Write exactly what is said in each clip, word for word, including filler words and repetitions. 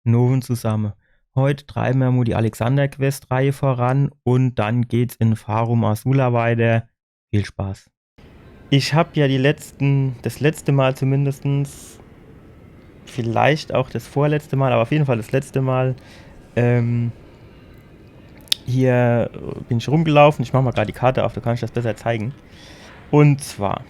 Nowend zusamme. Heut treiwe mer mo die Alexander-Quest-Reihe voran un dann geht's in Farum Azula weiter. Viel Spaß. Ich hab ja die letzten, das letzte Mal zumindestens, vielleicht auch das vorletzte Mal, aber auf jeden Fall das letzte Mal, ähm, hier bin ich rumgelaufen. Ich mach mal grad die Karte auf, da kann ich das besser zeigen. Un zwar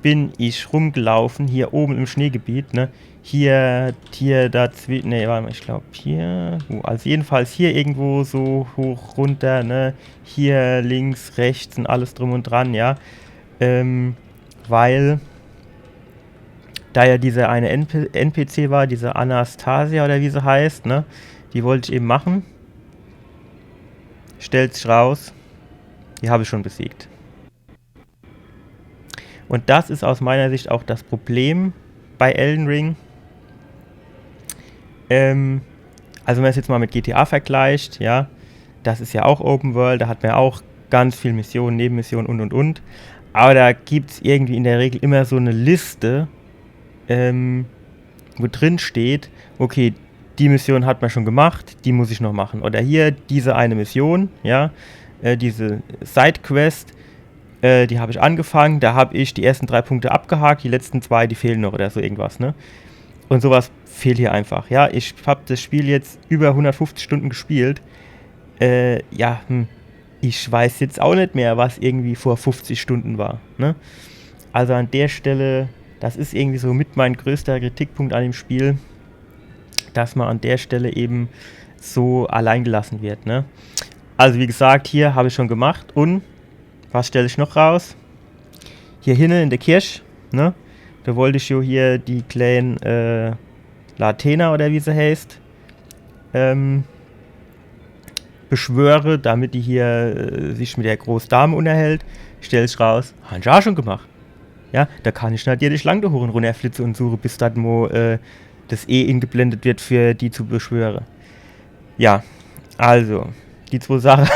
bin ich rumgelaufen hier oben im Schneegebiet, ne? Hier, hier, da zwi-, nee, warte mal, ich glaub hier, wo, also jedenfalls hier irgendwo so hoch, runter, ne? Hier links, rechts un alles drum un dran, ja. Ähm, weil da ja dieser eine N P-, N P C war, diese Anastasia oder wie se heißt, ne? Die wollt ich eben machen. Stellt sich raus, die hab ich schon besiegt. Un das is aus meiner Sicht auch das Problem bei Elden Ring. Ähm, also wenn man's jetzt mal mit G T A vergleicht, ja, das is ja auch Open World, da hat man auch ganz viel Missionen, Nebenmissionen un un un. Aber da gibt's irgendwie in der Regel immer so ne Liste, ähm, wo drin steht, okay, die Mission hat man schon gemacht, die muss ich noch machen. Oder hier diese eine Mission, ja, äh, diese Sidequest, äh, die hab ich angefangen, da hab ich die ersten drei Punkte abgehakt, die letzten zwei, die fehlen noch oder so irgendwas, ne? Un sowas fehlt hier einfach, ja. Ich hab das Spiel jetzt über hundertfünfzig Stunden gespielt. Äh, ja, hm. Ich weiß jetzt auch net mehr, was irgendwie vor fünfzig Stunden war, ne? Also an der Stelle, das is irgendwie so mit mein größter Kritikpunkt an dem Spiel, dass man an der Stelle eben so allein gelassen wird, ne? Also wie gesagt, hier hab ich schon gemacht un was stell ich noch raus? Hier hinne in der Kirch, ne? Da wollt ich jo hier die kleine, äh, Latenna oder wie se heißt, ähm, beschwöre, damit die hier, äh, sich mit der Großdame unterhält. Stellt sich raus, han ich auch schon gemacht. Ja, da kann ich natürlich lang do hoch un runner flitze un suche, bis dann mo, äh, das E ingeblendet wird, für die zu beschwöre. Ja, also, die zwei Sache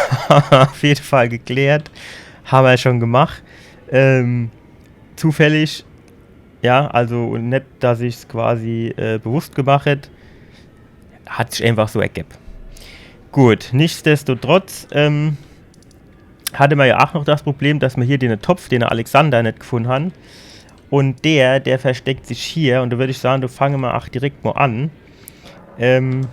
auf jeden Fall geklärt. Ham mer schon gemacht. Ähm, zufällig, ja, also net, dass ich's quasi, äh, bewusst gemacht hätt. Hat sich einfach so ergeb. Gut, nichtsdestotrotz, ähm, hatte mer ja auch noch das Problem, dass mer hier den Topf, den Alexander net gefunden han. Un der, der versteckt sich hier. Un da würd ich sagen, da fange mer auch direkt mo an. Ähm,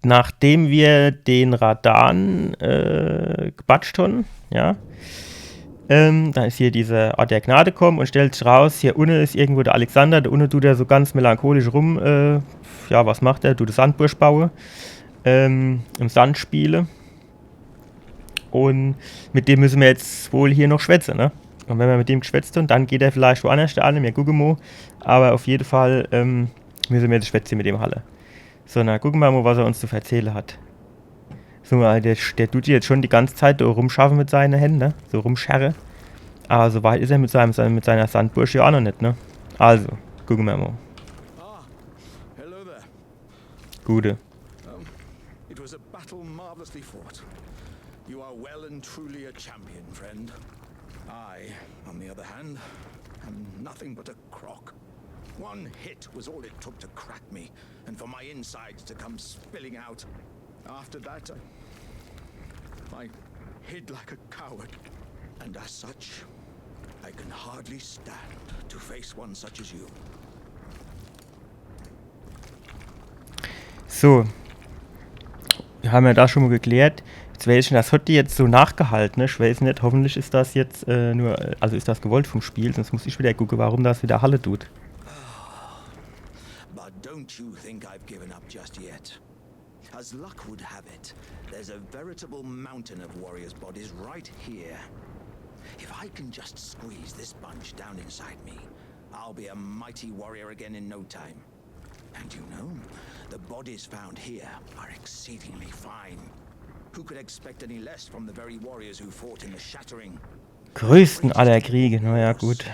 nachdem wir den Radahn, äh, gebatscht han, ja, ähm, dann is hier dieser Ort der Gnade kommen un stellt sich raus, hier unne is irgendwo der Alexander, da unne tut er so ganz melancholisch rum, äh, ja, was macht er? Tut e Sandburg baue, ähm, im Sand spiele. Un mit dem müsse mer jetzt wohl hier noch schwätze, ne? Un wenn mer mit dem geschwätzt han, dann geht er vielleicht woannerscht hin, mir gucke mo. Aber auf jede Fall, ähm, müsse mer jetzt Schwätze mit dem halle. So, na, gucke mer mo, was er uns zu verzähle hat. So, der, der tut jetzt schon die ganze Zeit so rumschaffe mit seine Hände, ne? So rumscharre. Aber so weit is er mit seinem, seinem, mit seiner Sandburg ja auch noch net, ne? Also, gucke mer mo. Ah, hello there. Gute. Um, it was a battle marvelously fought. You are well and truly a champion, friend. I, on the other hand, am nothing but a crock. One hit was all it took to crack me, and for my insides to come spilling out. After that, I, I hid like a coward. And as such, I can hardly stand to face one such as you. So. Ham mer das schon mo geklärt. Jetzt weiß ich net, das hat die jetzt so nachgehalten, ne? Ich weiß net, hoffentlich is das jetzt, äh, nur, also is das gewollt vom Spiel, sonst muss ich wieder gucke, warum das wieder halle tut. But don't you think I've given up just yet. As luck would have it, there's a veritable mountain of warriors' bodies right here. If I can just squeeze this bunch down inside me, I'll be a mighty warrior again in no time. And you know, the bodies found here are exceedingly fine. Who could expect any less from the very warriors who fought in the Shattering? Größten aller Kriege, naja, gut.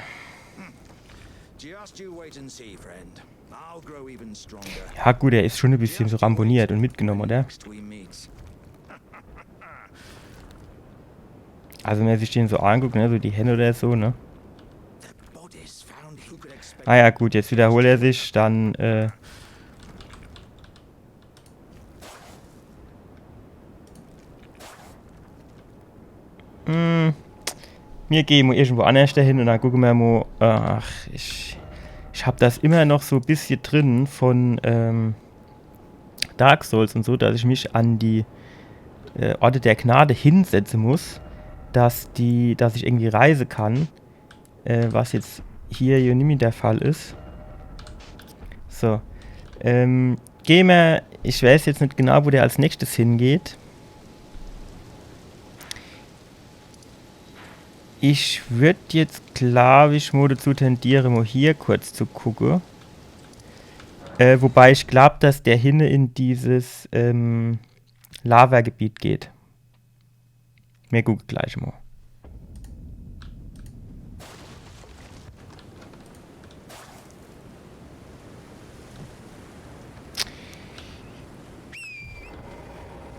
Just you wait and see, friend. I'll grow even stronger. Ja gut, er is schon e bissche so ramponiert un mitgenommen, oder? Next we meet. Also wenn mer sich den so anguckt, ne, so die Hände oder so, ne? Bodies found, who could expect. Ah ja, gut, jetzt wiederholt er sich, dann, äh, Hm, mir gehn mo irgendwo annerscht hin un dann gucke mer mo. Ach, ich, ich hab das immer noch so e bissje drin von ähm, Dark Souls un so, dass ich mich an die äh, Orte der Gnade hinsetze muss, dass die, dass ich irgendwie reise kann. Äh, was jetzt hier jo nimmi der Fall is. So. Ähm, gehn mer, ich weiß jetzt net genau, wo der als nächstes hingeht. Ich würd jetzt, glaub ich, mo dazu tendiere, mo hier kurz zu gucke. Äh, wobei ich glaub, dass der hinne in dieses ähm, Lavagebiet geht. Mir gucke gleich mo.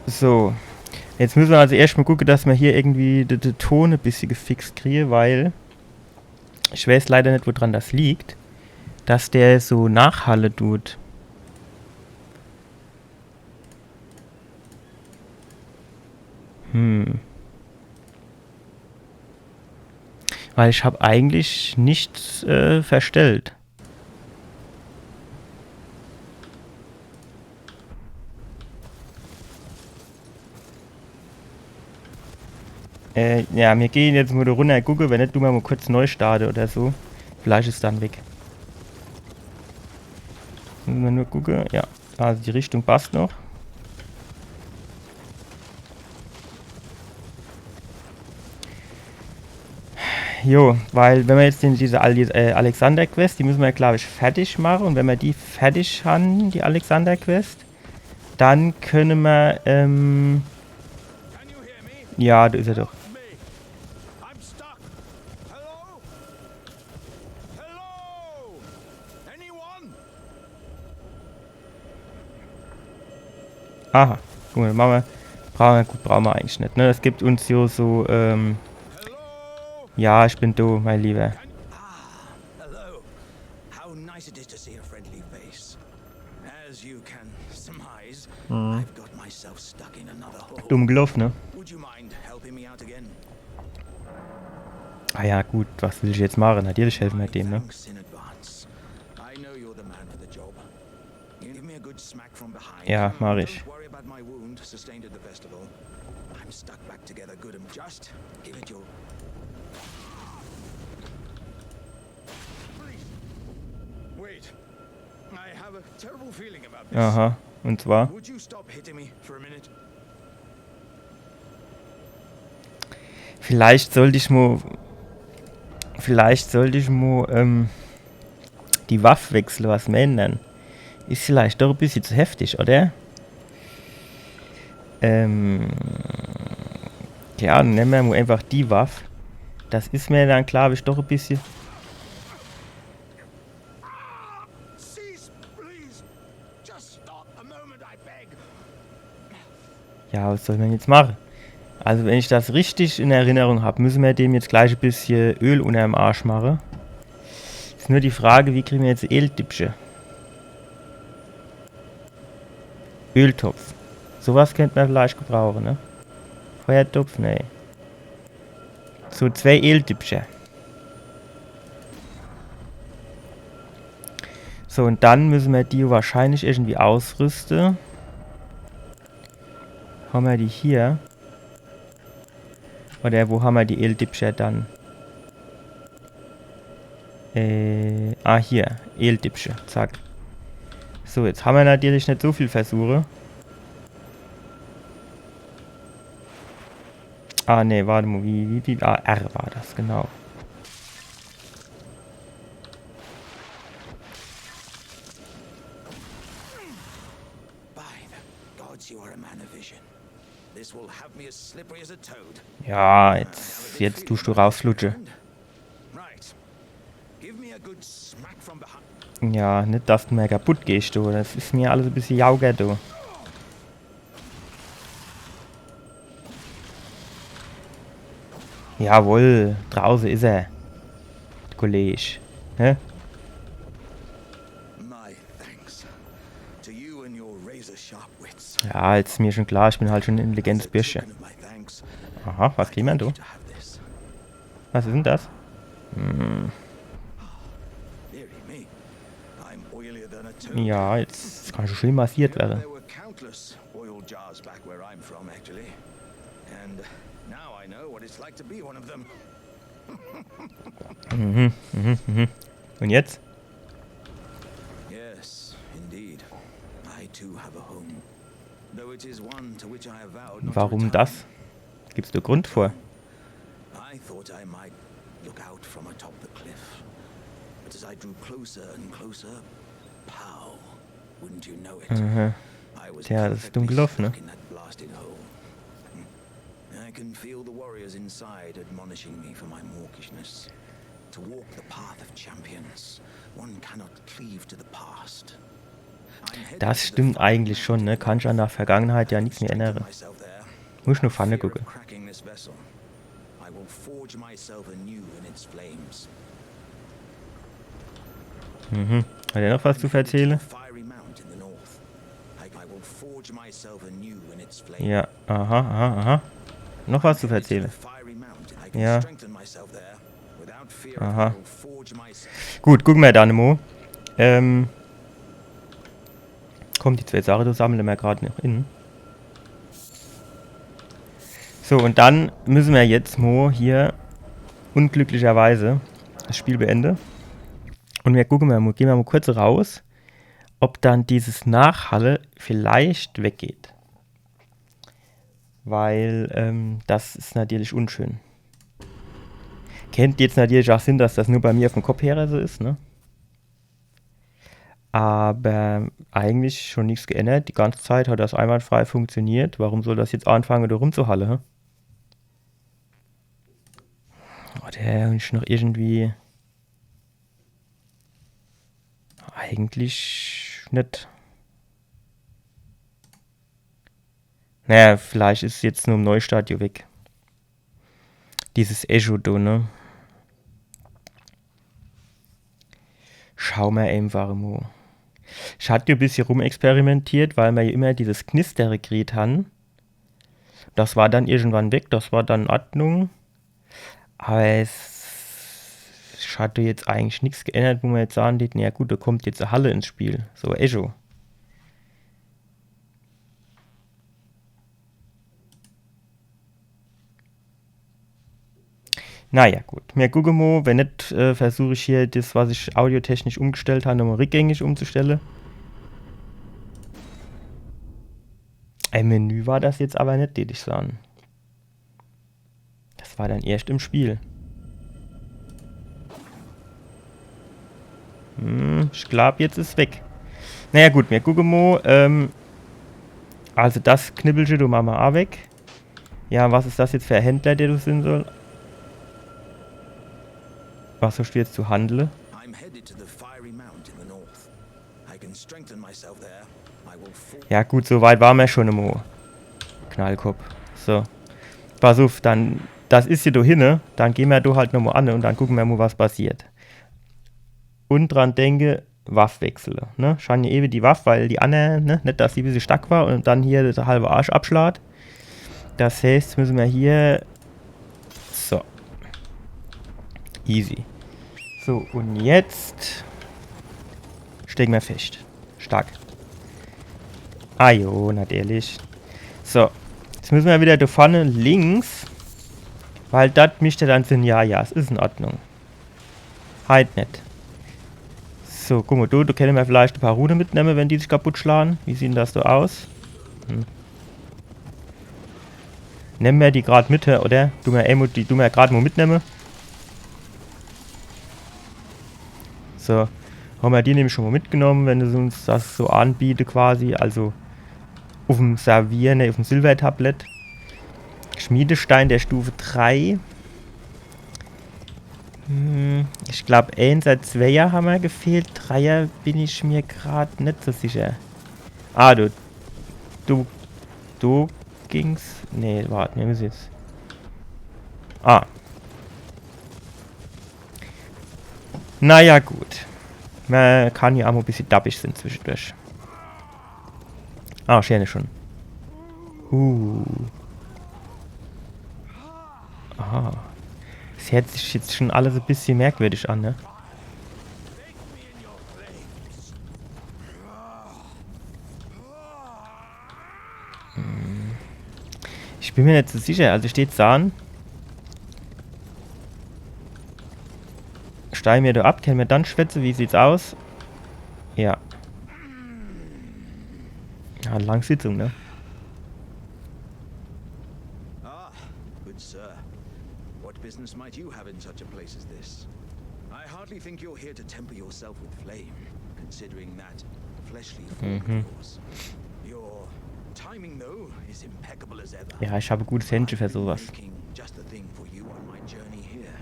So. Jetzt müsse mer also erscht mo gucke, dass mer hier irgendwie de, de Ton e bissje gefixt kriege, weil ich weiß leider net, wodran das liegt, dass der so nachhalle tut. Hm. Weil ich hab eigentlich nichts äh, verstellt. Äh, ja, mir gehn jetzt mo do runner, gucke, wenn net, du mer mo kurz neu starte oder so. Vielleicht is dann weg. Muss mer nur gucke, ja. Also die Richtung passt noch. Jo, weil wenn mer jetzt den, diese Ale- äh, Alexander-Quest, die müsse mer, glaub ich, fertig mache. Un wenn mer die fertig han, die Alexander-Quest, dann könne mer, ähm, ja, do is er doch. I'm stuck. Hello? Hello? Anyone? Aha, guck mo, mache mer, brauche mer, gut, brauche mer eigentlich net, ne? Es gibt uns jo so, ähm, ja, ich bin do, mein Lieber. Hello. How nice it is to see a friendly face. As you can surmise, I've got myself stuck in another hole. Dumm gelaufe, ne? Would you mind helping me out again? Ah ja, gut, was will ich jetzt mache? Natürlich helfe mer dem, ne? Thanks in advance. I know you're the man for the job. You give me a good smack from behind. Ja, mach ich. Don't worry about my wound sustained at the festival. I'm stuck back together good and just give it your Please. Wait. I have a terrible feeling about this. Aha, un zwar? Would you stop hitting me for a minute? Vielleicht sollt ich mo, vielleicht sollt ich mo ähm, die Waff wechsle, was meener dann? Is vielleicht doch e bissje zu heftig, oder? Ähm, ja, nemme mer mo einfach die Waff. Das is mer dann, glaub ich, doch e bissje. Cease, please. Just stop a moment, I beg. Ja, was soll mer jetzt mache? Also wenn ich das richtig in Erinnerung hab, müsse mer dem jetzt gleich e bissje Öl unnerm Arsch mache. Is nur die Frage, wie kriege mer jetzt Öldippche? Öltopf. Sowas könnt mer vielleicht gebrauche, ne? Feuertopf, nee. So, zwei Öldippche. So, un dann müsse mer die wahrscheinlich irgendwie ausrüste. Hammer die hier? Oder wo hammer die Öldippcher dann? Äh, ah, hier. Öldippcher. Zack. So, jetzt hammer natürlich net so viel Versuche. Ah, nee, wart mo, wie, wie, wie, ah, R war das, genau. By the gods, you are a man of vision. This will have me as slippery as a toad. Ja, jetzt, jetzt duscht du rausflutsche. Right. Give me a good smack from behind. Ja, net, dass du mer kaputt gehscht, du. Das is mer alles e bissje jauger, du. Jawohl, drauße is er. De Kolleg. Hä? My thanks. To you and your razor sharp wits. Ja, jetzt is mir schon klar, ich bin halt schon e intelligentes Bürschche. Token of my thanks. Aha, was kriegen wir denn, du? To have this. Was is denn das? Hm, Dearie me. I'm oilier than a toad. ja, jetzt kann ich schon schön massiert werden. There were countless oil jars back where I'm from, actually. And now I know what it's like to be one of them. Mhm, mhm, mhm. Und jetzt? Yes, indeed. I too have a home. Though it is one to which I have vowed not to Warum return. Das? Gibt's da Grund vor? I thought I might look out from atop the cliff. But as I drew closer and closer, pow, wouldn't you know it? Mhm. I was Tja, das is dumm perfectly gelaufen, ne? Stuck in that blasted hole. I can feel the warriors inside admonishing me for my mawkishness. To walk the path of champions, one cannot cleave to the past. I'm headed Das to the stimmt fiery eigentlich schon, ne? mountain Kann ich an der Vergangenheit ja nichts mehr ändern. myself there. Muss ich nur vorne Fear of gucken. Cracking this vessel. I will forge myself anew in its flames. Mhm. Hat er noch was zu erzählen? Fiery mount in the north. I, I will forge myself anew in its flames. Ja, aha, aha, aha. Noch was zu erzählen? Fiery mount. I can Ja. Strengthen myself there. Without fear, Aha. I will forge myself. Gut, gucken wir dann mal. Ähm, komm, die zwei Sachen, die sammeln wir gerade noch in. So, und dann müssen wir jetzt mal hier unglücklicherweise das Spiel beenden. Und wir gucken mal, gehen wir mal kurz raus, ob dann dieses Nachhalle vielleicht weggeht. Weil ähm, das is natürlich unschön. Kennt jetzt natürlich auch sinn, dass das nur bei mir auf dem Kopfhörer so is, ne? Aber eigentlich schon nichts geändert. Die ganze Zeit hat das einwandfrei funktioniert. Warum soll das jetzt anfangen, da rumzuhalle, hä? Oder is noch irgendwie. Eigentlich net. Naja, vielleicht is jetzt nur im Neustart jo weg. Dieses Echo do, ne? Schau mer einfach mo. Ich hat jo e bissje rumexperimentiert, weil mer jo immer dieses Knistere kriet han. Das war dann irgendwann weg, das war dann in Ordnung. Aber es, es hat jetzt eigentlich nix geändert, wo mer jetzt sagen dät, na ja gut, da kommt jetzt e Halle ins Spiel. So, Echo. Naja, gut. Mir gucke mo, wenn net, äh, versuch ich hier das, was ich audiotechnisch umgestellt han, nochmo rückgängig umzustelle. Im Menü war das jetzt aber net, dät ich sagen. Das war dann erscht im Spiel. Hm, ich glaub, jetzt is weg. Naja gut, mir gucke mo. Ähm, also das Knibbelche, du mache mer a weg. Ja, was is das jetzt für e Händler, der du sinn soll? Was hast du jetzt zu handle? I'm headed to the fiery mount in the north. I can strengthen myself there. I will fall. Ja gut, so weit ware mer schon emo. Knallkopp. So. Pass uff, dann, das is hier do hinne. Dann geh mer do halt nomo an und dann gucke mer mo, was passiert. Und dran denke, Waff wechsle. Ne? Schon ewe die Waff, weil die anner, ne, net, dass die e bissje stark war und dann hier de halwe Arsch abschlaat. Das heißt, müsse mer hier. So. Easy. So, und jetzt. Stecke mer fescht. Stark. Ah jo, natürlich. So. Jetzt müsse mer wieder do vorne links. Weil das misst dann sinn. Ja, ja, es is in Ordnung. Halt net. So, guck mo, do, do kenne mer vielleicht e paar Rune mitnemme, wenn die sich kaputt schlage. Wie sieht dann das do aus? Hm. Nemme mer die grad mit, oder? Du mer, emo, die du mer grad mo mitnemme. So. Hammer die nämlich schon mo mitgenomme, wenn se uns das so anbiete quasi. Also uffm Servier, ne, uffm Silbertablett. Schmiedestein der Stufe drei. Hm, ich glaub, Einser, Zweier hammer gefehlt. Dreier bin ich mir grad net so sicher. Ah, du. Du. Du ging's. Nee, wart, mir müsse jetzt. Ah. Naja, gut. Mer kann jo emo e bissje dabbig sinn zwischendurch. Ah, scheene schon. Uh. Aha. Es hört sich jetzt schon alles e bissje merkwürdig an, ne? Hm. Ich bin mir net so sicher. Also steht Zahn. Steige mir do ab, kenne mir dann schwätze, wie sieht's aus? Ja. Ja, lang Sitzung, ne? Ah, good sir. What business might you have in such a place as this? I hardly think you're here to temper yourself with flame, considering that fleshly form Mhm. of yours. Your timing, though, is impeccable as ever. Ja, ich habe gutes Händchen für sowas. Making just the thing for you on my journey here.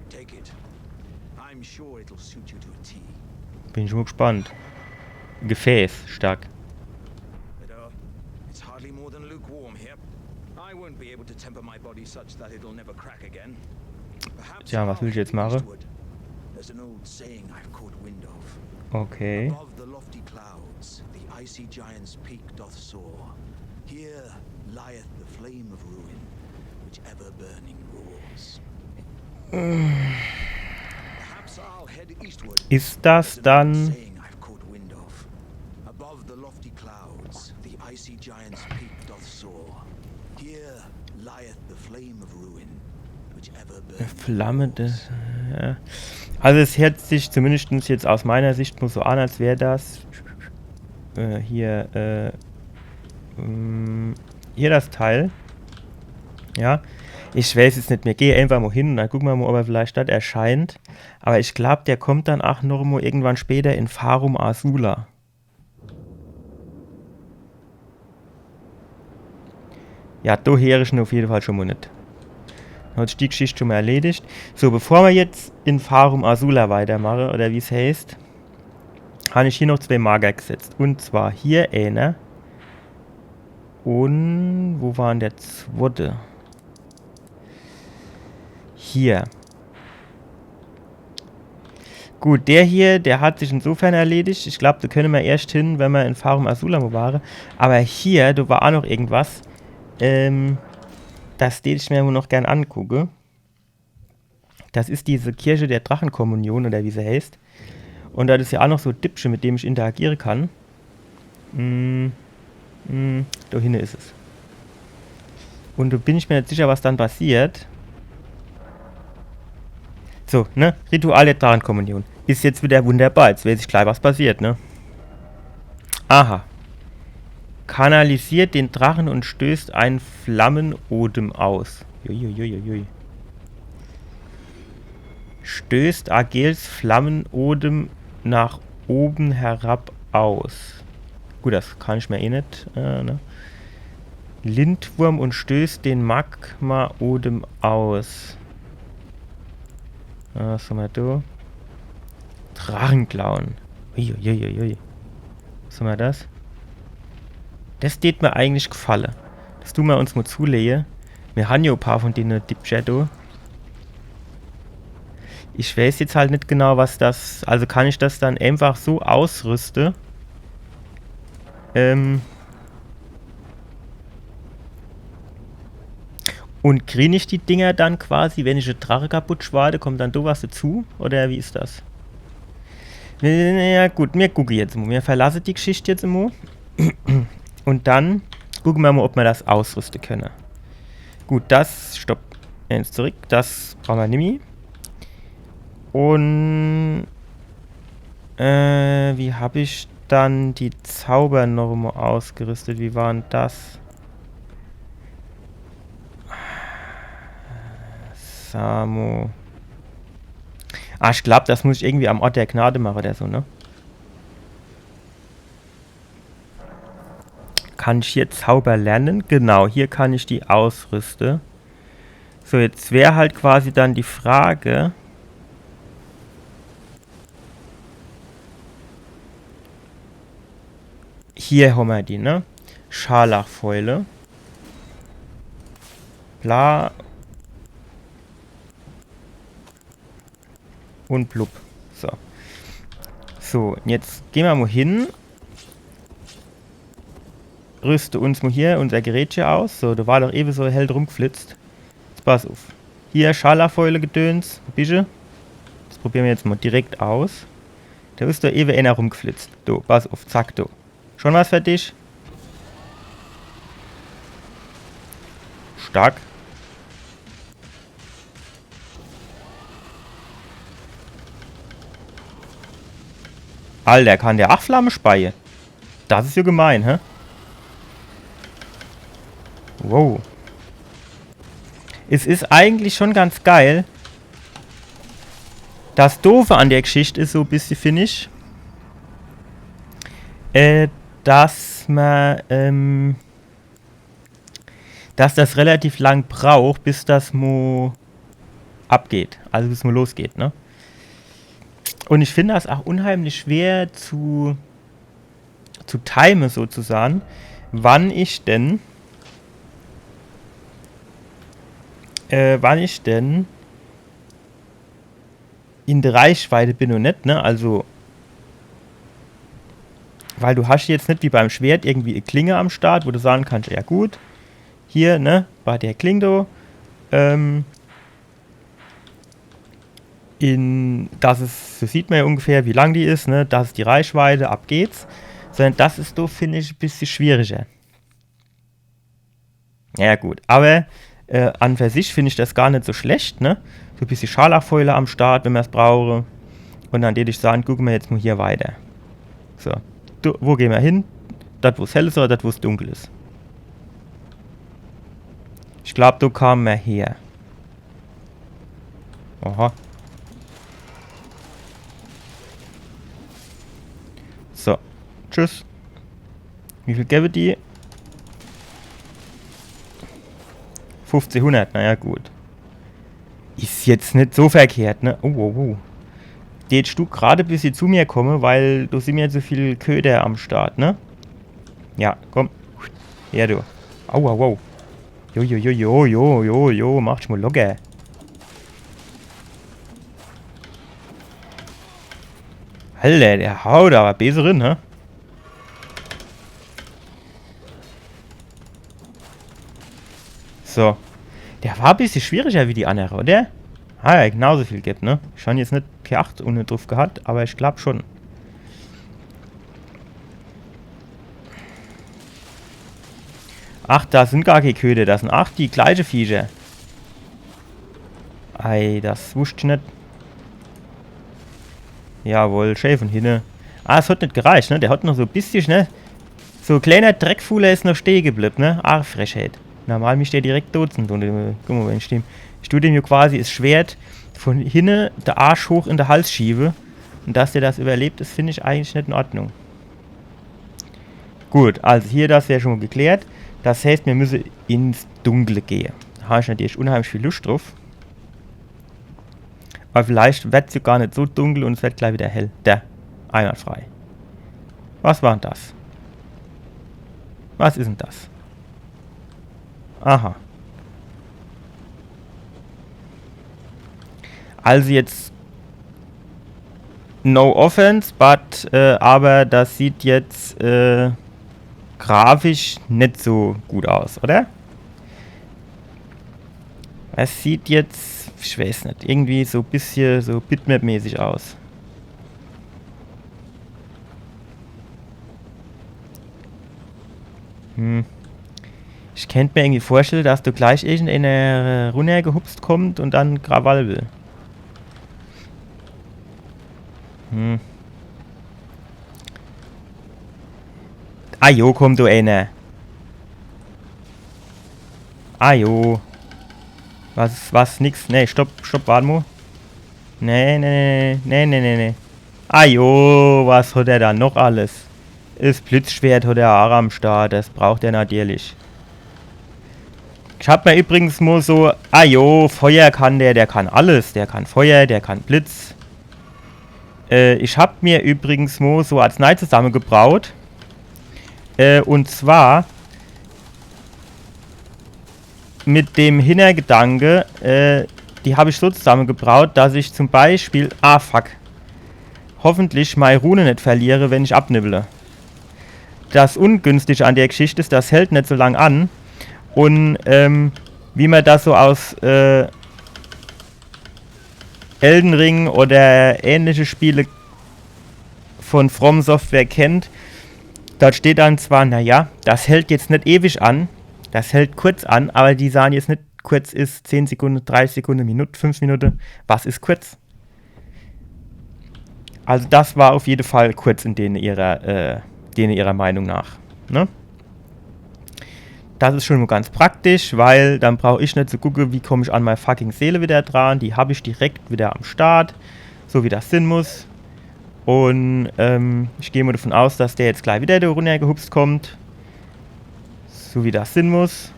Take it. I'm sure it'll suit you to a T. Bin ich mal gespannt. Gefäß, stark. But, uh, it's hardly more than lukewarm here. I won't be able to temper my body such that it'll never crack again. Perhaps Tja, was I'll will ich jetzt head machen? Eastward. There's an old saying I've caught wind of. Okay. Above the lofty clouds, the icy giant's peak doth soar. Here lieth the flame of ruin, which ever burning roars. Perhaps I'll head eastward. Ist das There's an old dann... saying I've caught wind of. Above the lofty clouds, the icy giant's peak doth soar. Here lieth the flame of ruin, which ever burning Flamme des... Ja. Also es hört sich zumindest jetzt aus meiner Sicht nur so an, als wäre das äh, hier, äh, mm, hier das Teil. Ja, ich weiß jetzt net mehr. Geh einfach mal hin und dann gucke mir mal, ob er vielleicht dort erscheint. Aber ich glaub, der kommt dann auch noch mal irgendwann später in Farum Azula. Ja, do heer ich en auf jeden Fall schon mal net. Dann hat sich die Geschichte schon mal erledigt. So, bevor wir jetzt in Farum Azula weitermachen, oder wie's heißt, han ich hier noch zwei Marker gesetzt. Und zwar hier einer. Und wo war dann der zwotte? Hier. Gut, der hier, der hat sich insofern erledigt. Ich glaub, do könne mer erscht hin, wenn mer in Farum Azula mo ware. Aber hier, do war auch noch irgendwas. Ähm, das, den ich mir noch gern angucke. Das is diese Kirche der Drachenkommunion, oder wie se heißt. Und das is ja auch noch so e Dippche, mit dem ich interagiere kann. Mm, mm, do hinne is es. Und do bin ich mir net sicher, was dann passiert. So, ne? Ritual der Drachenkommunion. Is jetzt wieder wunderbar. Jetzt weiß ich gleich, was passiert, ne? Aha. Kanalisiert den Drachen und stößt einen Flammenodem aus. Uiuiuiui. Stößt Agils Flammenodem nach oben herab aus. Gut, das kann ich mir eh net, äh, ne? Lindwurm und stößt den Magma-Odem aus. Äh, was hammer do? Drachenklauen. Uiuiuiui. Was hammer das? Das tät mir eigentlich gefalle. Das du mer uns mo zulehe. Mir han jo e paar von dene Dipscher do. Ich weiß jetzt halt net genau, was das... Also kann ich das dann einfach so ausrüste? Ähm. Und krien ich die Dinger dann quasi, wenn ich e Drache kaputt schwade, kommt dann do was dazu? Oder wie is das? Ja gut, mir gucke jetzt mo. Mir verlasse die Geschichte jetzt mo. Und dann gucke mer mo, ob mer das ausrüste könne. Gut, das, stopp. Eins zurück. Das brauche mer nimmi. Und, äh, wie hab ich dann die Zauber noch mo ausgerüstet? Wie war dann das? Samo. Ah, ich glaub, das muss ich irgendwie am Ort der Gnade mache oder so, ne? Kann ich hier Zauber lernen? Genau, hier kann ich die ausrüste. So, jetzt wär halt quasi dann die Frage. Hier hammer die, ne? Scharlachfäule. Bla. Und blub. So. So, und jetzt geh mer mo hin. rüste uns mo hier unser Gerätche aus. So, do war doch ewe so hell rumgeflitzt. Jetzt pass uff. Hier, Scharlachfäule-Gedöns. Wo bische? Das probiere mer jetzt mo direkt aus. Do is doch ewe ener rumgeflitzt. Do, pass uff, zack, do. Schon was für dich? Stark. Alter, kann der ach Flamme speie? Das is jo gemein, hä? Wow. Es is eigentlich schon ganz geil. Das Doofe an der Geschicht is so e bissje, find ich, äh, dass mer, ähm, dass das relativ lang braucht, bis das mo abgeht. Also bis mo losgeht, ne? Und ich find das ach unheimlich schwer zu, zu time sozusagen, wann ich denn, äh, wann ich denn in der Reichweite bin und net, ne? Also, weil du hast jetzt net wie beim Schwert irgendwie e Klinge am Start, wo du sagen kannst, ja gut, hier, ne, bei der Kling do, ähm, in, das is, so sieht mer ja ungefähr, wie lang die is, ne, das is die Reichweite, ab geht's. Sondern das is do, find ich, e bissje schwieriger. Ja, gut. Aber, äh, an für sich find ich das gar net so schlecht, ne? So e bissje Scharlachfäule am Start, wenn mer's brauche. Und dann deet ich sagen, gucke mer jetzt mo hier weiter. So. Du, wo geh mer hin? Dort, wo's hell is oder dort, wo's dunkel is? Ich glaub, do kame mer her. Aha. So. Tschüss. Wie viel gebe die? Fünfzehnhundert, naja, gut. Is jetzt net so verkehrt, ne? Oh, oh, oh. Deetst du grad e bissje zu mir komme, weil do sin mer zu viel Köder am Start, ne? Ja, komm. Ja, du. Aua, wow. Jo, jo, jo, jo, jo, jo, jo, mach dich mo locker. Alter, der haut aber böse rin, hä? So. Der war e bissje schwieriger wie die annere, oder? Ah, ja, genauso viel gibt, ne? Ich han jetzt net P acht unne drauf gehat, aber ich glaub schon. Ach, das sin gar kee Köder, das sin ach die gleiche Viecher. Ei, das wusst ich net. Jawohl, schee von hinne. Ah, es hat net gereicht, ne? Der hat noch so e bissje, ne? So e kleiner Dreckfuhler is noch stehe geblieb, ne? Ah, Frechheit. Normal misst der direkt dot sin. Und, äh, guck mo, wenn ich dem, ich du dem jo quasi es Schwert von hinne de Arsch hoch in de Hals schiebe. Und dass der das überlebt, das find ich eigentlich net in Ordnung. Gut, also hier, das wär schon mo geklärt. Das heißt, mir müsse ins Dunkle gehe. Do hab ich natürlich unheimlich viel Lust drauf. Aber vielleicht werd's jo gar net so dunkel und es werd gleich wieder hell. Da, einwandfrei. Was war denn das? Was is denn das? Aha. Also jetzt no offense, but, äh, aber das sieht jetzt, äh, grafisch net so gut aus, oder? Es sieht jetzt, ich weiß net, irgendwie so e bissje so Bitmap-mäßig aus. Hm. Ich kennt mir irgendwie vorstelle, dass do gleich irgendeiner runnergehupst kommt und dann Krawall will. Hm. Ah jo, kommt do einer. Ah jo. Was, was, nix? Nee, stopp, stopp, wart mo. Nee, nee, nee, nee, nee, nee, nee. Ah jo, was hat er do noch alles? Es Blitzschwert hat er ach am Start, das braucht er natürlich. Ich hab mir übrigens mo so, ah jo, Feuer kann der, der kann alles. Der kann Feuer, der kann Blitz. Äh, ich hab mir übrigens mo so Arznei zusammegebraut. Äh, und zwar mit dem Hintergedanke, äh, die hab ich so zusammegebraut, dass ich zum Beispiel, ah fuck, hoffentlich mei Rune net verliere, wenn ich abnibbele. das Ungünstige an der Geschichte is, das hält net so lang an. Un ähm, wie mer das so aus äh, Elden Ring oder ähnliche Spiele von From Software kennt, dort steht dann zwar, naja, das hält jetzt net ewig an, das hält kurz an, aber die sagen jetzt net, kurz is zehn Sekunde, dreißig Sekunde, Minute, fünf Minute. Was is kurz? Also das war auf jede Fall kurz in denen ihrer, äh, denen ihrer Meinung nach. Ne? Das is schon mo ganz praktisch, weil dann brauch ich net zu gucke, wie komm ich an mei fucking Seele wieder dran. Die hab ich direkt wieder am Start, so wie das sin muss. Un ähm, ich geh mo davon aus, dass der jetzt gleich wieder do runnergehupst kommt, so wie das sin muss.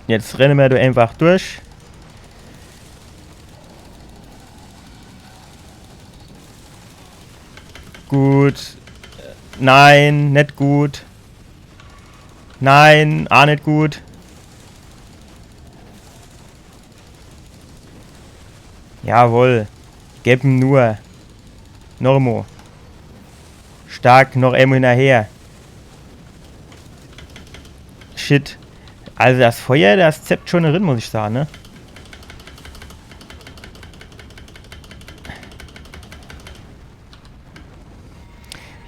Jetzt renne mer do einfach durch. Gut. Nein, net gut. Nein, ah net gut. Jawohl. Geb em nur. Noch emo. Stark, noch emo hinnerher. Shit. Also das Feuer, das zeppt schon rin, muss ich sagen, ne?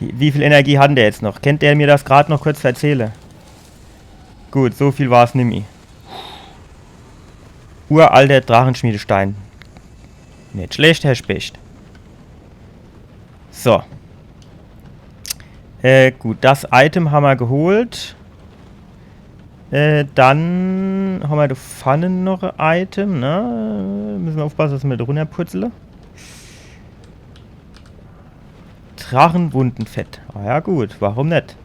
Wie, wie viel Energie hat der jetzt noch? Kennt der mir das grad noch kurz verzähle? Gut, so viel war's nimmi. Uralter Drachenschmiedestein. Net schlecht, Herr Specht. So. Äh, gut, das Item hammer geholt. Äh, dann hammer do vorne noch e Item, ne? Müsse mer aufpasse, dass mer do runnerpurzle. Drachenwundenfett. Ah ja, gut, warum net?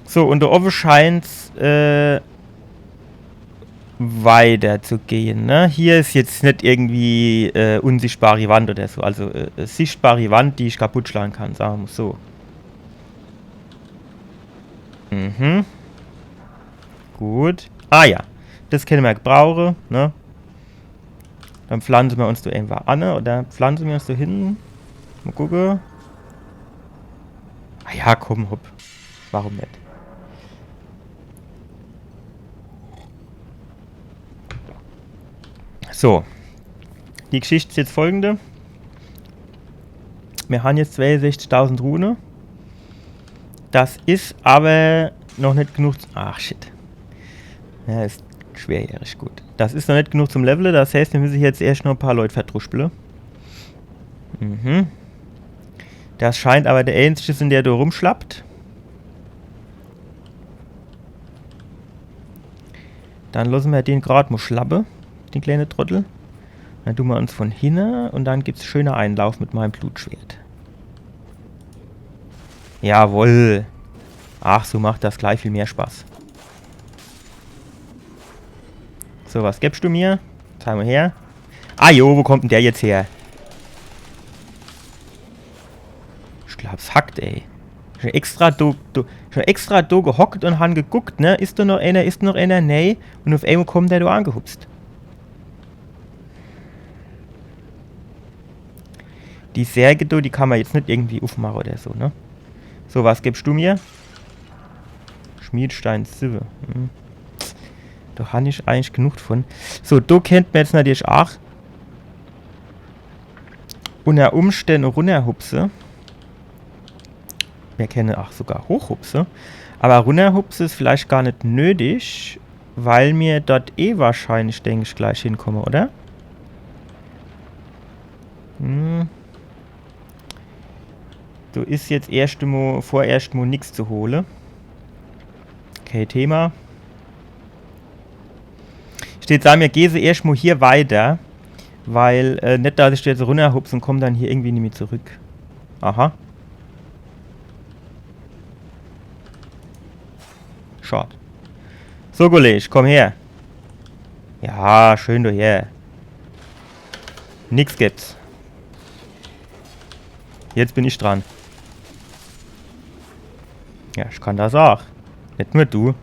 So, un do owwe scheint's äh, weiter zu gehen, ne? Hier is jetzt net irgendwie äh, unsichtbare Wand oder so. Also äh, sichtbare Wand, die ich kaputt schlage kann, sage mer so. Mhm. Gut. Ah ja. Das kenne mer gebrauche, ne? Dann pflanze mer uns do einfach an, oder pflanze mer uns do hin. Mo gucke. Ah ja, komm, hopp. Warum net? So. Die Geschicht is jetzt folgende. Mir han jetzt zweiunsechzigtausend Rune. Das is awwer noch net genug. Ach, shit. Ja, is schwerhierig, gut. Das is noch net genug zum Levele, das heißt, mir müsse jetzt erscht noch e paar Leut verdruschpele. Mhm. Das scheint awwer der Äänzige zu sin, der do rumschlappt. Dann losse mer den grad mo schlappe, den kleine Trottel. Dann du mer uns von hinne un dann gibt's schöner Einlauf mit meim Blutschwert. Jawoll. Ach, so macht das gleich viel mehr Spaß. So, was gebst du mir? Zeig mo her. Ah jo, wo kommt denn der jetzt her? Ich glaab's hackt, ey. Schon extra do, do, schon extra do gehockt un han geguckt, ne? Is do noch ener, is do noch ener? Nee. Un uff emol kommt der do angehupst. Die Särge do, die kann mer jetzt net irgendwie uffmache oder so, ne? So, was gebst du mir? Schmiedstein siwwe. Hm. Do han ich eigentlich genug devun. So, do kennt mer jetzt natürlich aach unner Umstände runnerhupse. Mer kenne aach sogar hochhupse. Awwer runnerhupse is vielleicht gar net nötig, weil mir dort eh wahrscheinlich, denk ich, gleich hinkomme, oder? Hm. Do is jetzt erscht mo, vorerscht mo nix zu hole. Kee Thema. Steht, sa mir, geh se erscht mo hier weiter, weil äh, net, dass ich jetzt runnerhups un komm dann hier irgendwie nimmi zurück. Aha. Schad. So, Kolleg, komm her. Ja, schön do her. Nix gibt's. Jetzt bin ich dran. Ja, ich kann das aach. Net nur du.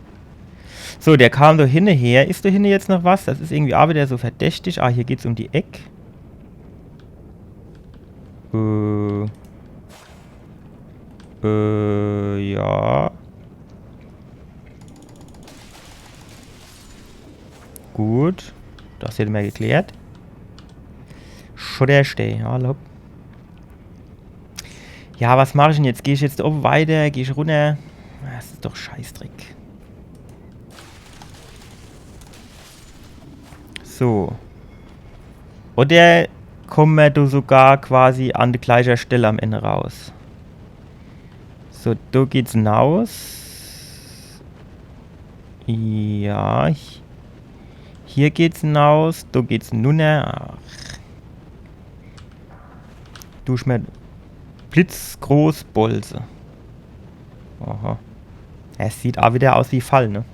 So, der kam do hinne her. Is do hinne jetzt noch was? Das is irgendwie aach wieder so verdächtig. Ah, hier geht's um die Eck. Äh. Äh, ja. Gut. Das hätte mer geklärt. Schotterstee, hallo. Ja, was mach ich denn jetzt? Geh ich jetzt do owwe weiter? Geh ich runner? Das is doch Scheißdreck. So. Oder komme mer do sogar quasi an de gleicher Stell am Ende raus? So, do geht's naus. Ja, ich, hier geht's naus, do geht's nunner. Ach. Du Schmer-, Blitzgroßbolze. Aha. Es sieht a wieder aus wie Fall, ne?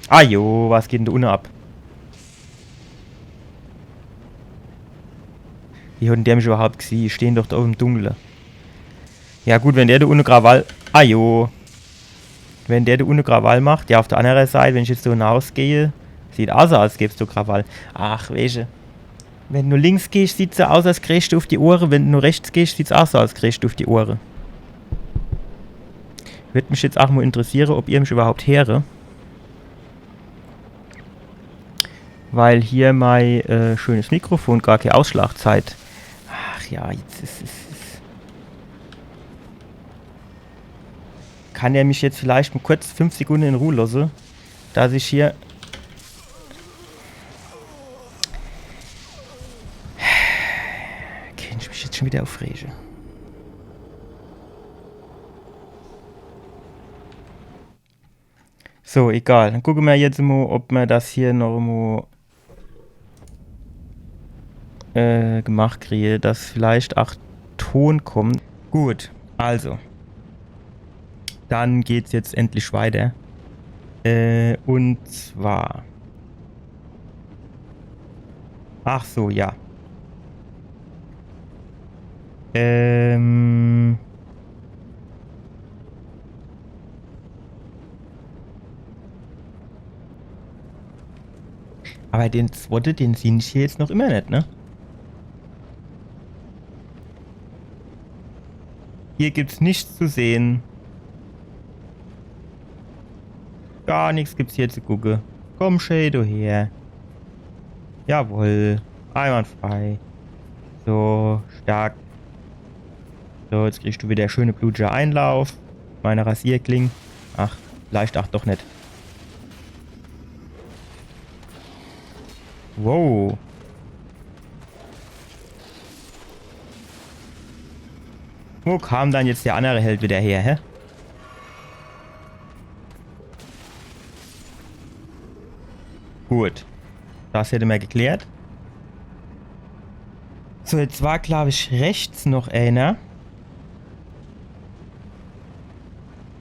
Ah jo, was geht denn do unne ab? Wie hat denn der mich überhaupt gesieh? Ich steh doch do owwe im Dunkle. Ja gut, wenn der do unne Krawall... Ah jo. Wenn der do unne Krawall macht, ja, auf der andere Seit, wenn ich jetzt do nausgeh, sieht aus, als gäb's do Krawall. Ach, weesche. Wenn du links gehsch, sieht's aus, als kriegsch du uf die Ohre. Wenn du rechts gehsch, sieht's auch so aus, als kriegsch du uf die Ohre. Würd mich jetzt auch mo interessiere, ob ihr mich überhaupt heere. Weil hier mei, äh, schönes Mikrofon gar kee Ausschlag zeigt. Ach ja, jetzt is es. Kann der mich jetzt vielleicht mo kurz fünf Sekunde in Ruh losse? Dass ich hier... Kann ich mich jetzt schon wieder aufrege? So, egal. Dann gucke mer jetzt mo, ob mer das hier noch mo äh, gemacht kriege, dass vielleicht ach Ton kommt. Gut, also. Dann geht's jetzt endlich weiter. Äh, und zwar. Ach so, ja. Ähm. Aber den zwotte, den siehn ich hier jetzt noch immer net, ne? Hier gibt's nichts zu sehen. Gar nichts gibt's hier zu gucke. Komm, Shadow, her. Jawohl. Einwandfrei. So, stark. So, jetzt kriegst du wieder schöne blutige Einlauf. Meine Rasierkling. Ach, vielleicht ach doch net. Wow. Wo kam dann jetzt der andere Held wieder her, hä? Gut. Das hätte mer geklärt. So, jetzt war, glaub ich, rechts noch einer.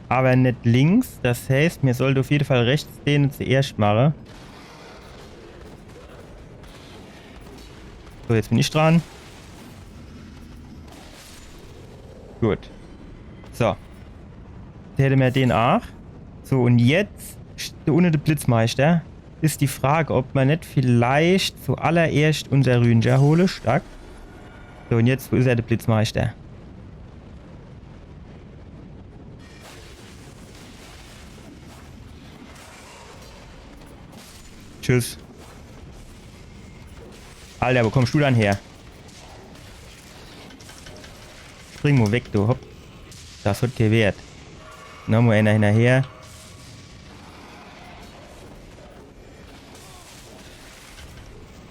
Aber net links. Das heißt, mir sollte auf jeden Fall rechts den zuerst mache. So, jetzt bin ich dran. Gut. So. Jetzt hätte mer den ach. So, und jetzt st-, unne de Blitzmeister. Is die Frage, ob mer net vielleicht zuallererscht unser Rünscher hole. Stark. So, und jetzt, wo is er, de Blitzmeister? Tschüss. Alter, wo kommst du dann her? Spring mo weg, du, hopp. Das hat kee Wert. Nochmo einer hinnerher.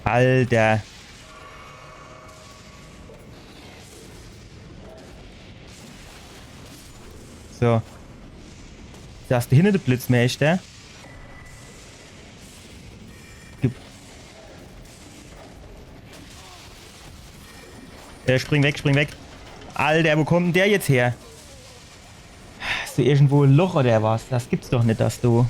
Alter. So. Das do hinne de Blitzmeister. Gib-, äh, spring weg, spring weg. Alter, wo kommt denn der jetzt her? Hast du irgendwo e Loch oder was? Das gibt's doch net, dass du.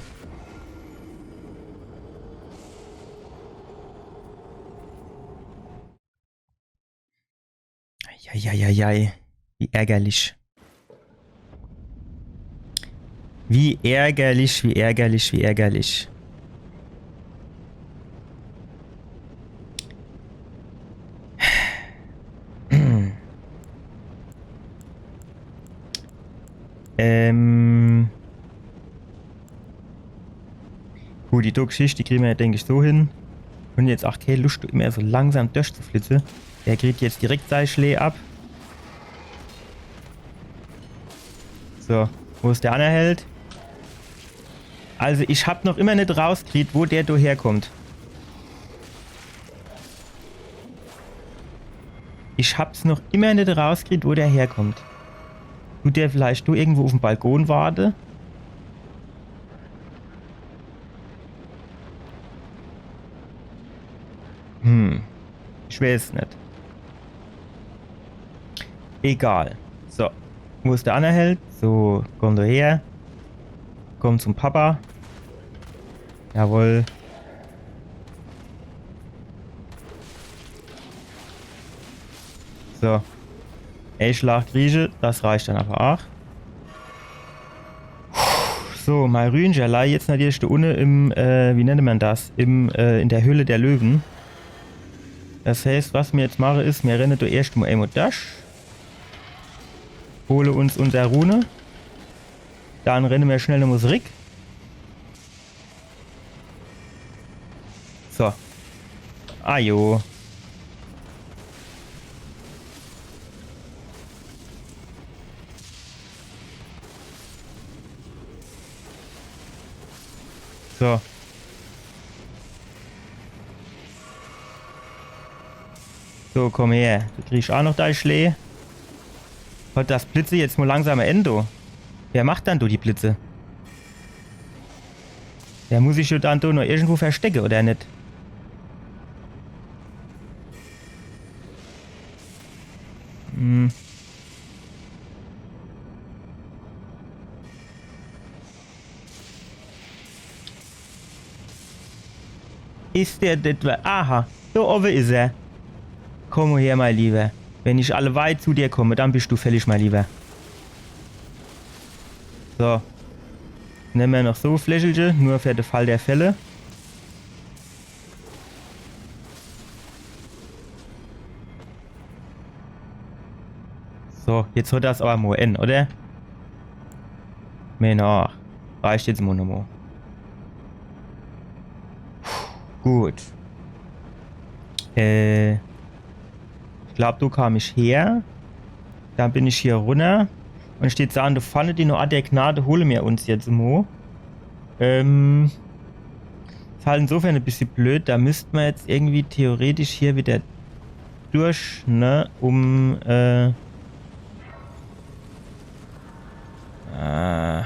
Eieieiei. Wie ärgerlich. Wie ärgerlich, wie ärgerlich, wie ärgerlich. Ähm. Gut, die do Geschicht, die krie mer, denk ich, so hin. Un jetzt ach kee Luscht, immer so langsam durchzuflitze. Der kriegt jetzt direkt sei Schlää ab. So, wo is der anner Held? Also, ich hab noch immer net rauskriegt, wo der do herkommt. Ich hab's noch immer net rauskriegt, wo der herkommt. Tut der vielleicht do irgendwo uf'm Balkon warte? Hm. Ich weiß net. Egal. So. Wo is der anner Held? So, komm do her. Komm zum Papa. Jawohl. So. Ey, Schlag krieche, das reicht dann awwer ach. So, mei Rünscher lei jetzt natürlich do unne im, äh, wie nennt mer das? Im, äh, in der Höhle der Löwen. Das heißt, was mer jetzt mache is, mer renne do erscht mo emol dorch. Hole uns unser Rune. Dann renne mer schnell nomo zurick. So. Ajo. So. So, komm her. Du kriegst ach noch dei Schlää. Hot das Blitze jetzt mo langsam e End? Wer macht dann do die Blitze? Der muss sich jo dann do noch irgendwo verstecke, oder net? Hm. Is der etwa? Aha, do owwe is er. Komm her, mein Lieber. Wenn ich alleweil zu dir komme, dann bist du fällig, mein Lieber. So. Nemme mer noch so Fläschelche, nur für de Fall der Fälle. So, jetzt hot das awwer mo e End, oder? Männer, reicht jetzt mo nomo. Puh, gut. Äh, ich glaub, do kam ich her. Dann bin ich hier runner. Un steht do, do vorne die Ort der Gnade hole mer uns jetzt mo. Ähm, is halt insofern e bissje blöd. Do müsst mer jetzt irgendwie theoretisch hier wieder durch, ne? Um, äh, äh,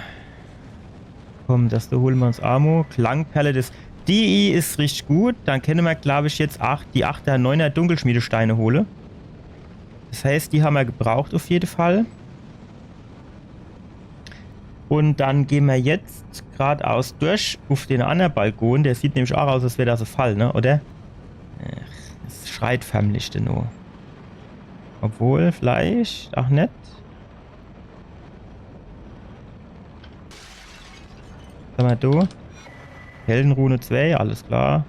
komm, das do hole mer uns ach mo. Klangperle des, die is richtig gut. Dann kenne mer, glaub ich, jetzt ach die Achter, Neuner Dunkelschmiedesteine hole. Das heißt, die ha mer gebraucht uf jede Fall. Un dann geh mer jetzt gradaus durch uf den anner Balkon. Der sieht nämlich ach aus, als wär das e Fall, ne? Oder? Ach, es schreit förmlich deno. Obwohl, vielleicht ach net. Sag mo, do. Heldenrune zwei, alles klar.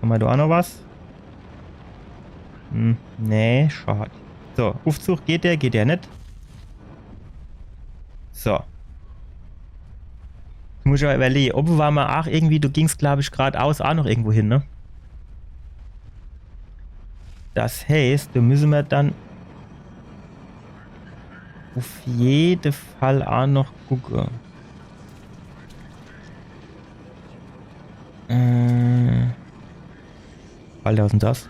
Hammer do ach noch was? Hm, nee, schad. So, Ufzug, geht der, geht der net? So. Jetzt muss ich mo iwwerlehe, owwe war mer ach irgendwie, do ging's, glaub ich, gradaus ach noch irgendwo hin, ne? Das heißt, do müsse mer dann uf jede Fall ach noch gucke. Äh. Alter, was is dann das?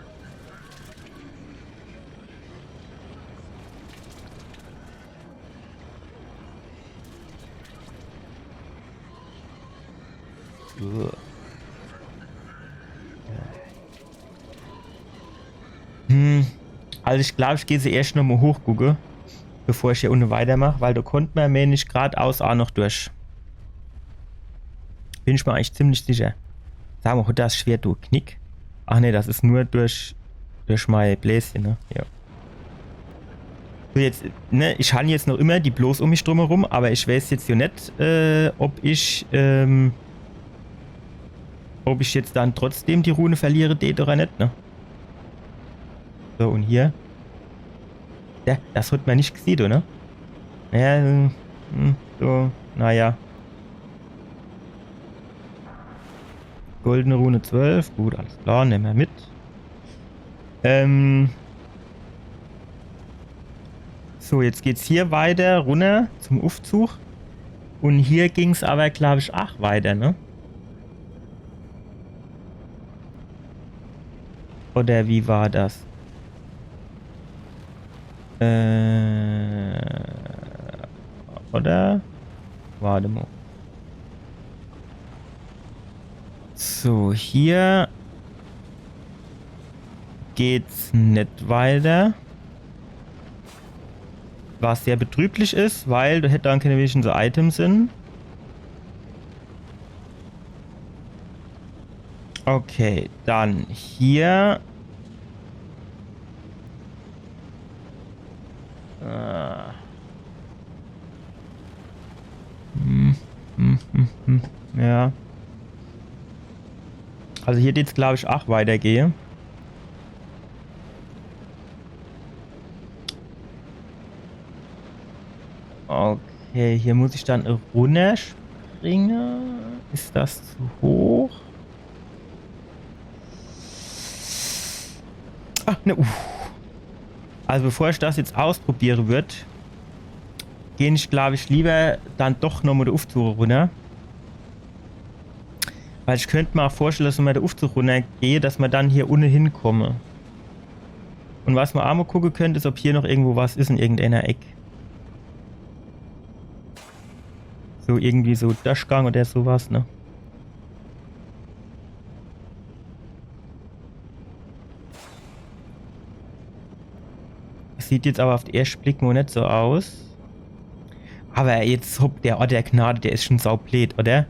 Uah. Hm, also ich glaub, ich geh se erscht nomo hochgucke, bevor ich hier unne weitermach, weil do konnt mer nämlich gradaus ach noch durch. Bin ich mer eigentlich ziemlich sicher. Sag mo, hot das Schwert do Knick? Ach nee, das is nur durch, durch mei Bläschen, ne? Ja. So, jetzt, ne, ich han jetzt noch immer die Blos um mich drumherum, aber ich weiß jetzt hier net, äh, ob ich, ähm, ob ich jetzt dann trotzdem die Rune verliere, die oder net, ne? So, un hier. Ja, das hot mer net gesiehn, oder? Ja, hm, so, naja. Goldene Rune zwölf, gut, alles klar, nemme mer mit. Ähm. So, jetzt geht's hier weiter runner zum Uffzug. Un hier ging's awwer, glaab ich, ach weiter, ne? Oder wie war das? Äh, oder? Wart emol. So, hier geht's net weiter. Was sehr betrüblich is, weil do hätt dann kenne wenigstens so Items sin. Okay, dann hier. Äh. Hm, hm, hm, hm. Ja. Also hier deet's, glaab ich, ach weitergehe. Okay, hier muss ich dann runnerspringe. Is das zu hoch? Ah, ne, uff. Also bevor ich das jetzt ausprobiere würd, geh ich, glaab ich, lieber dann doch nochmol de Uffzug runner. Weil ich könnt mer ach vorstelle, dass wenn mer de Uffzug runnergehe, dass mer dann hier unne hinkomme. Un was mer ach mol gucke könnt, is, ob hier noch irgendwo was is in irgendeiner Eck. So irgendwie so Durchgang oder so was, ne? Sieht jetzt awwer uff de erschte Blick mol net so aus. Awwer jetzt, hopp, der Ort der Gnade, der is schon saubleed, oder?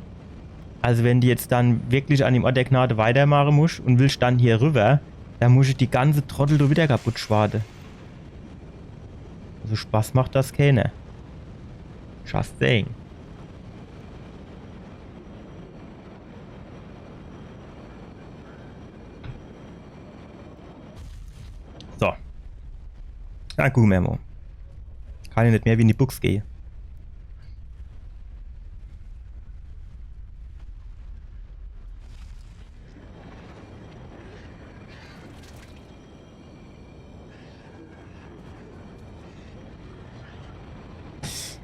Also wenn du jetzt dann wirklich an dem Ort der Gnade weitermache musch un willsch dann hier rüber, dann musch die ganze Trottel do wieder kaputt schwade. Also Spaß macht das keener. Just saying. So. Na gut, Memo. Kann jo net mehr wie in die Buchs gehe.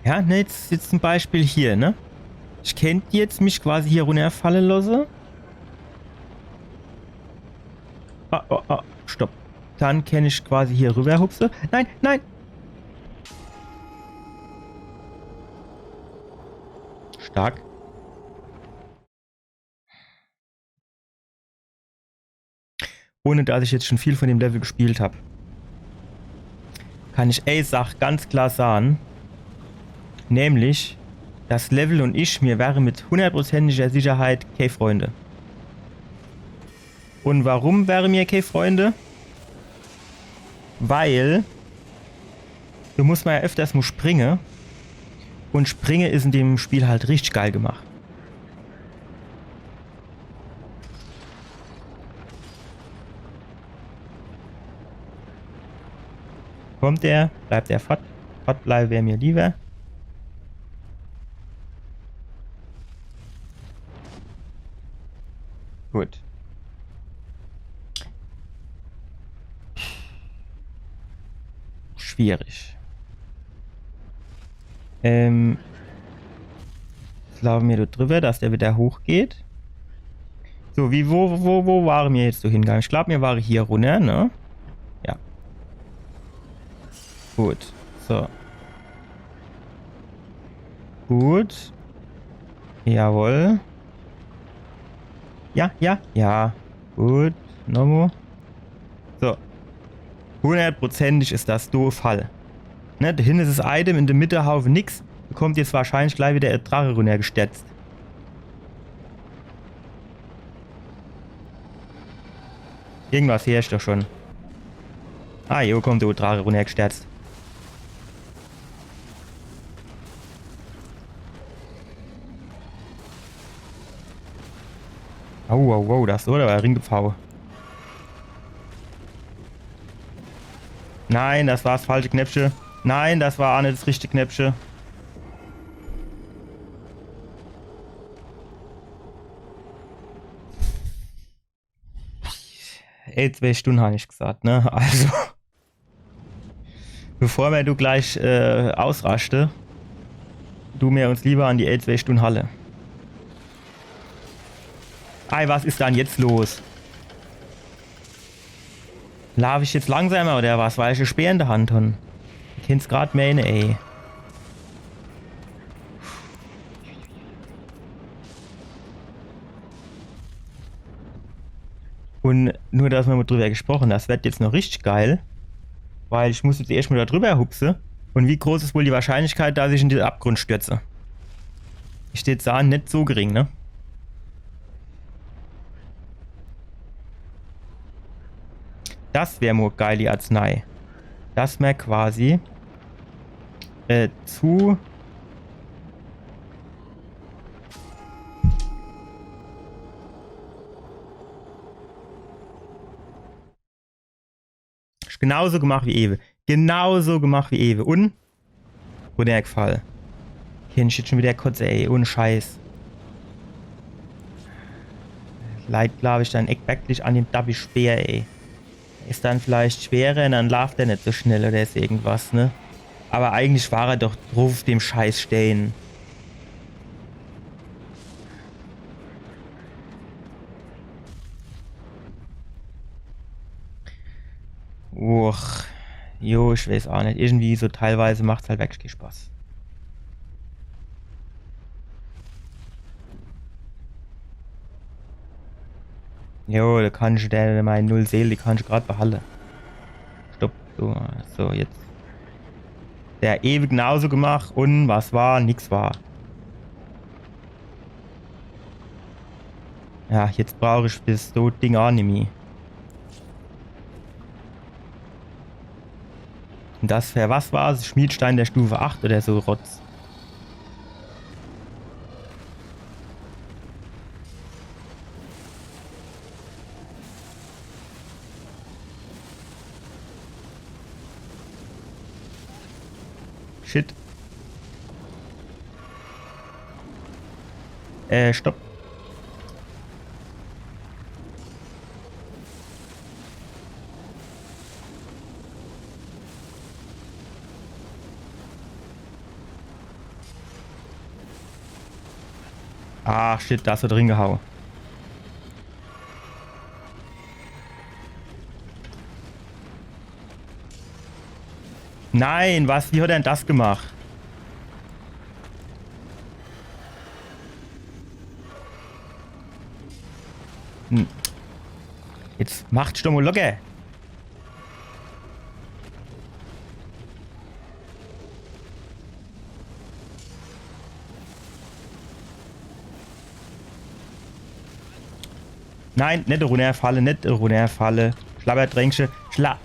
Ja, ne, jetzt, jetzt zum Beispiel hier, ne? Ich kennt jetzt mich quasi hier runnerfalle losse. Ah, oh, oh, stopp. Dann kennt ich quasi hier rüber hupse. Nein, nein! Stark. Ohne dass ich jetzt schon viel von dem Level gespielt hab, kann ich ei Sach ganz klar sage, nämlich, das Level un ich, mir wäre mit hundertprozentiger Sicherheit kee Freunde. Un warum wäre mir kee Freunde? Weil do muss mer ja öfters mol springe. Un Springe is in dem Spiel halt richtig geil gemacht. Kommt er? Bleibt er fort? Fort bleibe wär mir lieber. Gut. Schwierig. Ähm. Jetzt laufe mir do drüber, dass der wieder hochgeht. So, wie, wo, wo, wo ware mir jetzt so hingange? Ich glaub, mir ware hier runner, ne? Ja. Gut. So. Gut. Jawohl. Ja, ja, ja. Gut. Nochmol. So. Hundertprozentig is das do Fall. Ne, do hinne is das Item, in de Mitte Haufe nix. Do kommt jetzt wahrscheinlich gleich wieder e Drache runnergesterzt. Irgendwas heer ich doch schon. Ah, jo, kommt de Drache runnergesterzt. Au, au, au, das war awwer e Ringepfau. Nein, das war das falsche Knäppche. Nein, das war aa net das richtige Knäppche. Ey, zwee Stunde han ich gesagt, ne? Also. Bevor mer do gleich äh, ausraschte, du mer uns lieber an die L zwei Stunde halle. Ei, was is dann jetzt los? Laaf ich jetzt langsamer oder was? Weil ich e Speer in de Hand han. Ich kenn's grad mene, ey. Un nur, dass mer mol drüber gesproche, das werd jetzt noch richtig geil. Weil ich muss jetzt erscht mol do drüber hupse. Un wie groß is wohl die Wahrscheinlichkeit, dass ich in de Abgrund stürze? Ich würd sahn, net so gering, ne? Das wär mol geil, die Arznei. Dass mer quasi äh, zu Genauso gemacht wie ewe. Genauso gemacht wie ewe. Un? Runnergfall. Hier, ich jetzt schon wieder kotze, ey. Ohne Scheiß. Leid, glaab ich, dann echt wirklich an dem dabbi Speer, ey. Is dann vielleicht schwerer un dann laaft er net so schnell oder is irgendwas, ne? Aber eigentlich war er doch druff, dem Scheiß stehn. Uch. Jo, ich weiß aa net. Irgendwie so teilweise macht's halt wirklich kee Spaß. Jo, do kann ich der mei null Seele, die kann ich grad behalle. Stopp. So, so, jetzt. Der ewig genauso gemacht un was war? Nix war. Ja, jetzt brauch ich des Ding aa nimmi. Un das für was war's? Schmiedstein der Stufe acht oder so Rotz. Shit. Äh, stopp. Ah, shit, do is er drin gehaue. Nein, was? Wie hat er denn das gemacht? Hm. Jetzt macht doch mol locker. Nein, net runnerfalle, net runnerfalle. Schlabberdränkche, Schla...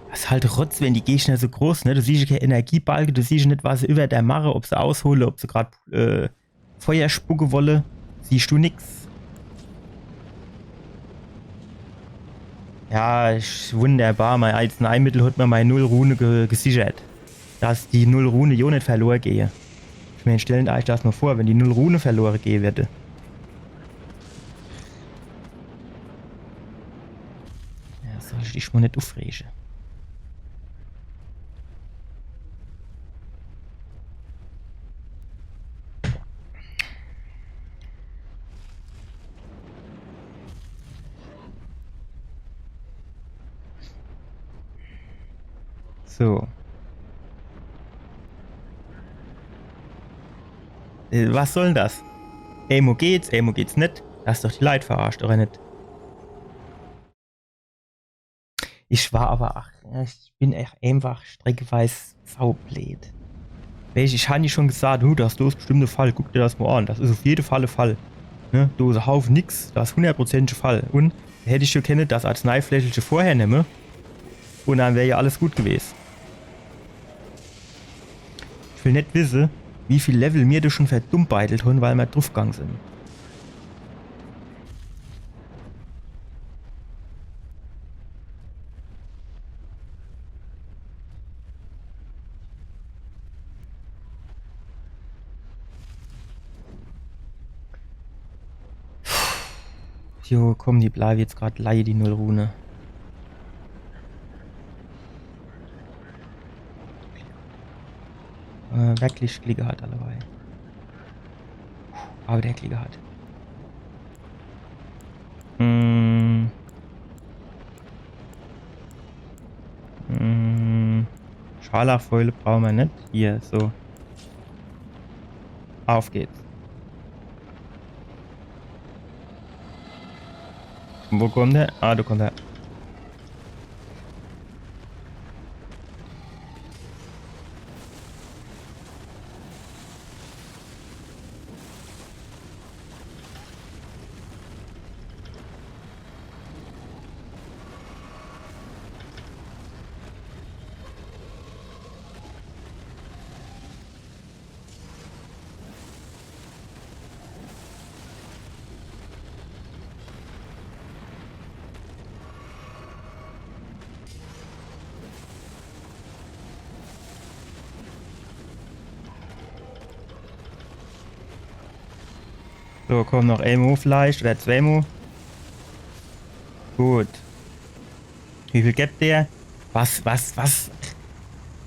Das is halt Rotz, wenn die Gegner so groß, ne? Du siehsch kee Energiebalke, du siehsch net, was se iwwer der mache, ob se aushole, ob se grad äh, Feuer spucke wolle. Siehsch du nix. Ja, ich, wunderbar. Mei Arzneimittel hat mer mei null Rune ge gesichert. Dass die null Rune jo net verlor gehe. Ich mein, stellen eich das mol vor, wenn die null Rune verlore gehe würde. Ja, soll ich dich mol net uffrege. So. Äh, was soll denn das? Emo geht's, emo geht's net. Das is doch die Leit verarscht, oder net? Ich war aber, ach, ich bin echt einfach streckeweis saubleed. Weesch, ich han die schon gesagt, du, das do is bestimmt e Fall, guck dir das mol an. Das is uff jede Fall e Fall. Ne? Do is e Haufe nix, das is hundertprozentig e Fall. Un hätt ich jo kenne das Arzneifläschelche vorher nemme. Un dann wär jo alles gut gewes. Ich will net wisse, wie viel Level mir do schon verdummbeidelt hun, weil mer druffgang sin. Tjo, komm, die bleiwe jetzt grad leie, die null Rune. Äh, wirklich Glick gehat, alleweil. Awwer der Glick gehat. Hm. Hm. Scharlachfäule brauche mer net. Hier, so. Auf geht's. Wo kommt der? Ah, do kommt er. So, komm, noch emo vielleicht oder zwee mo. Gut. Wie viel gibt der? Was, was, was?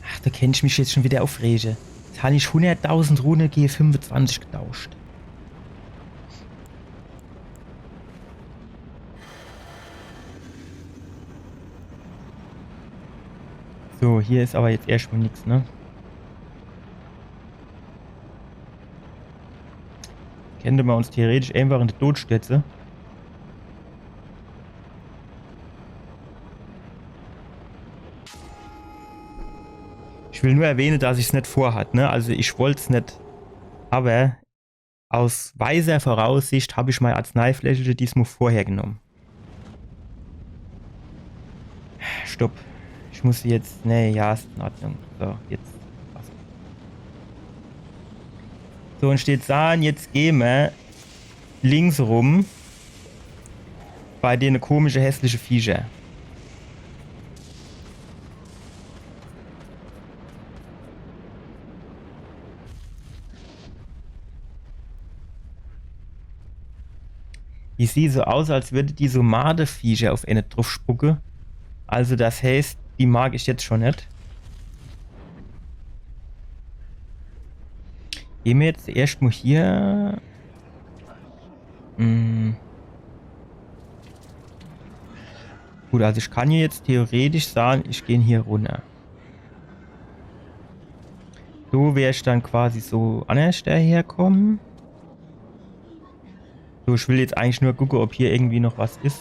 Ach, do kennt ich mich jetzt schon wieder uffrege. Jetzt han ich hunderttausend Rune gege fünfezwanzig getauscht. So, hier is awwer jetzt erscht mo nix, ne? Kennt mer uns theoretisch einfach in de Tod stürze. Ich will nur erwähne, dass ich's net vorhat, ne? Also ich wollt's net, awwer aus weiser Voraussicht hab ich mei Arzneifläschelche diesmo vorher genomm. Stopp. Ich muss jetzt. Nee, ja, is in Ordnung. So, jetzt. So, un steht Sahn, jetzt geh mer links rum bei dene komische, hässliche Viecher. Die sieht so aus, als würde die so Madeviecher uff ene druffspucke. Also das heißt, die mag ich jetzt schon net. Geh mer jetzt erscht mo hier. Hm. Gut, also ich kann hier jetzt theoretisch sahn, ich geh hier runner. So wär ich dann quasi so annerscht daherkomme. So, ich will jetzt eigentlich nur gucke, ob hier irgendwie noch was is.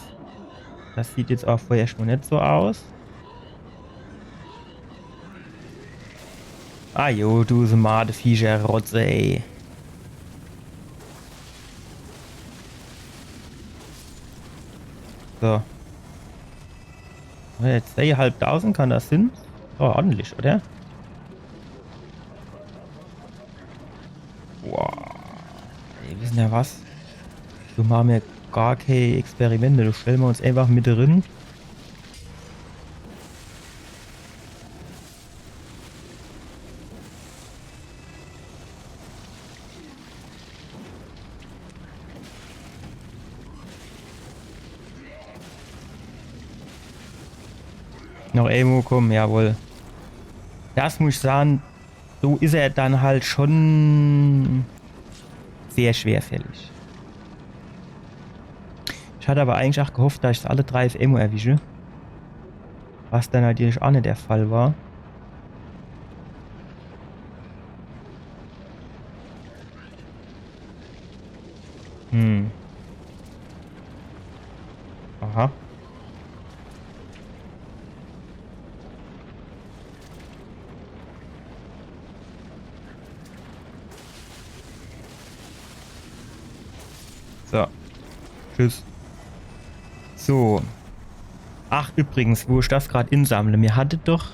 Das sieht jetzt awwer vorher schon net so aus. Ah jo, du Madeviecher, Rotze, ey. So. Oh, jetzt zweieinhalbtausend, kann das sinn? Oh, ordentlich, oder? Boah. Ey, wissener was? Do mache mer gar kee Experimente. Do stelle mer uns einfach mit drin. Noch emo kumme, jawohl. Das muss ich sahn, so is er dann halt schon sehr schwerfällig. Ich hatt awwer eigentlich ach gehofft, dass ich alle drei uff emo erwische. Was dann natürlich ach net de Fall war. Hm. Aha. So. Tschüss. So. Ach, übrigens, wo ich das grad insammle, mir hatte doch,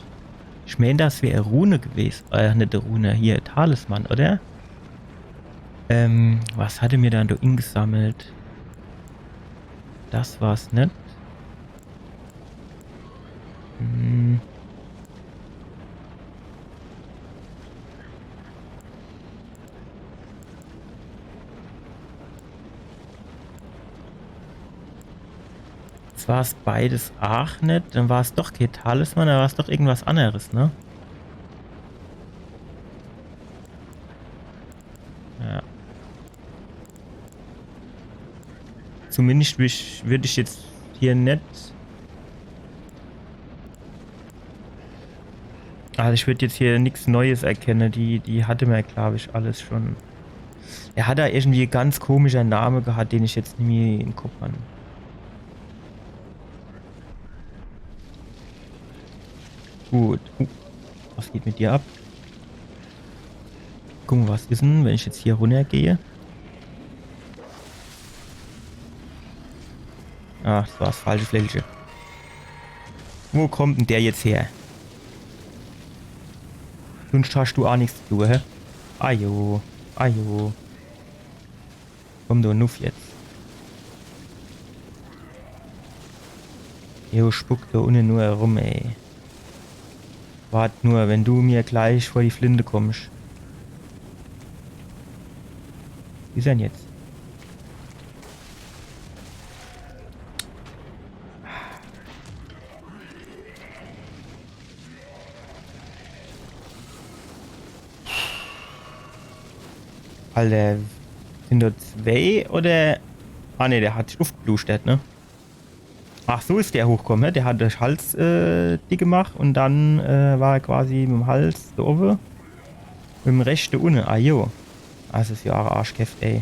ich meen, das wär e Rune gewese, äh, net e Rune, hier, Talisman, oder? Ähm, was hatte mir dann do ingesammelt? Das war's net. Hm. War's beides aach net? Dann war's doch kee Talisman, dann war's doch irgendwas anneres, ne? Ja. Zumindest würd ich, würd ich jetzt hier net. Also ich würd jetzt hier nix Neues erkenne. Die, die hatte mer, glaub ich, alles schon. Er hat do irgendwie ganz komischer Name gehat, den ich jetzt nimmi im Kopp han. Gut. Uh, was geht mit dir ab? Gucke, was is denn, wenn ich jetzt hier runnergeh? Ah, das war das falsche Fläschche. Wo kommt denn der jetzt her? Sonst hast du aach nix zu tun, hä? Ajo, ajo. Komm do nuff jetzt. Jo, spuck do unne nur erum, ey. Wart nur, wenn du mir gleich vor die Flinte kommst. Wie is er denn jetzt? Alter, sind do zwei oder? Ah ne, der hat sich uffgeblustert, ne? Ach, so is der hochkomme, ne? Der hat de Hals, äh, dick gemacht und dann, äh, war er quasi mit dem Hals do owwe. Mit dem Rechte unne, ah jo. Das is jo aach Arschkräft, ey.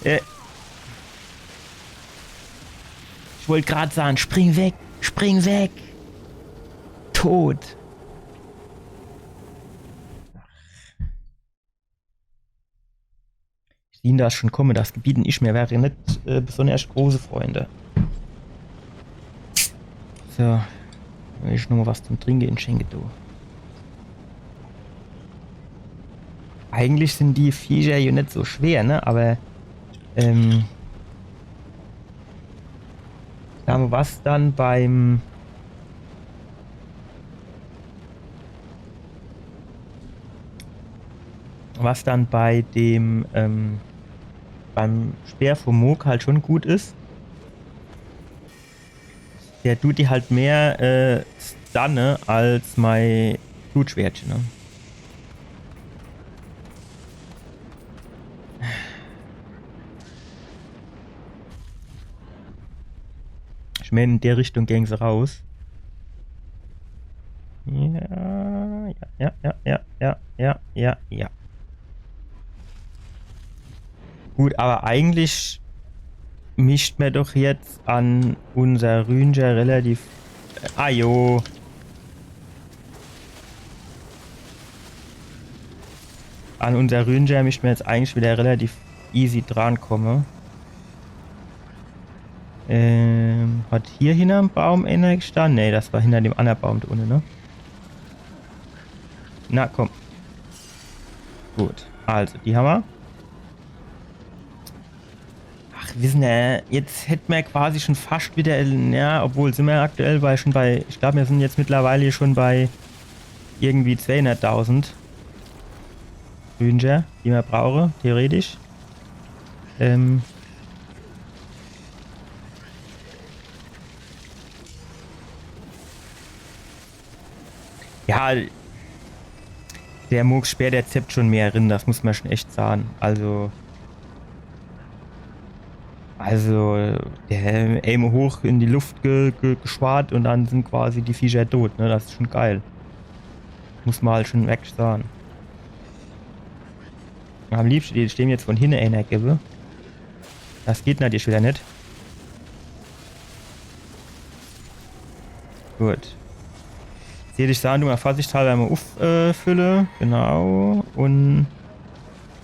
Äh. Ich wollt grad sagen, spring weg, spring weg. Tot. Ich sieh das schon komme, das Gebiet und ich, mir wäre net, äh, besonders große Freunde. So, will ich noch mal was zum Trinke inschenke, du. Eigentlich sind die Viecher jo net so schwer, ne? Aber, ähm, Aber was dann beim, was dann bei dem, ähm, beim Speer vom Mohg halt schon gut is, der tut die halt mehr, äh, stunne als mei Blutschwertche, ne? Ich mein, in der Richtung gäng se raus. Ja, ja, ja, ja, ja, ja, ja, ja, ja. Gut, aber eigentlich mischt mer doch jetzt an unser Rünscher relativ, äh, ah jo. An unser Rünscher mischt mer jetzt eigentlich wieder relativ easy drankomme. Ähm, hat hier hinterm Baum einer gestann? Nee, das war hinter dem anderen Baum da unten, ne? Na, komm. Gut, also, die hammer. Ach, wissen, äh, jetzt hätt mer quasi schon fast wieder, ja, obwohl, sind mer aktuell bei, schon bei, ich glaub, mir sind jetzt mittlerweile schon bei irgendwie zweihunderttausend Rünscher, die mer brauche, theoretisch. Ähm. Ja, der Mohg-Speer, der zeppt schon mehr rin, das muss mer schon echt sagen. Also, also, der einmal hoch in die Luft ge ge geschwart und dann sind quasi die Viecher tot, ne? Das is schon geil. Muss mer halt schon echt sagen. Am liebsten, die stehen jetzt von hinten einer gebe. Das geht natürlich wieder net. Gut. Jetzt hätt ich sagen, du mal vorsichtshalber mal uff, äh, fülle. Genau. Und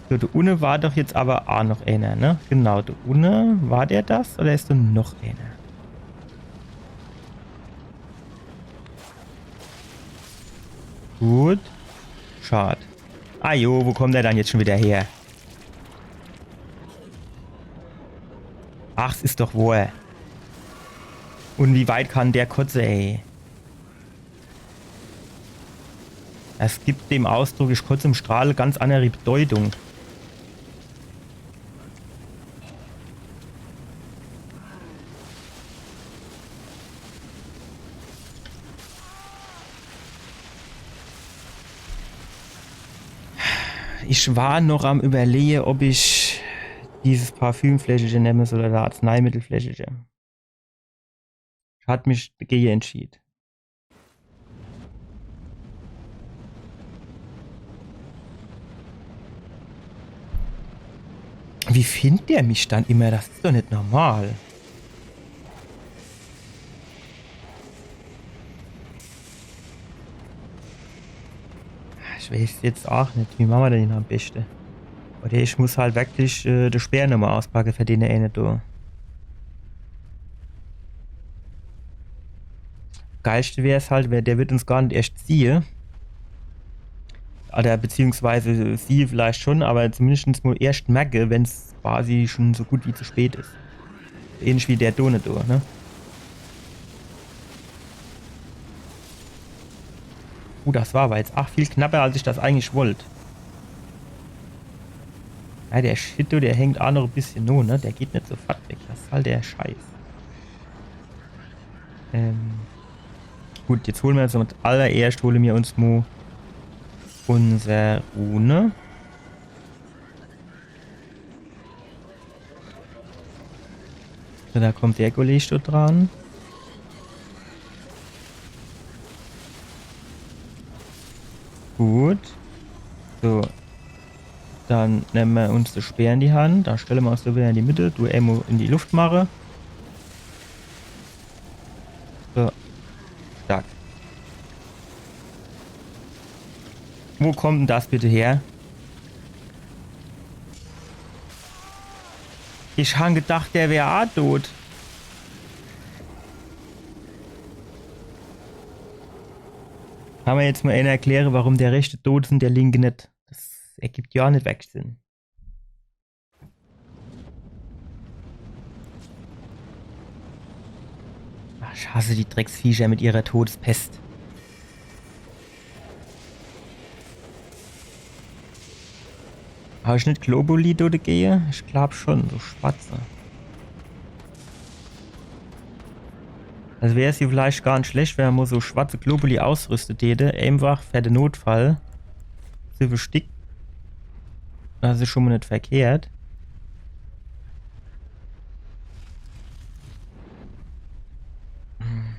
so, da unne war doch jetzt aber auch noch einer, ne? Genau, da unne war der das oder is da noch einer? Gut. Schad. Ah jo, wo kommt der dann jetzt schon wieder her? Ach, s is doch wohl. Und wie weit kann der kotze, ey? Es gibt dem Ausdruck, ich kotze im Strahl, ganz andere Bedeutung. Ich war noch am Überlehe, ob ich dieses Parfümfläschelche nemme soll oder Arzneimittelfläschelche. Ich hat mich dagege entschied. Wie findt der mich dann immer? Das is doch net normal. Ich weiß jetzt aach net, wie mache mer den am beschte? Oder ich muss halt wirklich äh, de Speer nochmal auspacke für den eene do. Geilschte wär's halt, wer, der wird uns gar net erscht siehe. Oder beziehungsweise siehe vielleicht schon, aber zumindest mal erscht merke, wenn's quasi schon so gut wie zu spät is. Ähnlich wie der Done do, ne? Uh, das war aber jetzt aach viel knapper, als ich das eigentlich wollt. Ja, der Shit do, der hängt aach noch e bissche no, ne? Der geht net sofort weg. Das is halt der Scheiß. Ähm, gut, jetzt hole mer uns als allererscht, hole mer uns mo unser Rune. So, da kommt der Kollege dort dran. Gut. So. Dann nemme mer uns de Speer in die Hand. Dann stelle mer uns do wieder in die Mitte. Du emol in die Luft mache. So. Stark. Wo kommt denn das bitte her? Ich han gedacht, der wär aach tot. Kann mer jetzt mal einer erkläre, warum der rechte tot is un der linke net? Das ergibt jo net wirklich Sinn. Ach, ich hasse die Drecksviecher mit ihrer Todespest. Hab ich net Globuli do degehe? Ich glaub schon, so schwarze. Also wär's hier vielleicht gar net schlecht, wenn mer mo so schwarze Globuli ausrüste däte. Einfach für de Notfall. Siwwe Stick. Das is schon mo net verkehrt. Hm.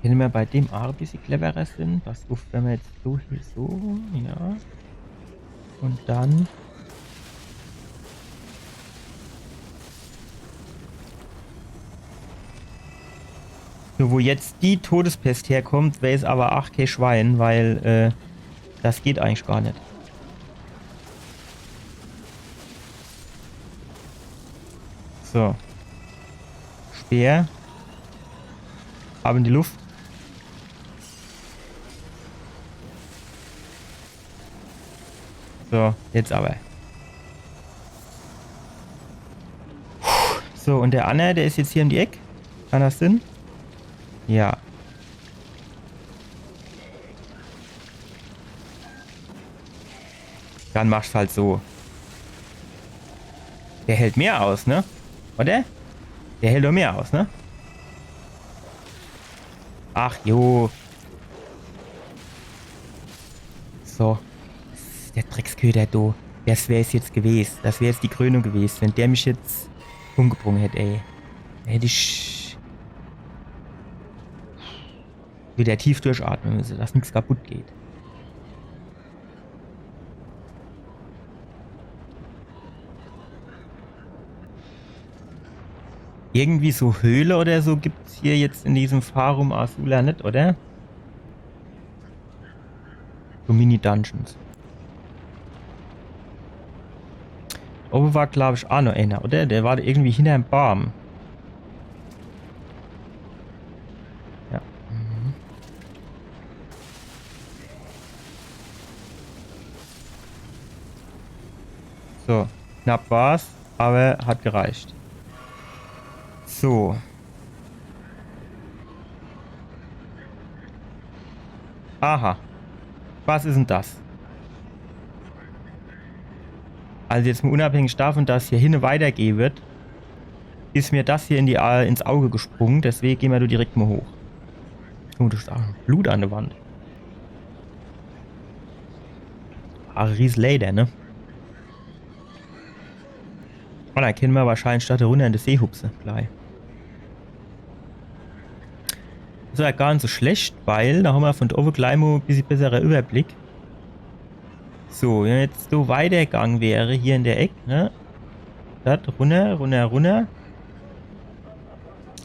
Wenn mer bei dem aach e bissche cleverer sin, pass uff, wenn mer jetzt so hier so, ja. Un dann. So, wo jetzt die Todespest herkommt, weiß aber aach kee Schwein, weil, äh, das geht eigentlich gar net. So. Speer. Ab in die Luft. So, jetzt aber. So, un der anner, der is jetzt hier um die Eck. Kann das sin? Ja. Dann mach's halt so. Der hält mehr aus, ne? Oder? Der hält doch mehr aus, ne? Ach jo. So. Der Drecksköter, du. Das wär's jetzt gewes. Das wär jetzt die Krönung gewes, wenn der mich jetzt umgebrung hätt, ey. Hätt ich wieder tief durchatme müsse, dass nix kaputt geht. Irgendwie so Höhle oder so gibt's hier jetzt in diesem Farum Azula net, oder? So Mini-Dungeons. Obe war, glaub ich, aach noch einer, oder? Der war irgendwie hinnerm Baum. Ja. Mhm. So, knapp war's, aber hat gereicht. So. Aha. Was is denn das? Also jetzt mo unabhängig davon, dass hier hinne weitergehe wird, is mir das hier in die, äh, ins Auge gesprungen. Deswege gehn mir do direkt mo hoch. Oh, das is aach Blut an der Wand. Ach, Riesenleeder, ne? Un dann kenne mer wahrscheinlich statt runner in de See hupse, glei. Is jo gar net so schlecht, weil do hammer vun do owwe glei mo e bissje bessere Überblick. So, wenn mer jetzt so weitergang wäre, hier in de Eck, ne? Statt runner, runner, runner.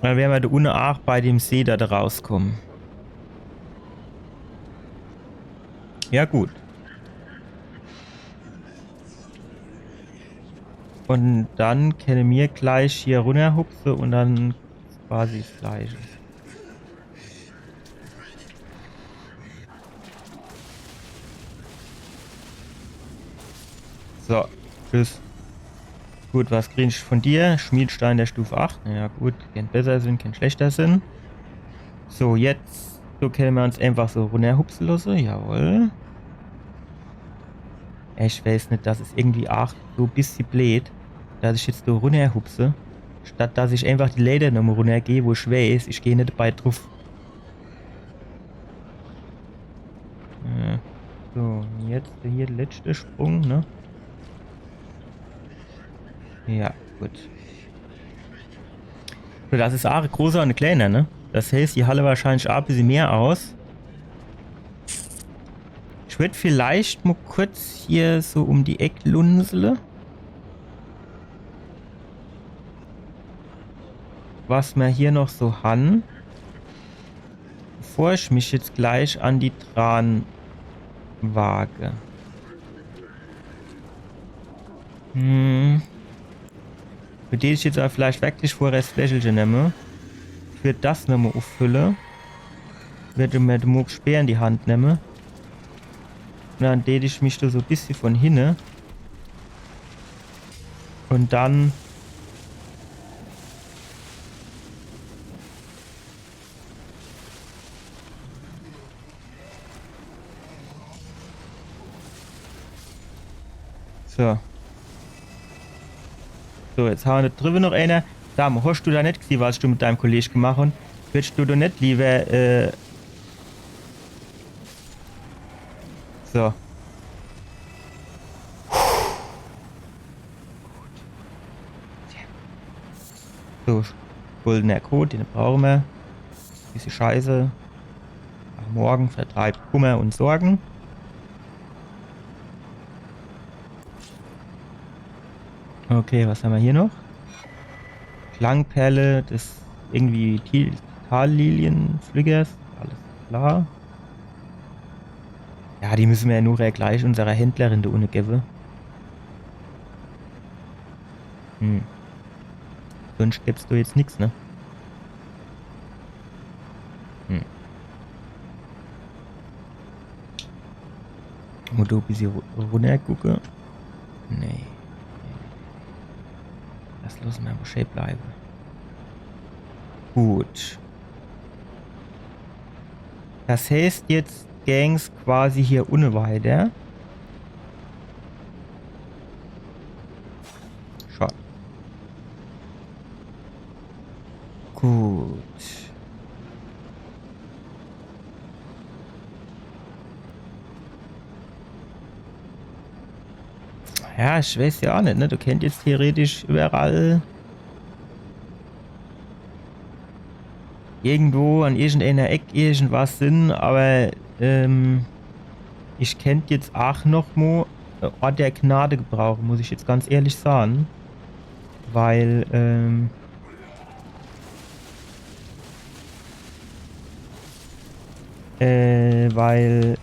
Dann wäre mer do unne aach bei dem See do rauskomme. Ja, gut. Un dann kenne mer glei hier runnerhupse un dann quasi des Gleiche. So, tschüss. Gut, was krie ich vun dir? Schmiedstein der Stufe acht. Ja gut, kennt besser sin, kennt schlechter sin. So, jetzt, so kenne mer uns einfach so runnerhupse losse. Jawohl. Ich weiß net, des is irgendwie aach so e bissje bleed, dass ich jetzt so runnerhupse, statt dass ich einfach die Leeder nomme runnergeh, wo ich weiß, ich geh net debei druff. Äh, so, jetzt hier de letschte Sprung, ne? Ja, gut. So, des is aach e großer un e kleener, ne? Des heißt, die halle wahrscheinlich aach e bissje mehr aus. Ich würd vielleicht mo kurz hier so um die Eck lunsele. Was mer hier noch so han, bevor ich mich jetzt glei an die Tran wage. Hm. Für die ich jetzt awwer vielleicht wirklich vorher des Fläschelche nemme. Ich würd des nomme uffülle. Würd mer de Mohg Speer in die Hand nemme. Un dann dät ich mich do so e bissje vun hinne. Un dann So. So, jetzt hammer do driwwe noch eener. Sag mo, hosch du do net gesieh, was du mit deim Kolleg gemacht hosch? Würdsch du do net liewer, äh, so. So, goldener Kot, den brauche mer. Bissje Scheiße. Ach, Morgen vertreibt Kummer un Sorgen. Okay, was hammer hier noch? Klangperle des irgendwie Til-, Tallilienpflückers. Alles klar. Ja, die müsse mer jo nur gleich unserer Händlerin do unne gewwe. Hm. Sonscht gebt's do jetzt nix, ne? Hm. Mo do e bissje ru-, runnergucke. Nee. Des losse mer mo schee bleiwe. Gut. Des heißt, jetzt gäng's quasi hier unne weiter. Schad. Gut. Ja, ich weiß jo aach net, ne? Du kennscht jetzt theoretisch iwwerall irgendwo an irgendeener Eck irgendwas sin, awwer, ähm, ich kennt jetzt aach noch mo, äh, Ort der Gnade gebrauche, muss ich jetzt ganz ehrlich sage. Weil, ähm, äh, weil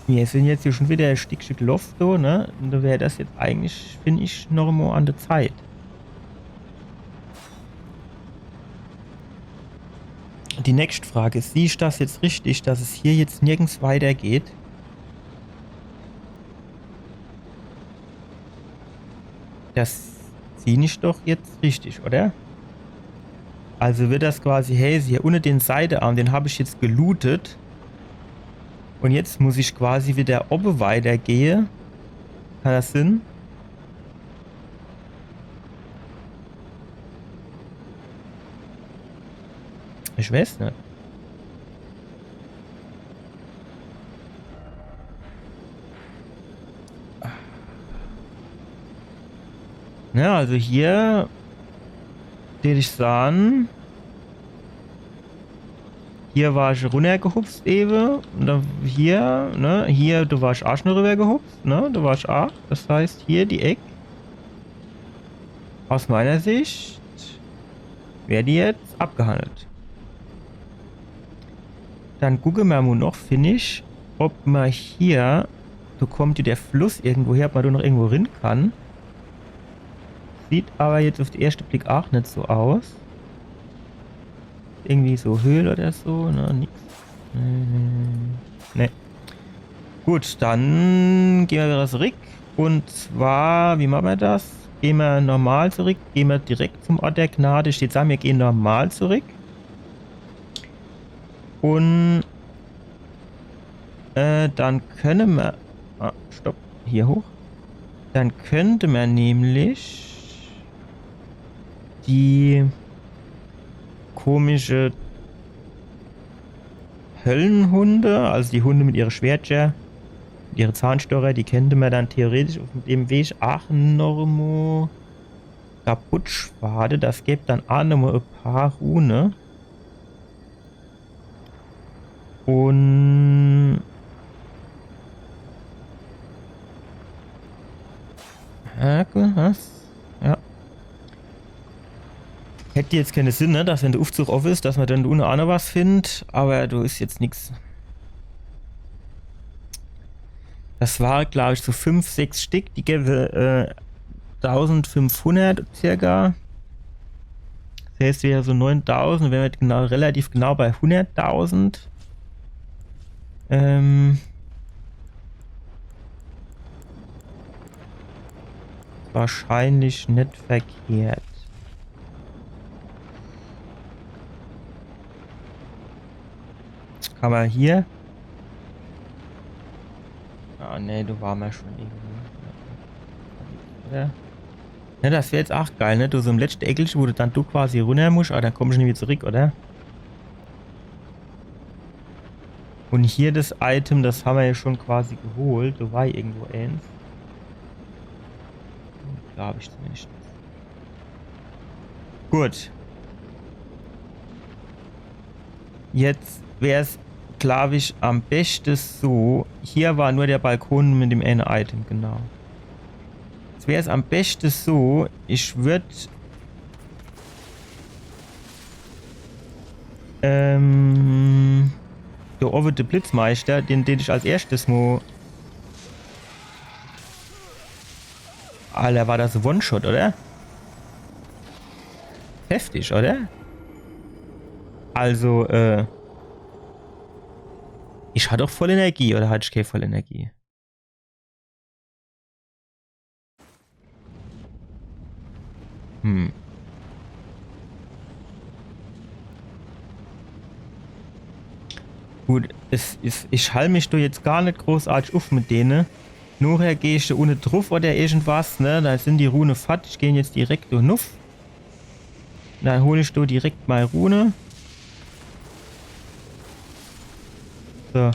mir sin jetzt hier schun widder e Stickche geloff do, ne? Un do wär des jetzt eigentlich, find ich, noch mo an de Zeit. Die nächscht Frage is, sieh ich des jetzt richtig, dass es hier jetzt nirgends weitergeht? Des sieh ich doch jetzt richtig, oder? Also werd des quasi, hey, hier unne den Seidearm, den hab ich jetzt gelootet. Un jetzt muss ich quasi widder owwe weitergehe. Kann des sinn? Ich weiß net. Ja, also hier, tät ich sahn, hier war ich runnergehupst ewe. Und dann hier, ne, hier, do war ich ach schon rübergehupst, ne, do war ich ach. Das heißt, hier die Eck, aus meiner Sicht, wär die jetzt abgehandelt. Dann gucke mer mo noch, find ich, ob mer hier, do kommt jo der Fluss irgendwo her, ob mer do noch irgendwo rin kann. Sieht aber jetzt auf de erschte Blick ach net so aus. Irgendwie so Höhl oder so, ne? Nix. Äh, ne. Gut, dann gehn mer wieder zurück. Und zwar, wie mache mer das? Gehn mer normal zurück, gehn mer direkt zum Ort der Gnade. Ich tät sahn, mir gehn normal zurück. Und äh, dann könne mer. Ah, stopp. Hier hoch. Dann könnte mer nämlich die komische Höllenhunde, also die Hunde mit ihre Schwertcher, mit ihre Zahnstocher, die könnte mer dann theoretisch auf dem Weg ach nochmo kaputt schwade. Das gäb dann ach nochmo e paar Rune. Und Hä, was? Ja. Hätt jetzt kene Sinn, ne? Dass wenn de Uffzug off is, dass mer dann unne ach noch was findt. Aber do is jetzt nix. Das war, glaub ich, so fünf, sechs Stick. Die gäbe, äh, tausendfünfhundert circa. Das heißt, wär so neuntausend, wär mer genau, relativ genau bei hunderttausend. Ähm, wahrscheinlich net verkehrt. Kann mer hier? Ah, nee, do war mer schon irgendwie. Ja. Ja, das wär jetzt ach geil, ne? Du so im letschte Eckelche, wo du dann du quasi runner musst, aber dann kommst du net mehr zurück, oder? Und hier das Item, das hammer ja schon quasi geholt. Do war irgendwo eins. Glaub ich zumindest. Gut. Jetzt wär's, glaub ich, am beschte so. Hier war nur der Balkon mit dem eine Item, genau. Jetzt wär's am beschte so, ich würd, ähm, der Ovid, der Blitzmeister, den, den ich als erschtes mo Alter, war das One-Shot, oder? Heftig, oder? Also, äh, ich hatt doch voll Energie, oder hatt ich kee voll Energie? Hm. Gut, es, es, ich hall mich do jetzt gar net großartig uff mit dene. Nochher geh ich do unne druff oder irgendwas, ne? Do sin die Rune fort. Ich geh jetzt direkt do nuff. Dann hol ich do direkt mei Rune. So.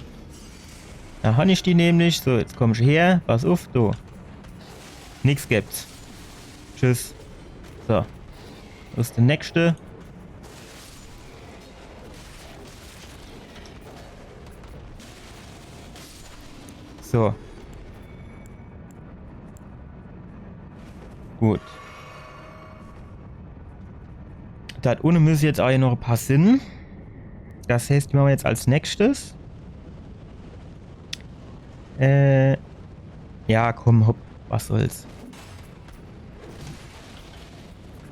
Do hann ich die nämlich. So, jetzt komm ich her. Pass uff, do. Nix gibt's. Tschüss. So. Wo is de nächste? So. Gut. Do unne müsse jetzt ach noch e paar sin. Das heißt, die mache mer jetzt als nächstes. Äh, ja, komm, hopp, was soll's.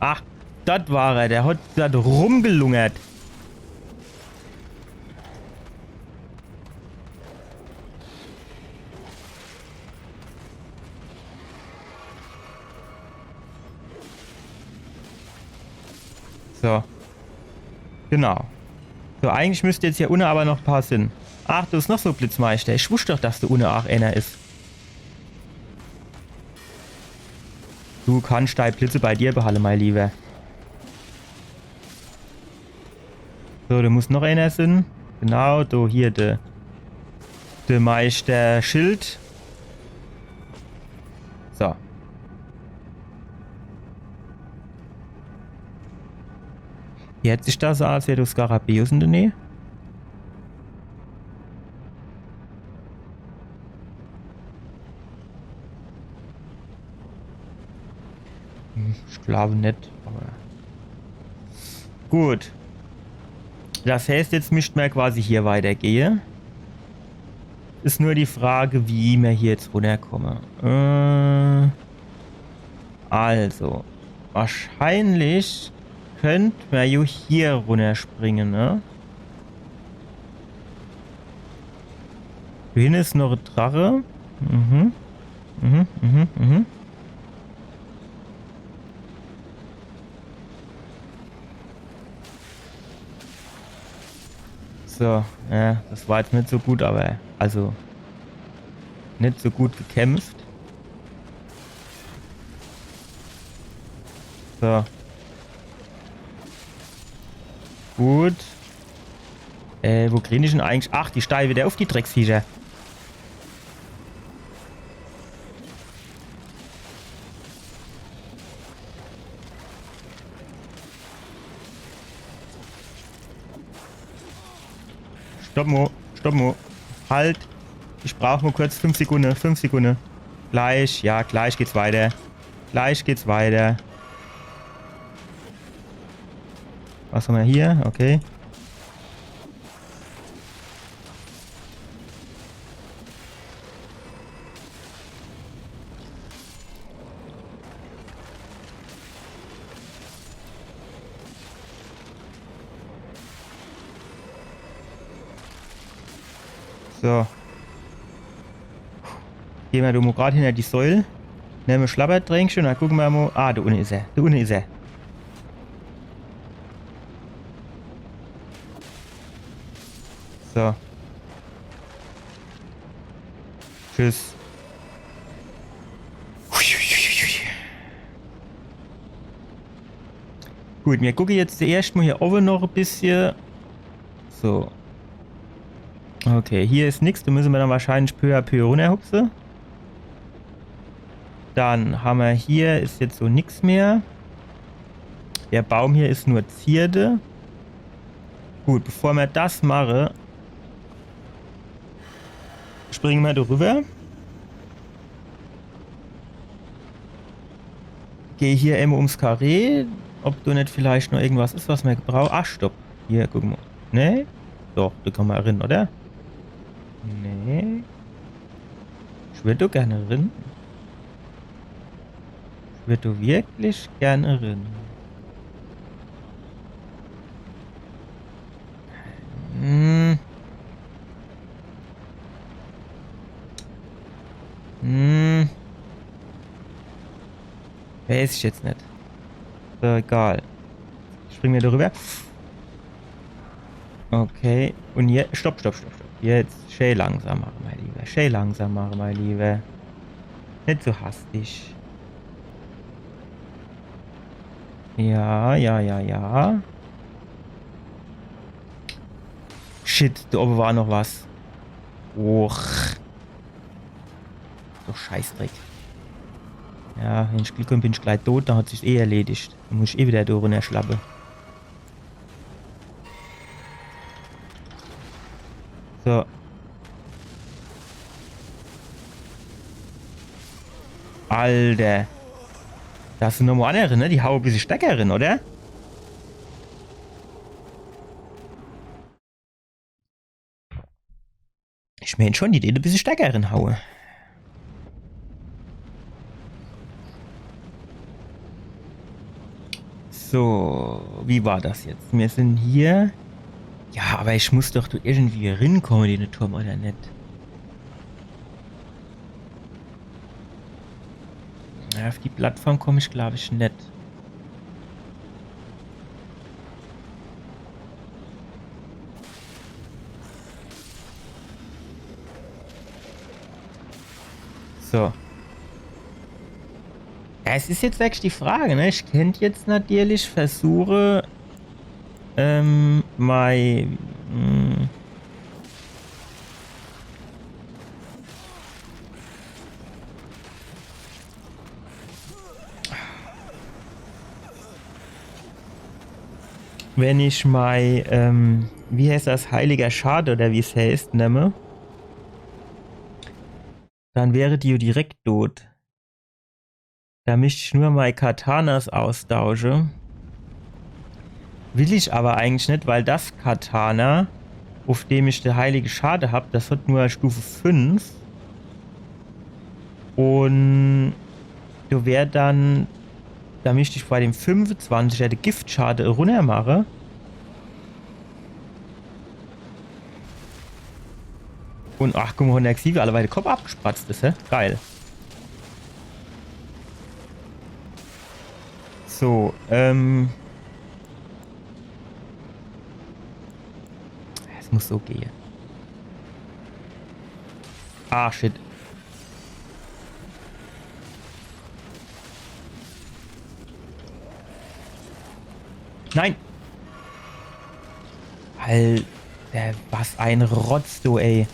Ach, das war er, der hat do rumgelungert. So. Genau. So, eigentlich müsst jetzt hier unne aber noch e paar sin. Ach, do is noch so Blitzmeister. Ich wusst doch, dass do unne ach einer is. Du kannst dei Blitze bei dir behalle, mein Lieber. So, do muss noch einer sin. Genau, do hier de, de Meister Schild. So. Hört sich das so an, als wär do Skarabäus in de Näh? Hm, ich glaab net, awwer gut. Das heißt, jetzt misst mer quasi hier weitergehe. Is nur die Frage, wie mer hier jetzt runnerkomme. Äh, also, wahrscheinlich könnt mer jo hier runnerspringe, ne? Do hinne is noch e Drache. Mhm. Mhm, mhm, mhm. So, ja, das war jetzt net so gut, awwer, also, net so gut gekämpft. So. Gut. Äh, wo krieg ich en eigentlich? Ach, die steie widder uff, die Drecksviecher. Stopp mo, stopp mo. Halt. Ich brauch nur kurz fünf Sekunde, fünf Sekunde. Gleich, ja, gleich geht's weiter. Gleich geht's weiter. Was hammer hier? Okay. So. Geh mer do mo grad hinner die Säul. Nemme Schlabbertränkche un dann gucke mer mo. Ah, do unne is er. Do unne is er. So. Tschüss. Gut, mir gucke jetzt zuerscht mo hier owwe noch e bissje. So. Okay, hier is nix. Do misse mer dann wahrscheinlich peu à peu runnerhupse. Dann hammer hier, is jetzt so nix mehr. Der Baum hier is nur Zierde. Gut, bevor mer das mache, springe mer do riwwer. Geh hier emol ums Karree, ob do net vielleicht noch irgendwas is, was mer gebraucht. Ach, stopp. Hier, guck mo. Nee? Doch, do kann mer rin, oder? Nee. Ich würd do gern rin. Ich würd do wirklich gern rin. Hm. Hm. Weiß ich jetzt net. So, egal. Springe mer do riwwer. Okay. Un jetzt. Stopp, stopp, stopp, stopp. Jetzt. Schee langsamer, mei Liewer. Schee langsamer, mei Liewer. Net so hastig. Ja, ja, ja, ja. Shit, do owwe war noch was. Och. So Scheißdreck. Ja, wenn ich Glick hab, bin ich glei dot, dann hat sich's eh erledigt. Dann muss ich eh widder do runnerschlappe. So. Alter. Das sin nochmo annere, ne? Die haue e bissje stärker rin, oder? Ich meen schon, die dun e bissje stärker rin haue. So, wie war das jetzt? Mir sin hier. Ja, awwer ich muss doch do irgendwie rinkomme in de Turm, oder net? Ja, uff die Plattform komm ich, glaab ich, net. So. Ja, es is jetzt wirklich die Frage, ne? Ich kennt jetzt natürlich versuche, ähm, mei, hm, Wenn ich mei, ähm, wie heißt das, heiliger Schade oder wie's heißt, nemme, dann wäre die jo direkt tot. Da misst ich nur mei Katanas austausche. Will ich awwer eigentlich net, weil das Katana, uf dem ich de heilige Schade hab, das hat nur Stufe fünf. Un do wär dann, da misst ich bei dem fünfezwanziger de Giftschade runnermache. Un ach, guck mol, hunnertsiwwe alleweil de Kopp abgespratzt is, hä? Geil. So, ähm. Es muss so gehe. Ah, shit. Nein! Alter, was e Rotz, du, ey.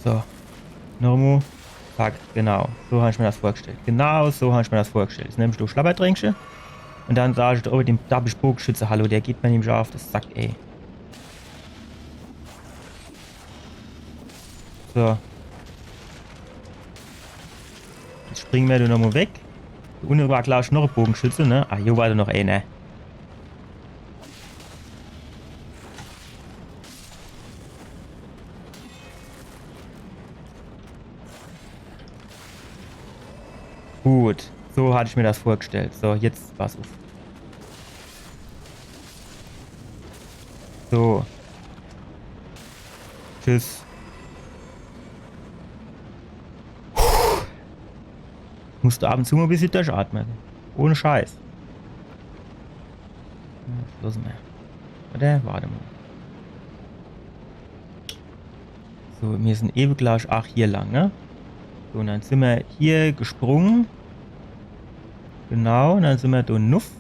So. Nochmo. Zack, genau. So hab ich mir das vorgestellt. Genau so hab ich mir das vorgestellt. Jetzt nemm ich do Schlabbertränkche. Un dann sag ich do owwe dem, do hab ich Bogeschütze, hallo, der geht mir nämlich uf de Sack, ey. So. Jetzt springe mer do nochmo weg. Do unne war, glaab ich, noch e Bogeschütze, ne? Ah, hier war do noch eener. Gut, so hatt ich mir das vorgestellt. So, jetzt pass uf. So. Tschüss. Musst du ab un zu mol e bissje durchatme. Ohne Scheiß. Hm, los mol. Oder? Wart mol. So, mir sin ewe gleich, ach, hier lang, ne? So, un dann sin mer hier gesprunge. Genau, un dann sin mer do nuff.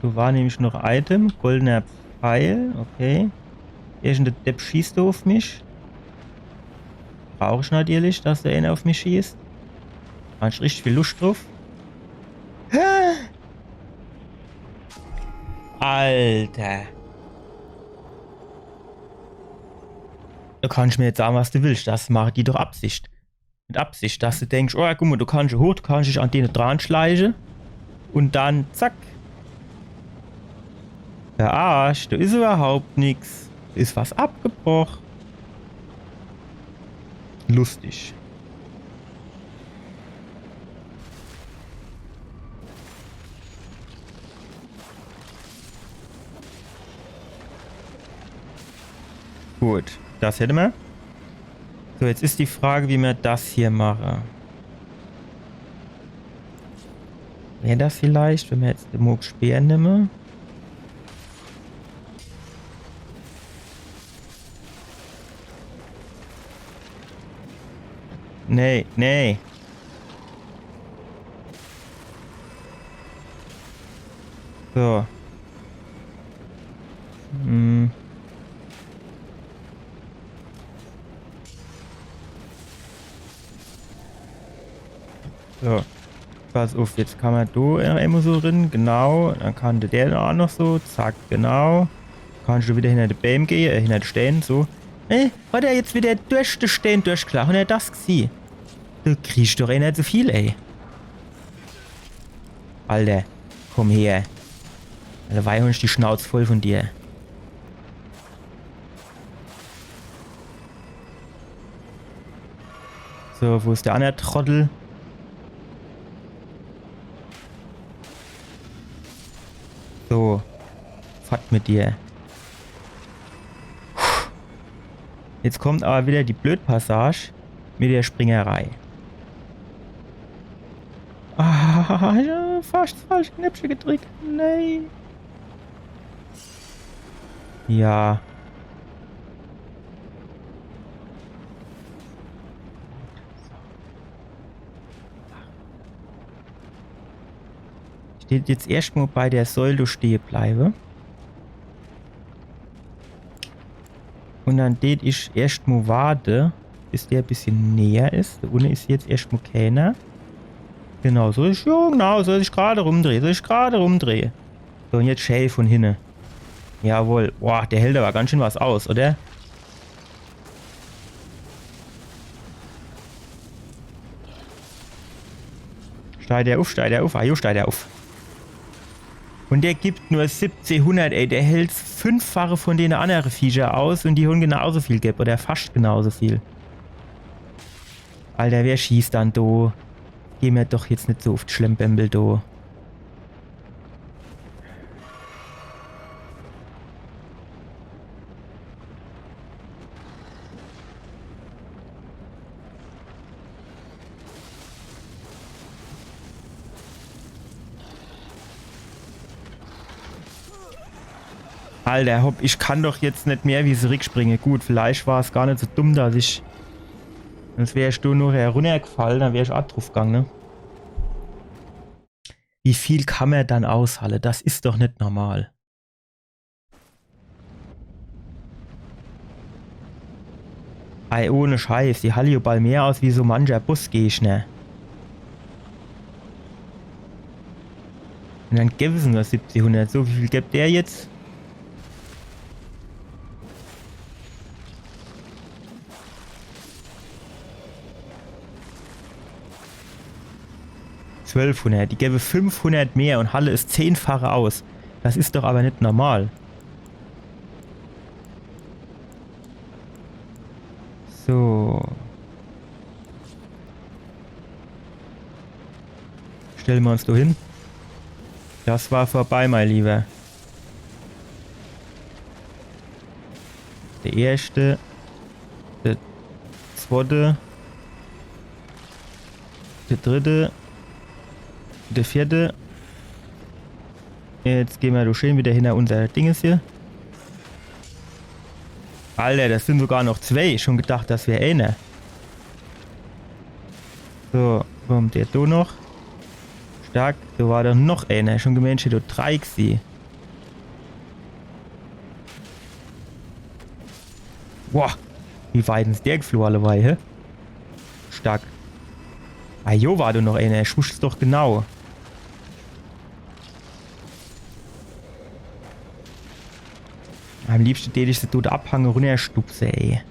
Do war nämlich noch e Item, goldener Pfeil, okay. Irgend de Depp schießt do uf mich. Brauch ich natürlich, dass do eener uf mich schießt. Hab ich richtig viel Luscht druf. Alter. Do kannsch mer jetzt sage, was du willsch. Das mache die doch Absicht. Mit Absicht, dass du denksch, oh, guck mol, du kannsch hoch, du kannsch dich an dene dran schleiche. Un dann, zack. Verarscht, do is iwwerhaupt nix. Do is was abgebroch. Lustig. Gut, das hätte mer. So, jetzt is die Frage, wie mer das hier mache. Wär das vielleicht, wenn mer jetzt de Mohg Speer nemme? Nee, nee. So. Hm. So. Pass uf, jetzt kann mer do emol so rin, genau. Dann kann der do ach noch so, zack, genau. Kannsch du wieder hinner de Bääm gehe, äh, hinner de Stään, so. Äh, hat er jetzt wieder durch de Stään durchgeschlage? Hat er das gesieh? Du kriegsch doch eh net so viel, ey. Alter, komm her. Alleweil hon ich die Schnauz voll von dir. So, wo is der anner Trottel? So. Fort mit dir. Jetzt kommt awwer wieder die Blödpassage mit der Springerei. Ah, ja, fascht das falsche Knäppche gedrickt. Nee. Ja. Ich deet jetzt erscht mol bei der Säul stehe bleibe. Un dann deet ich erscht mol warte, bis der e bissje näher is. Do unne is jetzt erscht mo keener. Genau, so is, jo, genau, soll ich grad rumdrehe, soll ich grad rumdrehe. So, un jetzt schää vun hinne. Jawohl. Boah, der hält awwer ganz schön was aus, oder? Steht der uff, steht der uff? Ah, jo, steht der uff. Un der gibt nur siebzehnhundert, ey. Der hält fünffache vun dene annere Viecher aus un die hon genauso viel gebb, oder fascht genauso viel. Alter, wer schießt dann do? Geh mer doch jetzt net so uff die Schlembembel do. Alter, hopp, ich kann doch jetzt net mehr wie zerickspringe. Gut, vielleicht war's gar net so dumm, dass ich, sonst wär ich do nur herunnergefall, dann wär ich aa druffgang, ne? Wie viel kann mer dann aushalle? Das is doch net normal. Ei, ohne Scheiß, die halle jo ball mehr aus wie so mancher Bossgegner. Un dann gebbe se nur siebzehnhundert. So, wie viel gibt der jetzt? Zwölfhundert. Die gebe fünfhundert mehr un halle es zehnfache aus. Das is doch awwer net normal. So. Stelle mer uns do hin. Das war vorbei, mein Lieber. Der erschte, der zwotte, der dritte, der vierte. Jetzt gehn mer do schön wieder hinner unser Dinges hier. Alter, das sin sogar noch zwei. Schon gedacht, das wär eener. So, kommt der do noch. Stark, do war doch noch eener. Schon gemeent, ich hätt do drei gesieh. Boah, wie weit is der gefloh alleweil, hä? Stark. Ah jo, war do noch eener. Ich wusst's doch genau. Am liebschte tät ich se dort abhange runnerstupse, ey.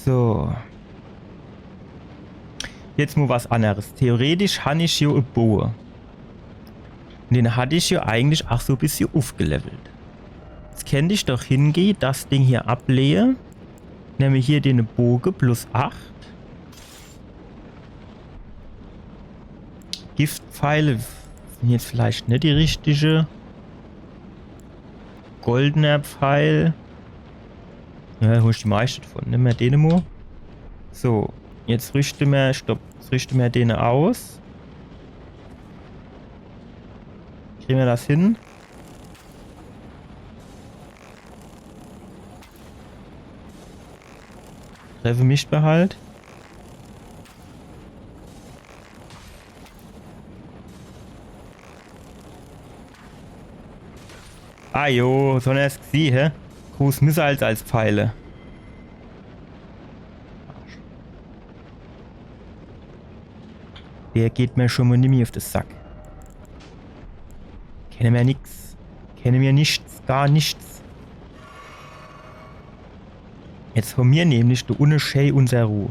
So. Jetzt mo was anneres. Theoretisch hann ich jo e Boe. Un den hatt ich jo eigentlich ach so e bissje uffgelevelt. Jetzt kennt ich doch hingeh, das Ding hier ablehe. Nemme hier den Boge plus acht. Giftpfeile sin jetzt vielleicht net die richtige. Goldener Pfeil. Ja, hol ich die meischte davon. Nemme mer den mo. So, jetzt rüschte mer, stopp, jetzt rüschte mer den aus. Kriege mer das hin? Treffe mich behalt. Ah jo, so ener is gesieh, hä? Cruise Missiles als Pfeile. Der geht mer schon mo nimmi uff de Sack. Kenne mer nix. Kenne mer nix, gar nix. Jetzt hann mer nämlich do unne schää unser Ruh.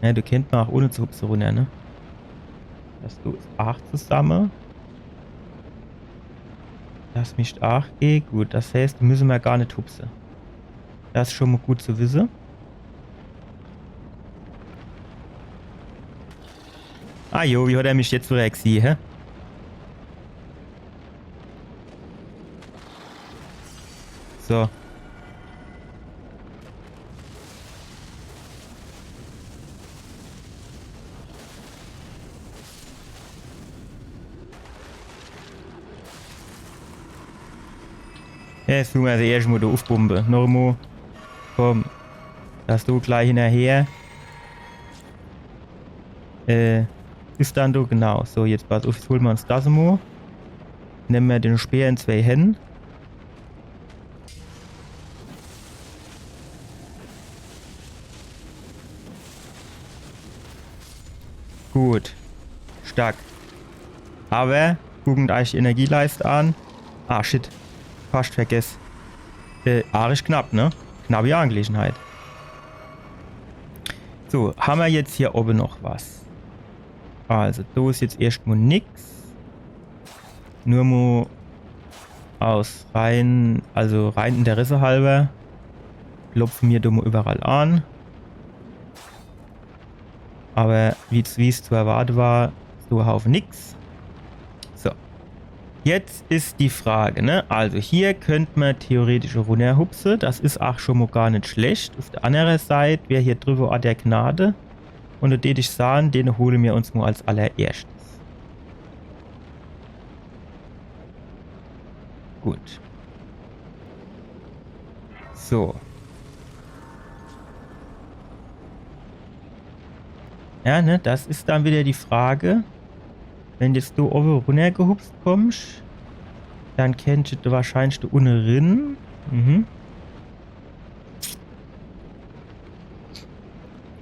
Ja, do kennt mer ach ohne zu hupse runner, ne? Das do is ach zusamme. Das misst ach geh. Gut, das heißt, do misse mer gar net hupse. Das is schon mo gut zu wisse. Ah jo, wie hat er mich jetzt wieder gesieh, hä? So. Jetzt du mer also erscht mo do uffbumbe. Noch mo. Komm. Das du gleich hinnerher. Äh, is dann do, genau. So, jetzt pass uff, jetzt hole mer uns das mo. Nemme mer den Speer in zwei Hänn. Gut. Stark. Awwer, guckt eich die Energieleist an. Ah, shit. Fascht vergess. Äh, arisch knapp, ne? Knappe Angelegenheit. So, hammer jetzt hier owwe noch was? Also, do is jetzt erscht mo nix. Nur mo aus rein, also rein Interesse halber, klopfe mer do mo iwwerall an. Awwer wie's, wie's zu erwarte war, so e Haufe nix. So. Jetzt is die Frage, ne? Also hier könnt mer theoretisch runnerhupse. Das is ach schun mo gar net schlecht. Uf der annere Seit wär hier driwwe Ort der Gnade. Un do dät ich sahn, den hole mer uns mo als allererschtes. Gut. So. Ja, ne, das is dann widder die Frage. Wenn jetzt do owwe runnergehupst kommsch, dann kennscht du wahrscheinlich do unne rin. Mhm.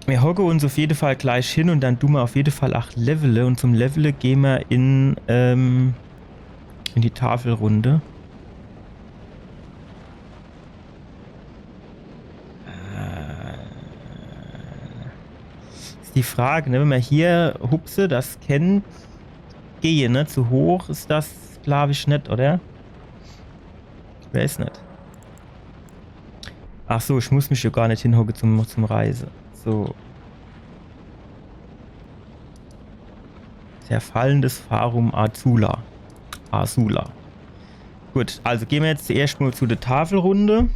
Mir hocke uns uf jede Fall gleich hin un dann du mer uf jede Fall ach levele. Un zum Levele geh mer in, ähm, in die Tafelrunde. Äh, is die Frage, ne? Wenn mer hier hupse, das kennt gehe, ne? Zu hoch is das, glaab ich, net, oder? Ich weiß net. Ach so, ich muss mich jo gar net hinhocke zum, zum Reise. So. Zerfallendes Farum Azula. Azula. Gut, also geh mer jetzt zuerscht mo zu der Tafelrunde.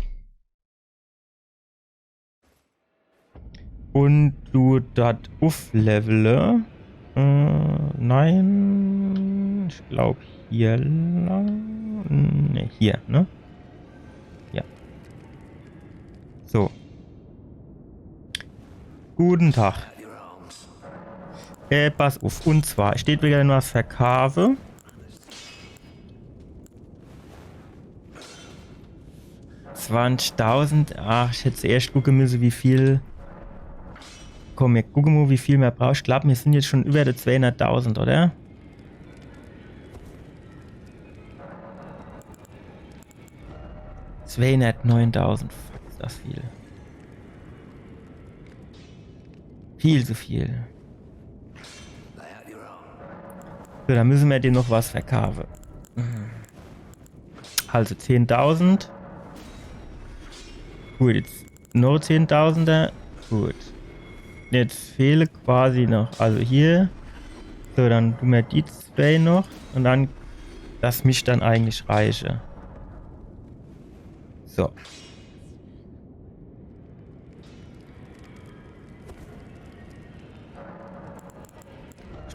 Un du dat uflevele. Äh, nein. Ich glaab hier lang. Ne, hier, ne? Ja. So. Guten Tag. Äh, pass uf. Un zwar, ich dät widder noch was verkaafe. Zwanzigtausend. Ach, ich hätt erscht gucke misse, wie viel. Komm, mir gucke mo, wie viel mer braucht. Ich glaab, mir sin jetzt schun iwwer de zweihunnerttausend, oder? Zweihunnertneuntausend. Fuck, is das viel. Viel zu viel. So, dann misse mer dem noch was verkaafe. Also zehntausend. Gut, jetzt noch zehntausender. Gut. Jetzt fehle quasi noch. Also hier. So, dann du mer die zwei noch. Un dann, das misst dann eigentlich reiche. So.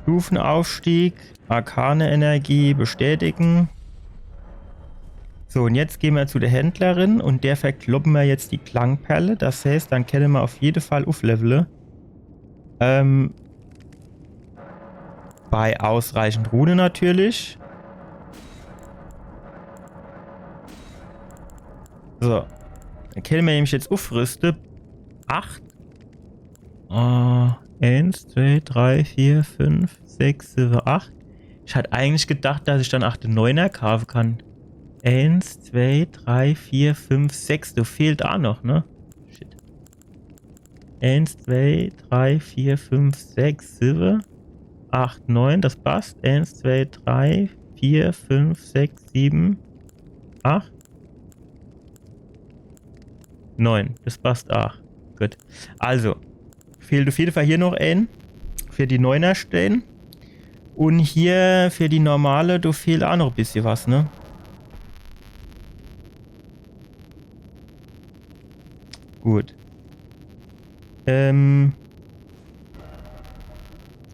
Stufenaufstieg, arkane Energie bestätigen. So, un jetzt geh mer zu der Händlerin un der verkloppe mer jetzt die Klangperle. Das heißt, dann kenne mer uf jede Fall uflevele. Ähm, bei ausreichend Rune natürlich. So. Dann kenne mer nämlich jetzt ufrüste. Acht. Äh, eins, zwei, drei, vier, fünf, sechs, sieben, acht. Ich hat eigentlich gedacht, dass ich dann ach de Neuner kaafe kann. Eins, zwei, drei, vier, fünf, sechs. Do fehlt ach noch, ne? Shit. Eins, zwei, drei, vier, fünf, sechs, sieben, acht, neun. Das passt. Eins, zwei, drei, vier, fünf, sechs, sieben, acht, neun. Das passt ach. Gut. Also, fehlt uf jede Fall hier noch een. Für die Neuner-Stee. Un hier für die normale, do fehlt ach noch e bissje was, ne? Gut. Ähm,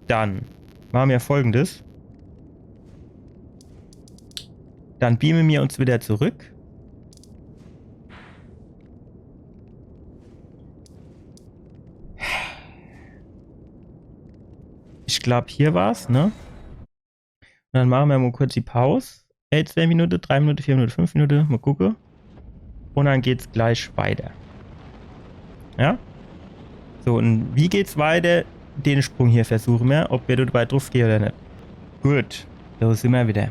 dann mache mer Folgendes. Dann beame mer uns widder zurück. Ich glaab, hier war's, ne? Un dann mache mer mo kurz die Paus. Ey, zwei Minute, drei Minute, vier Minute, fünf Minute. Mo gucke. Un dann geht's gleich weiter. Ja? So, un wie geht's weiter? den Sprung hier versuche mer, ob mer do dabei druff gehe oder net. Gut, do simmer wieder.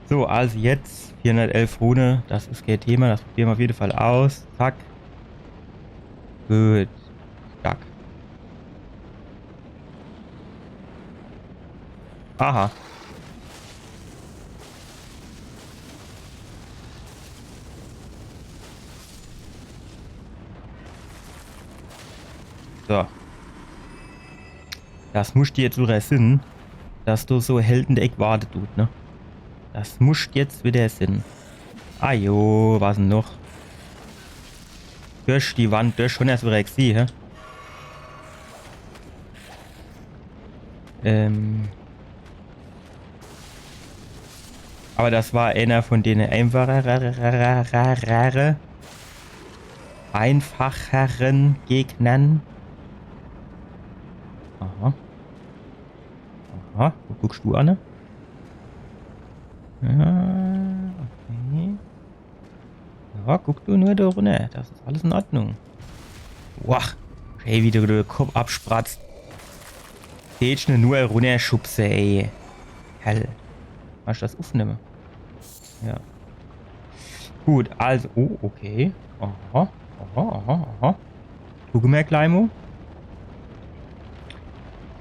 So, also jetzt vierhundertelf Rune, das is kee Thema, das probiere mer uff jede Fall aus. Zack. Gut. Zack. Aha. So. Das musst jetzt wieder sinn, dass do so e Held in de Eck warte dut, ne? Das musst jetzt wieder sinn. Ah jo, was dann noch? Durch die Wand, durch, schun erst wieder gesieh, hä? Ähm. Aber das war eener vun dene einfachere, einfacheren Gegnern. Aha. Aha, wo guckst du anne? Ja, okay. Ja, guck du nur do runner. Das is alles in Ordnung. Boah. Ey, wie du de Kopp abspratzt. Geht schon nur runnerschubse, ey. Hell. Kannst du das uffnemme? Ja. Gut, also, oh, okay. Aha, aha, aha, aha. Gucke mer gleich mo.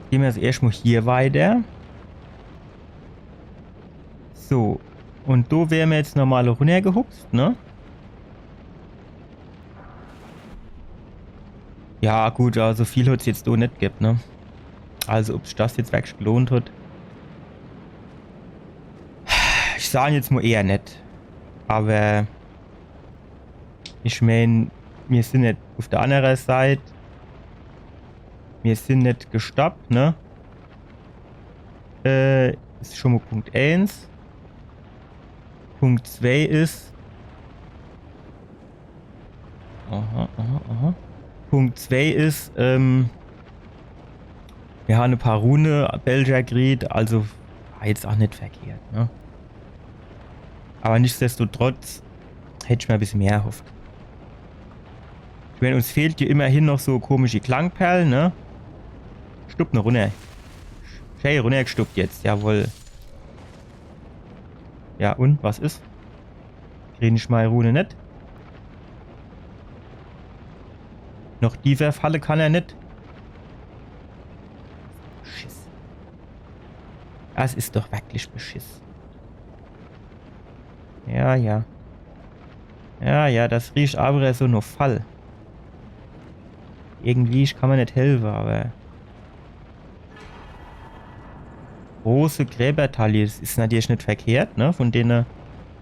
Gehe mer also erscht mo hier weiter. So. Un do wäre mer jetzt normal runnergehupst, ne? Ja, gut, also viel hat's jetzt do net gebb, ne? Also, ob sich das jetzt wirklich gelohnt hat. Ich sag jetzt mo eher net. Aber ich mein, mir sin net uff der annere Seit. Mir sin net gestorb, ne? Äh, is schon mo Punkt eins. Punkt zwei is, aha, aha, aha. Punkt zwei is, ähm, mir han e paar Rune, Belcher kriet, also war jetzt ach net verkehrt, ne? Aber nichtsdestotrotz hätt ich mer e bissje mehr erhofft. Ich mein, uns fehlt jo immerhin noch so komische Klangperle, ne? Stupp ne runner. Schee runnergestuppt jetzt, jawohl. Ja, un? Was is? Krieg ich mei Rune net? Noch tiefer falle kann er net. Schiss. Das is doch wirklich Beschiss. Ja, ja. Ja, ja, das riecht awwer so no Fall. Irgendwie, ich kann mer net helfe, aber große Gräbertaillis is natürlich net verkehrt, ne? Vun dene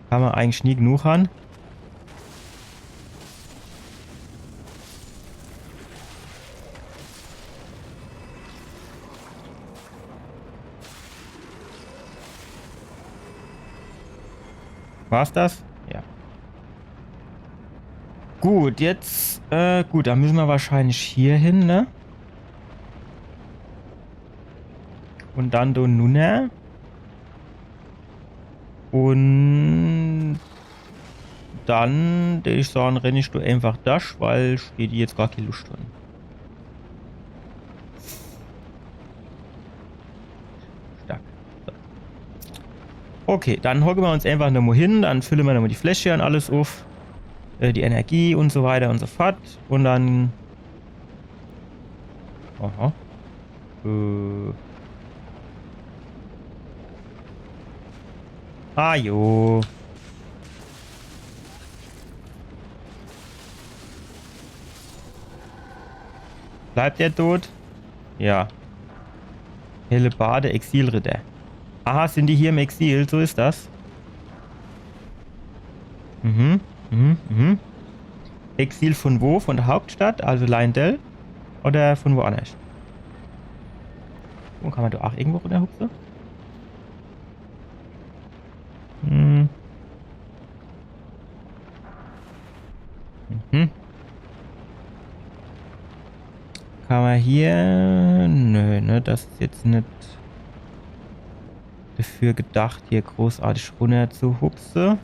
kann mer eigentlich nie genug han. War's das? Ja. Gut, jetzt, äh, gut, do müsse mer wahrscheinlich hier hin, ne? Un dann do nunner. Un dann, dät ich sage, renn ich do einfach dorch, weil ich hätt jetzt gar kee Luscht drin. Stark. So. Okay, dann hocke mer uns einfach nomo hin, dann fülle mer nomo die Fläsche un alles uff. Äh, die Energie un so weiter un so fort. Un dann. Aha. Äh. Ah, jo. Bleibt der tot? Ja. Hellebarde, Exilritter. Aha, sin die hier im Exil? So is das. Mhm, mhm, mhm. Exil vun wo? Vun der Hauptstadt, also Leyndell? Oder vun woannerscht? Wo, kann mer do ach irgendwo runnerhupse? Hm. Mhm. Kann mer hier? Nö, ne? Das is jetzt net dafür gedacht, hier großartig runnerzuhupse.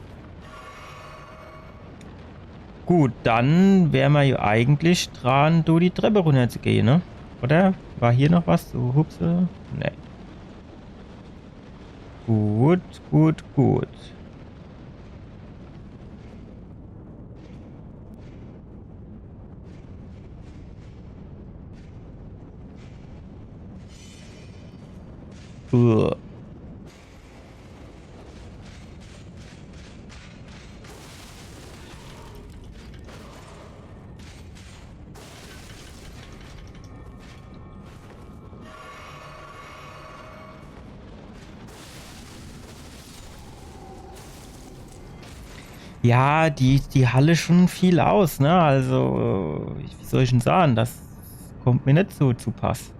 Gut, dann wär mer jo eigentlich dran, do die Trepp runnerzugehe, ne? Oder? War hier noch was zu hupse? Nee. Gut, gut, gut. Uah. Ja, die, die halle schon viel aus, ne? Also, äh, wie soll ich denn sagen? Das kommt mir net so zu Pass.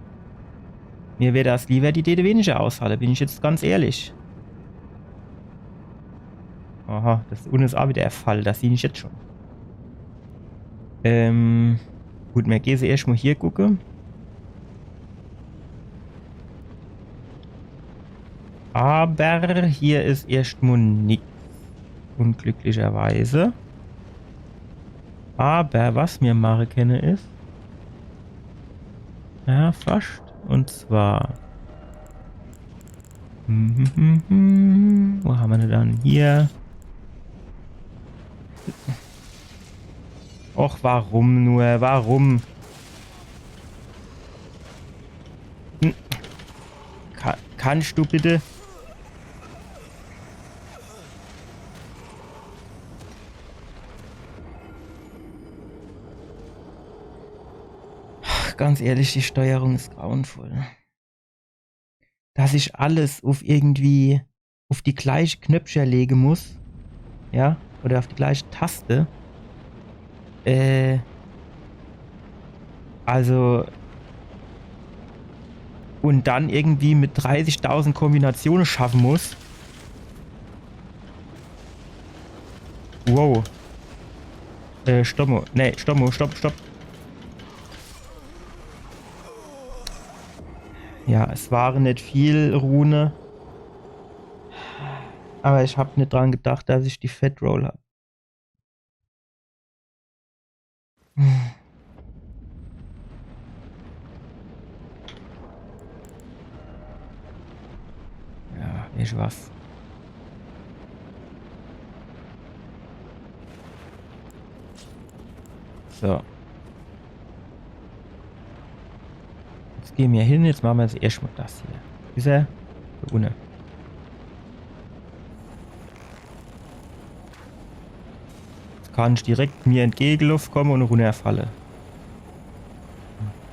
Mir wär das lieber, die däte weniger aushalle, bin ich jetzt ganz ehrlich. Aha, das unne is a wieder e Fall, das sieh ich jetzt schon. Ähm, gut, mir gehn se erscht mo hier gucke. Aber hier is erscht mo nix. Unglücklicherweise. Aber was mir mache kenne is. Ja, fascht. Und zwar. Wo hammer denn dann hier? Och, warum nur? Warum? Hm. Ka-, kannst du bitte? Ach, ganz ehrlich, die Steuerung is grauenvoll. Dass ich alles uff irgendwie uff die gleiche Knöpfcher lege muss, ja, oder uff die gleiche Taste. Äh, also, und dann irgendwie mit dreißigtausend Kombinatione schaffe muss. Wow. Äh, stopp mo. Nee, stopp mo, stopp, stopp. Ja, es ware net viel Rune. Aber ich hab net dran gedacht, dass ich die Fat Roll hab. Ja, ich was. So. Jetzt gehn mir hin, jetzt mache mir jetzt erscht mo das hier. Is er? Do unne. Jetzt kann ich direkt mir entgegeloff komme und runnerfalle.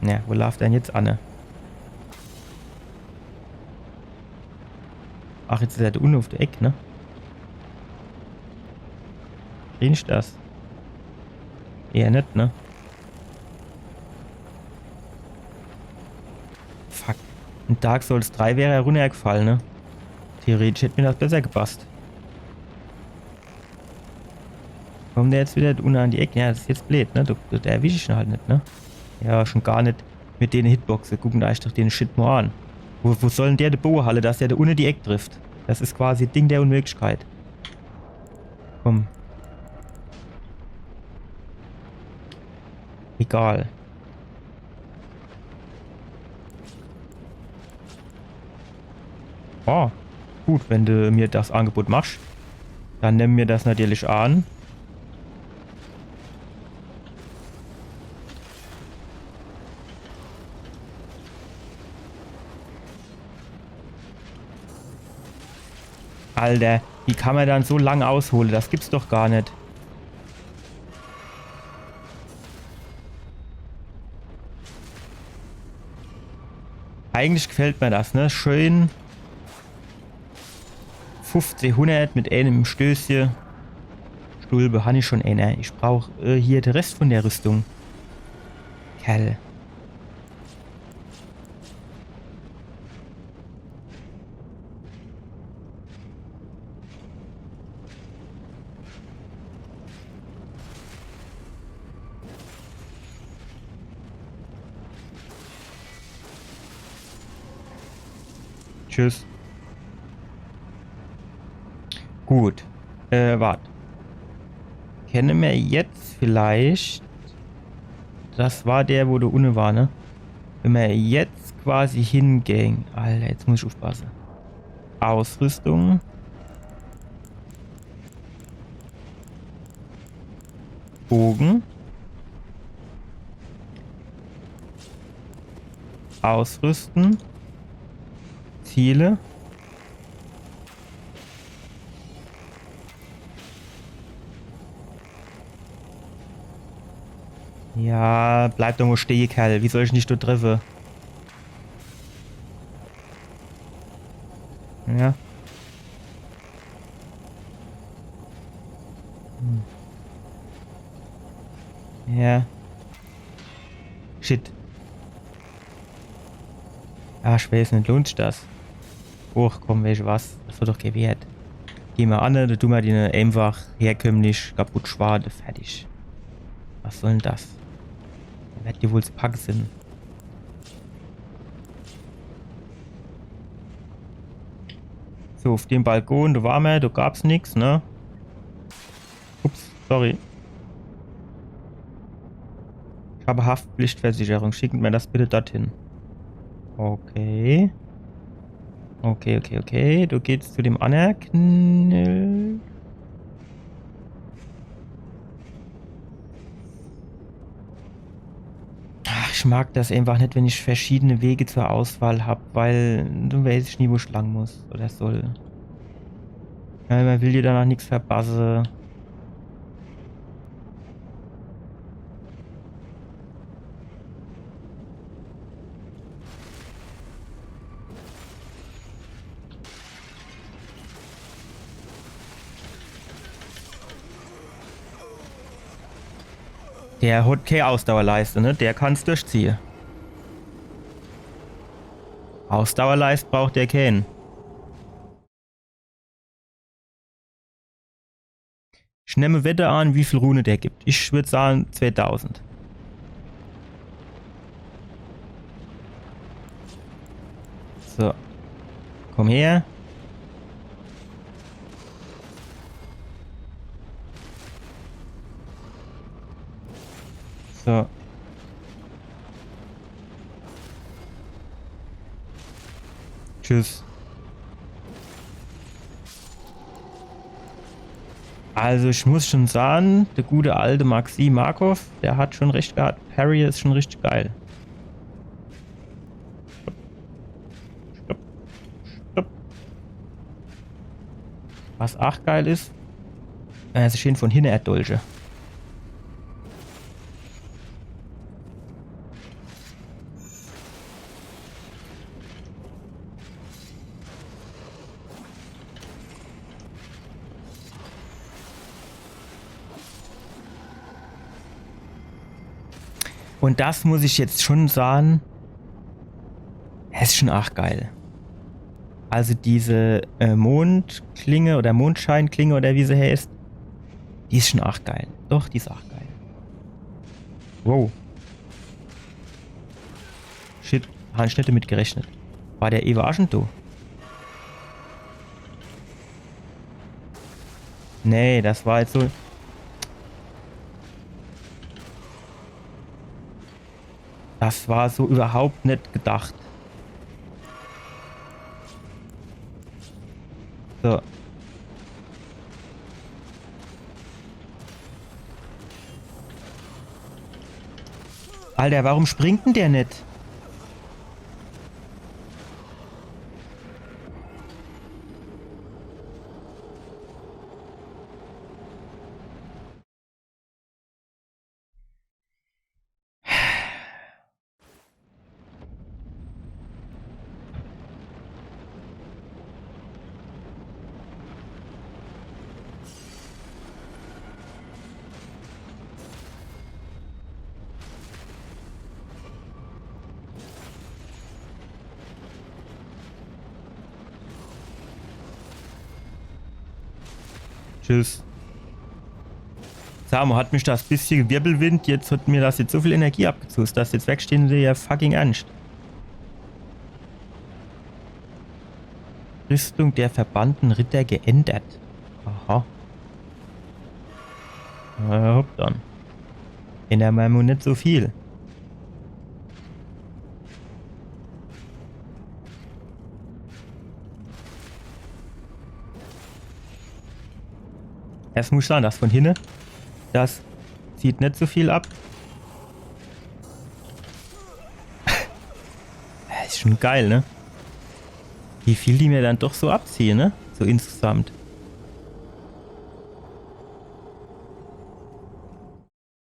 Na, wo laaft er dann jetzt anne? Ach, jetzt is er do unne uff der Eck, ne? Seh ich das? Eher net, ne? Fuck. In Dark Souls drei wär er runnergefall, ne? Theoretisch hätt mir das besser gepasst. Kommt der jetzt wieder unne an die Eck? Ja, das is jetzt bleed, ne? Do, do erwisch ich en halt net, ne? Ja, schon gar net mit dene Hitboxe. Gucken eich doch den Shit mo an. Wo, wo soll dann der de Boge halle, dass der do unne die Eck trifft? Das is quasi Ding der Unmöglichkeit. Komm. Egal. Oh, gut, wenn du mir das Angebot machst, dann nemme mir das natürlich an. Alter, wie kann man dann so lang aushole? Das gibt's doch gar net. Eigentlich gefällt mir das, ne? Schön. Fuffzehhunnert mit eenem Stößche. Stulpe, han ich schon eener. Ich brauch, äh, hier de Rest von der Rüstung. Kerl. Tschüss. Gut. Äh, wart. Kenne mer jetzt vielleicht. Das war der, wo do unne war, ne? Wenn mer jetzt quasi hingehn. Alter, jetzt muss ich uffpasse. Ausrüstung. Bogen. Ausrüsten. Ziele. Ja, bleib doch mo stehe, Kerl. Wie soll ich dich do treffe? Ja. Hm. Ja. Shit. Ah, ich weeß net, lohnt sich das? Och, komm, weesche was? Das war doch kee Wert. Geh mo anne, do du mer den einfach herkömmlich kaputt schwade, fertig. Was soll'n das? Werd jo wohl zu packe sin. So, uff dem Balkon, do war mer, do gab's nix, ne? Ups, sorry. Ich habe Haftpflichtversicherung. Schicken Sie mir das bitte dorthin. Okay. Okay, okay, okay. Du gehst zu dem anner Knill. Ach, ich mag das einfach net, wenn ich verschiedene Wege zur Auswahl hab, weil du weeß ich nie, wo ich lang muss oder soll. Ja, man will dir danach nix verpasse. Der hat kee Ausdauerleiste, ne? Der kann's durchziehe. Ausdauerleist braucht der keen. Ich nemme Wette an, wie viel Rune der gibt. Ich würd sage, zweetausend. So. Komm her. So. Tschüss. Also ich muss schon sage, der gute alte Maxi Markov, der hat schon recht gehat. Parry is schon richtig geil. Stopp. Stopp. Stopp. Was ach geil is, äh, se scheen von hinne erdolche. Und das muss ich jetzt schon sage, es is schon ach geil. Also diese, äh, Mondklinge oder Mondscheinklinge oder wie se heißt, die is schon ach geil. Doch, die is ach geil. Wow. Shit, han ich net damit gerechnet. War der iwwerraschend, du? Nee, das war jetzt so. Das war so überhaupt net gedacht. So. Alter, warum springt denn der net? Tschüss. Sa mo, hat mich das bissche Wirbelwind, jetzt hat mir das jetzt so viel Energie abgezoge, dass jetzt wegstehn se ja fucking ernst. Rüstung der verbannten Ritter geändert. Aha. Na, hopp dann. Ändere mer mo net so viel. Des muss ich sage, des vun hinne, des zieht net so viel ab. Des is schun geil, ne? Wie viel die mir dann doch so abziehe, ne? So insgesamt.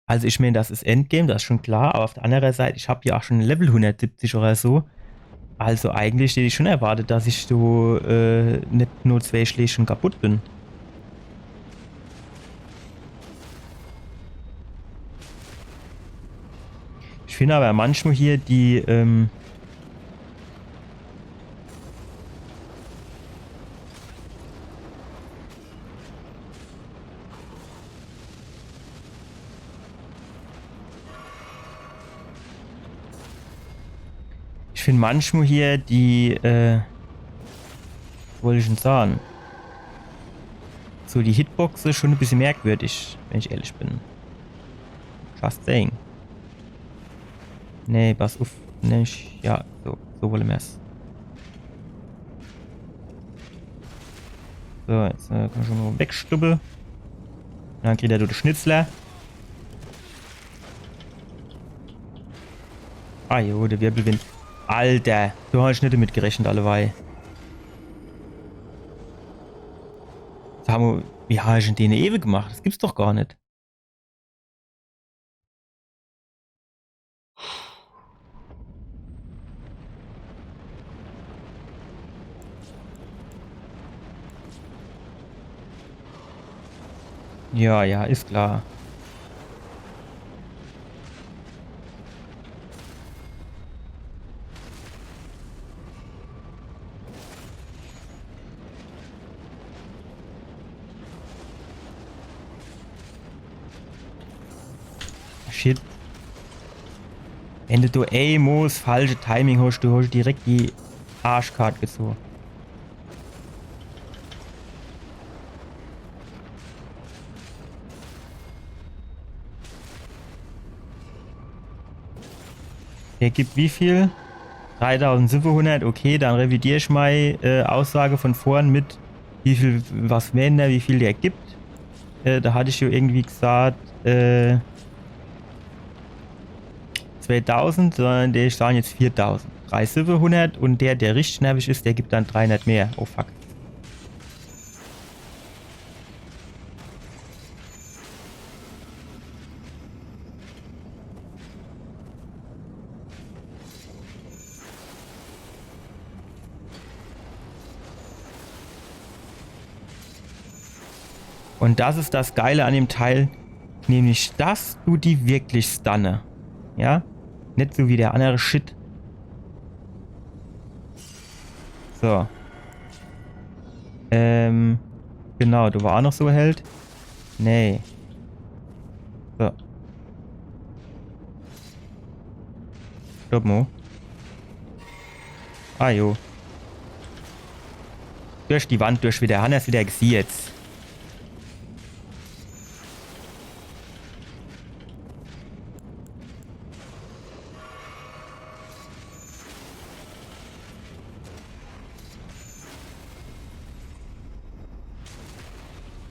Also ich mään, des is Endgame, des is schun klar, awwer uff de anner Seit, ich hab jo aa schun Level hunnertsiebzig oder so. Also eigentlich hätt ich schun erwartet, dass ich so, äh, net no zwee Schläg schun kaputt bin. Ich find awwer manchmol hier die, ähm, Ich find manchmol hier die, äh, was wollt ich dann sage? So, die Hitboxe schun e bissje merkwürdig, wenn ich ehrlich bin. Just saying. Nee, pass uff. Nee, ich, ja, so, so wolle mer's. So, jetzt, äh, kann ich schun mol wegstubbe. Dann kriet er do de Schnitzler. Ah jo, de Wirbelwind. Alter, do hab ich net demit gerechnet, alleweil. Sag mol, wie hab ich dann dene ewe gemacht? Des gibt's doch gar net. Ja, ja, is klar. Shit. Wenn de do emol 's falsche Timing hosch, du hosch direkt die Arschkart gezoge. Der gibt wie viel? Dreitausendsiwwehunnert, okay, dann revidier ich mei, äh, Aussage vun vorhin mit, wie viel, was mään der, wie viel der gibt. Äh, do hatt ich jo irgendwie gesaat, äh, zweetausend, sondern der, ich sage jetzt viertausend. Drei siwwehunnert un der, der richtig nervig is, der gibt dann dreihunnert mehr. Oh fuck. Un das is das Geile an dem Teil, nämlich, dass du die wirklich stunne. Ja? Net so wie der annere Shit. So. Ähm, genau, do war aa noch so e Held. Nee. So. Stopp mo. Ah jo. Durch die Wand durch wieder. Hann er's wieder gesieh jetzt.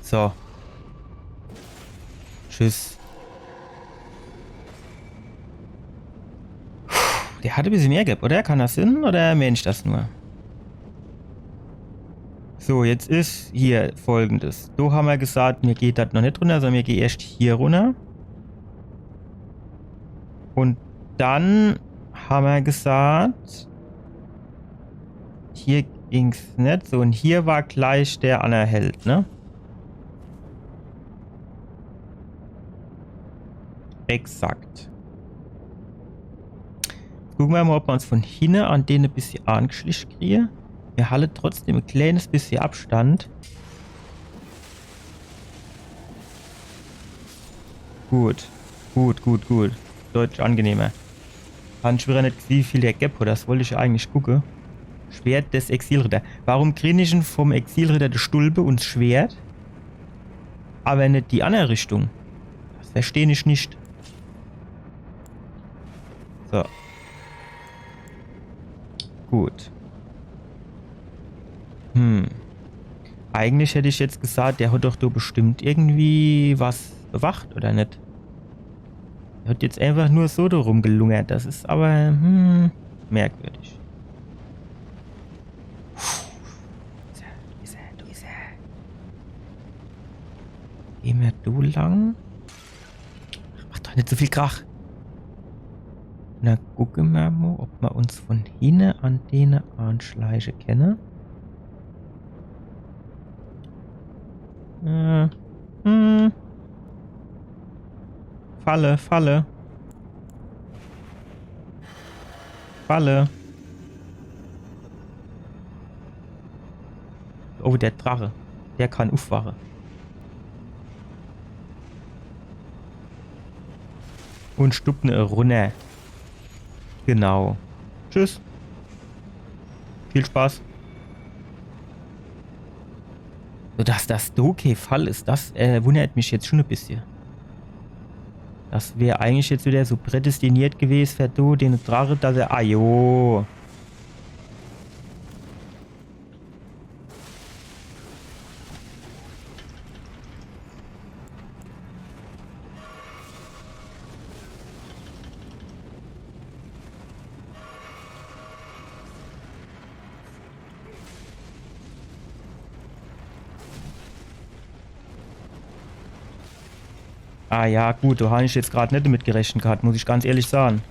So. Tschüss. Puh, der hat e bissje mehr gebb, oder? Kann das sinn? Oder mään ich das nur? So, jetzt is hier Folgendes. Do hammer gesaat, mir geht das noch net runner, sondern mir gehn erscht hier runner. Un dann hammer gesaat, hier ging's net. So, un hier war gleich der anner Held, ne? Exakt. Gucke mer mo, ob mer uns vun hinne an den e bissje angeschlich krien. Mir halle trotzdem e kleenes bissje Abstand. Gut. Gut, gut, gut. Deutlich angenehmer. Hann schun wieder net gesieh, wie viel der gebb hat. Das wollt ich eigentlich gucke. Schwert des Exilritter. Warum krien ich dann vum Exilritter die Stulpe un 's Schwert, awwer net die anner Rischtung? Das versteh ich net. So. Gut. Hm. Eigentlich hätt ich jetzt gesagt, der hat doch do bestimmt irgendwie was bewacht, oder net? Er hat jetzt einfach nur so do rumgelungert. Das is aber, hm, merkwürdig. Puh. Wo is er? Wo is er? Wo is er? Geh mer do lang? Ach, mach doch net so viel Krach. Na, gucke mer mo, ob mer uns von hinne an dene anschleiche kenne. Äh, hm. Falle, Falle. Falle. Oh, der Drache. Der kann uffwache. Und stupp ne runner. Genau. Tschüss. Viel Spaß. So, dass das do kee Fall is, das, äh, wundert mich jetzt schon e bissje. Das wär eigentlich jetzt wieder so prädestiniert gewes für do, den Drache, dass er, ah, jo. Ah ja, gut, do hab ich jetzt grad net damit gerechnet gehabt, muss ich ganz ehrlich sagen.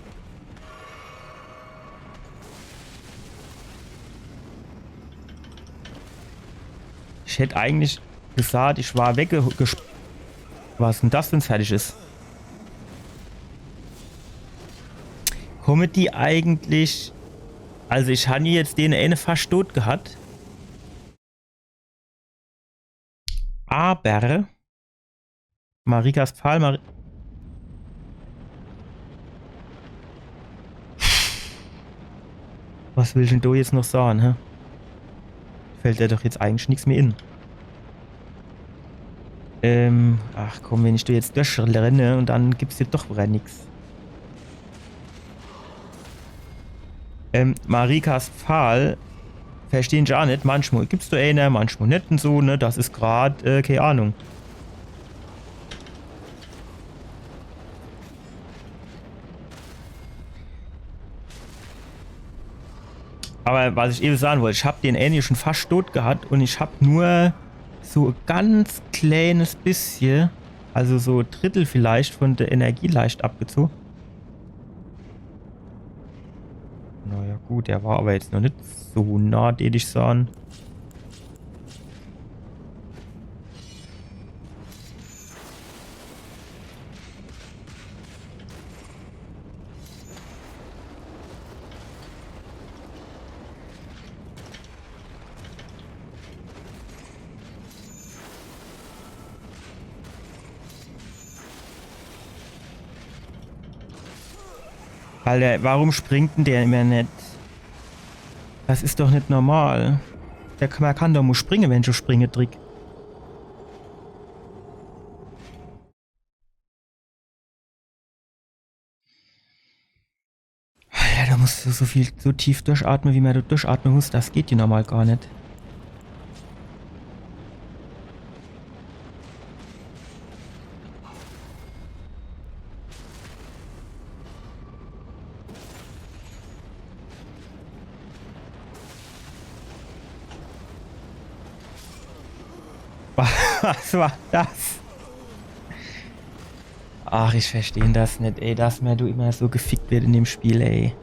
Ich hätt eigentlich gesagt, ich war wegge-, gesp-, was denn das, wenn's fertig is? Komme die eigentlich, also ich han jetzt den eine fast tot gehabt. Aber Marikas Pfahl, Mari-, was will ich denn do jetzt noch sagen, hä? Fällt der doch jetzt eigentlich nix mehr in. Ähm, ach komm, wenn ich do jetzt durchrenne und dann gibt's hier doch wieder nix. Ähm, Marikas Pfahl, verstehn ich aa net. Manchmal gibt's do eener, manchmal net und so, ne? Das is grad, äh, kee Ahnung. Aber was ich ewe sagen wollt, ich hab den Annie schon fast tot gehabt und ich hab nur so e ganz kleines bissje, also so e Drittel vielleicht von der Energie leicht abgezogen. Naja, gut, der war aber jetzt noch net so nah, deet ich sahn. Alter, warum springt denn der immer net? Das is doch net normal. Der kann, man kann doch mo springe, wenn ich uff Springe drück. Ja, da musst du so viel, so tief durchatme, wie man do durchatme muss. Das geht hier normal gar net. Was war das? Ach, ich versteh das net, ey, dass mer do immer so gefickt wird in dem Spiel, ey.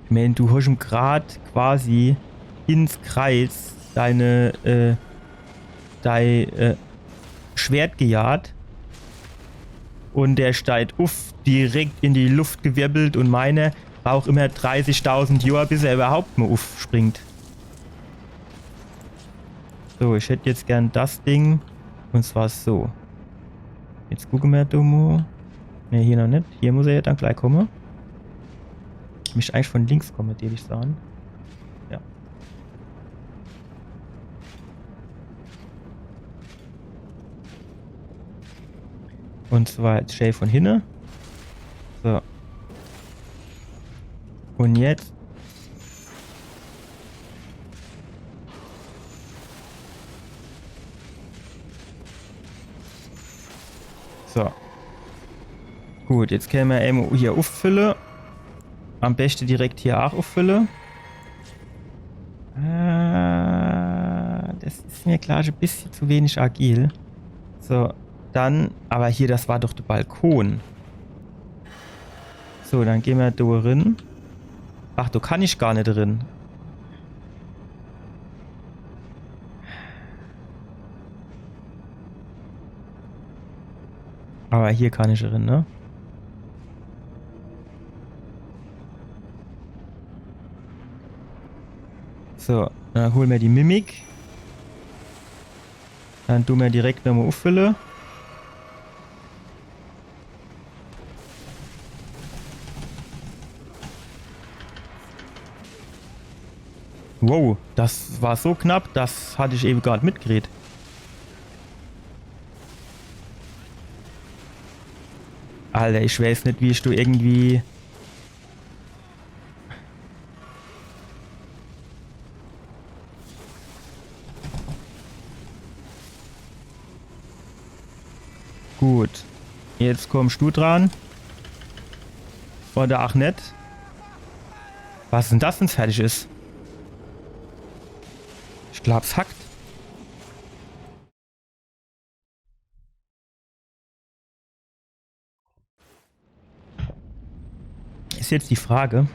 Ich mein, du hosch ihm grad quasi ins Kreiz deine, äh, dei, äh, Schwert gejaht. Und der steigt uff, direkt in die Luft gewirbelt und meiner braucht immer dreißigtausend Johr, bis er überhaupt mo uffspringt. So, ich hätt jetzt gern das Ding. Und zwar so. Jetzt gucke mer do mo. Ne, hier noch net. Hier muss er ja dann gleich komme. Misst eigentlich von links komme, deet ich sahn. Ja. Und zwar jetzt schee von hinne. So. Un jetzt? So. Gut, jetzt kenne mer emol hier uffülle. Am beschte direkt hier aach uffülle. Äh, das is mer, glaab ich, e bissche zu wenig agil. So, dann, awwer hier, das war doch de Balkon. So, dann gehn mer do rin. Ach, do kann ich gar net rin. Awwer hier kann ich rin, ne? So, dann hole mer die Mimik. Dann du mer direkt nochmol uffülle. Wow, das war so knapp, das hatt ich ewe gar net mitgekriet. Alter, ich weiß net, wie ich do irgendwie Gut. Jetzt kommsch du dran. Oder ach net. Was is dann das, wenn's fertig is? Ich glaab's hackt. Is jetzt die Frage,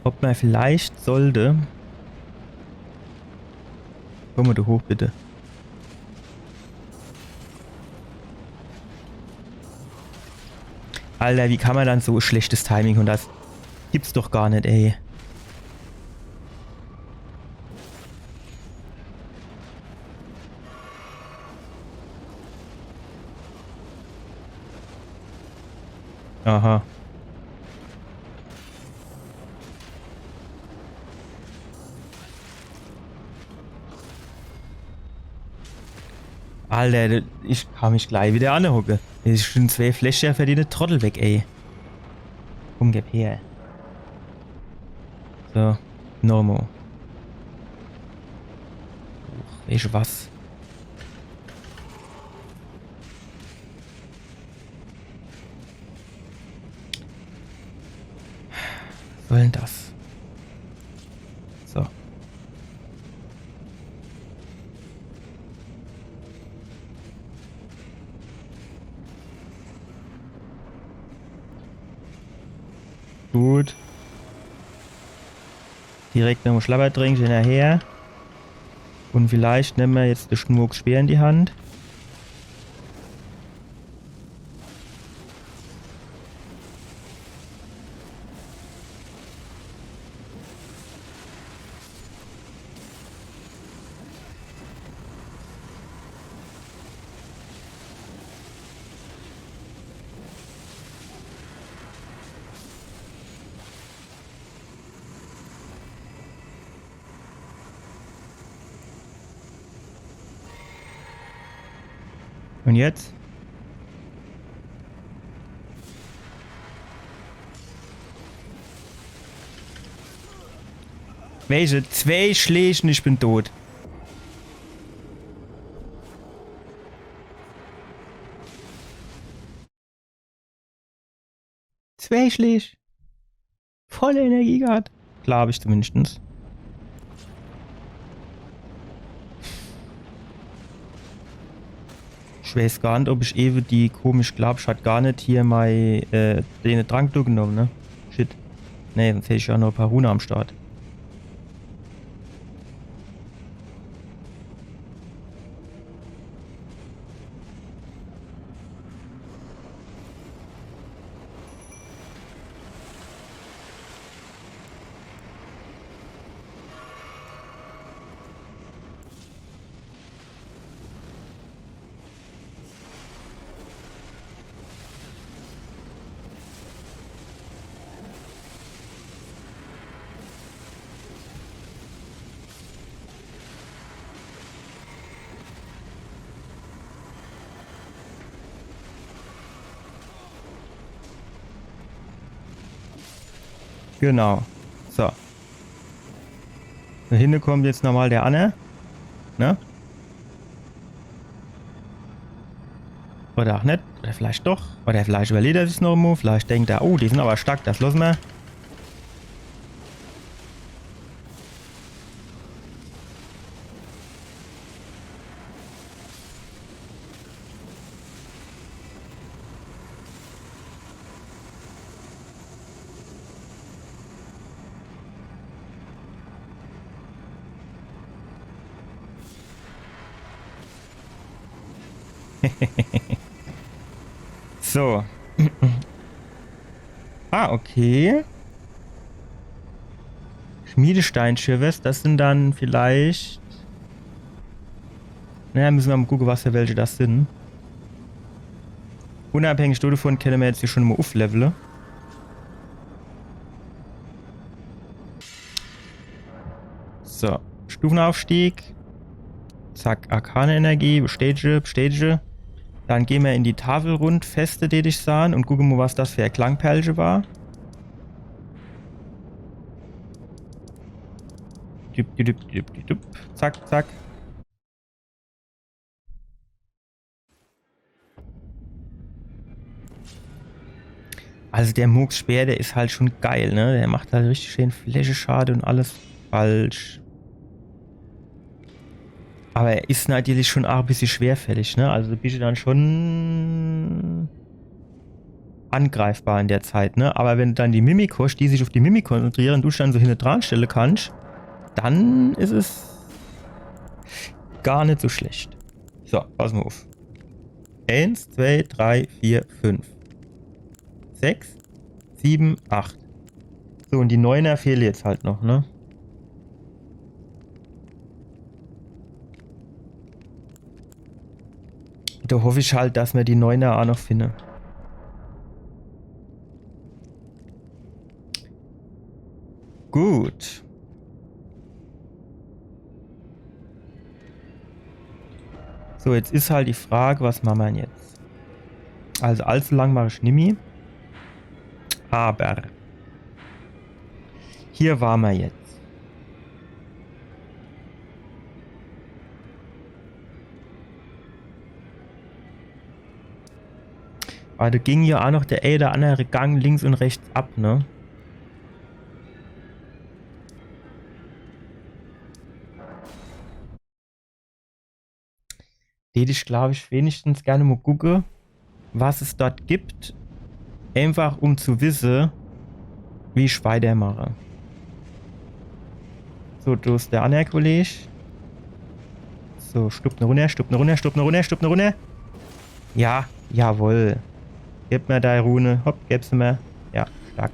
ob mer vielleicht sollte. Komm mol do hoch, bitte. Alter, wie kann mer dann so schlechtes Timing hunn? Das gibt's doch gar net, ey. Aha. Alter, ich kann mich glei widder anhocke. Das is schun zwee Fläschjer für die Trottel weg, ey. Komm, geb her. So, nochmol. Uch, weescht du was? Was soll dann das? So. Gut. Direkt nochmol Schlabbertränk hinnerher. Un vielleicht nemme mer jetzt de Schmuck Speer in die Hand. Un jetzt? Welche? Zwee Schläg un ich bin tot. Zwee Schläg. Volle Energie gehat. Glaab ich zumindestens. Ich weiß gar net, ob ich ewe die komisch, glaab ich, hat gar net hier mei, äh, dene Trank durchgenomme, ne? Shit. Nee, sonscht hätt ich jo noch e paar Rune am Start. Genau. So. Do hinne kommt jetzt nochmal der anner. Ne? Oder ach net. Oder vielleicht doch. Oder vielleicht überleht er sich's noch emol. Vielleicht denkt er, oh, die sin aber stark, das losse mer. So. Ah, okay. Schmiedesteinschürfers, das sin dann vielleicht. Naja, müsse mer mol gucke, was für welche das sin. Unabhängig dodevon kenne mer jetzt hier schon mol ufflevele. So, Stufenaufstieg. Zack, arkane Energie, bestätige, bestätige. Dann gehn mer in die Tafelrundfeste, deet ich sahn, und gucke mol, was das für e Klangperlche war. Düpp, düpp, düpp, düpp, düpp. Zack, zack. Also der Mohgs Speer, der is halt schon geil, ne? Der macht halt richtig schön Flächeschade und alles falsch. Aber er is natürlich schon ach e bissje schwerfällig, ne? Also du bisch dann schon angreifbar in der Zeit, ne? Aber wenn du dann die Mimik hosch, die sich uff die Mimik konzentriere, du dich dann so hinne dran stelle kannsch, dann is es gar net so schlecht. So, pass mol uff. Eins, zwei, drei, vier, fünf, sechs, sieben, acht. So, und die Neuner fehle jetzt halt noch, ne? Do hoff ich halt, dass mer die Neuner ach noch finne. Gut. So, jetzt is halt die Frage, was mache mer dann jetzt? Also allzu lang mach ich nimmi. Aber hier ware mer jetzt. Aber do ging ja ach noch der ein oder annere Gang links und rechts ab, ne? Deet ich, glaub ich, wenigstens gern mol gucke, was es dort gibt. Einfach um zu wisse, wie ich weitermache. So, do is der anner Kolleg. So, stupp ne runner, stupp ne runner, stupp ne runner, stupp ne runner. Ja, jawohl. Gib mer dei Rune. Hopp, gib se mer. Ja, stark.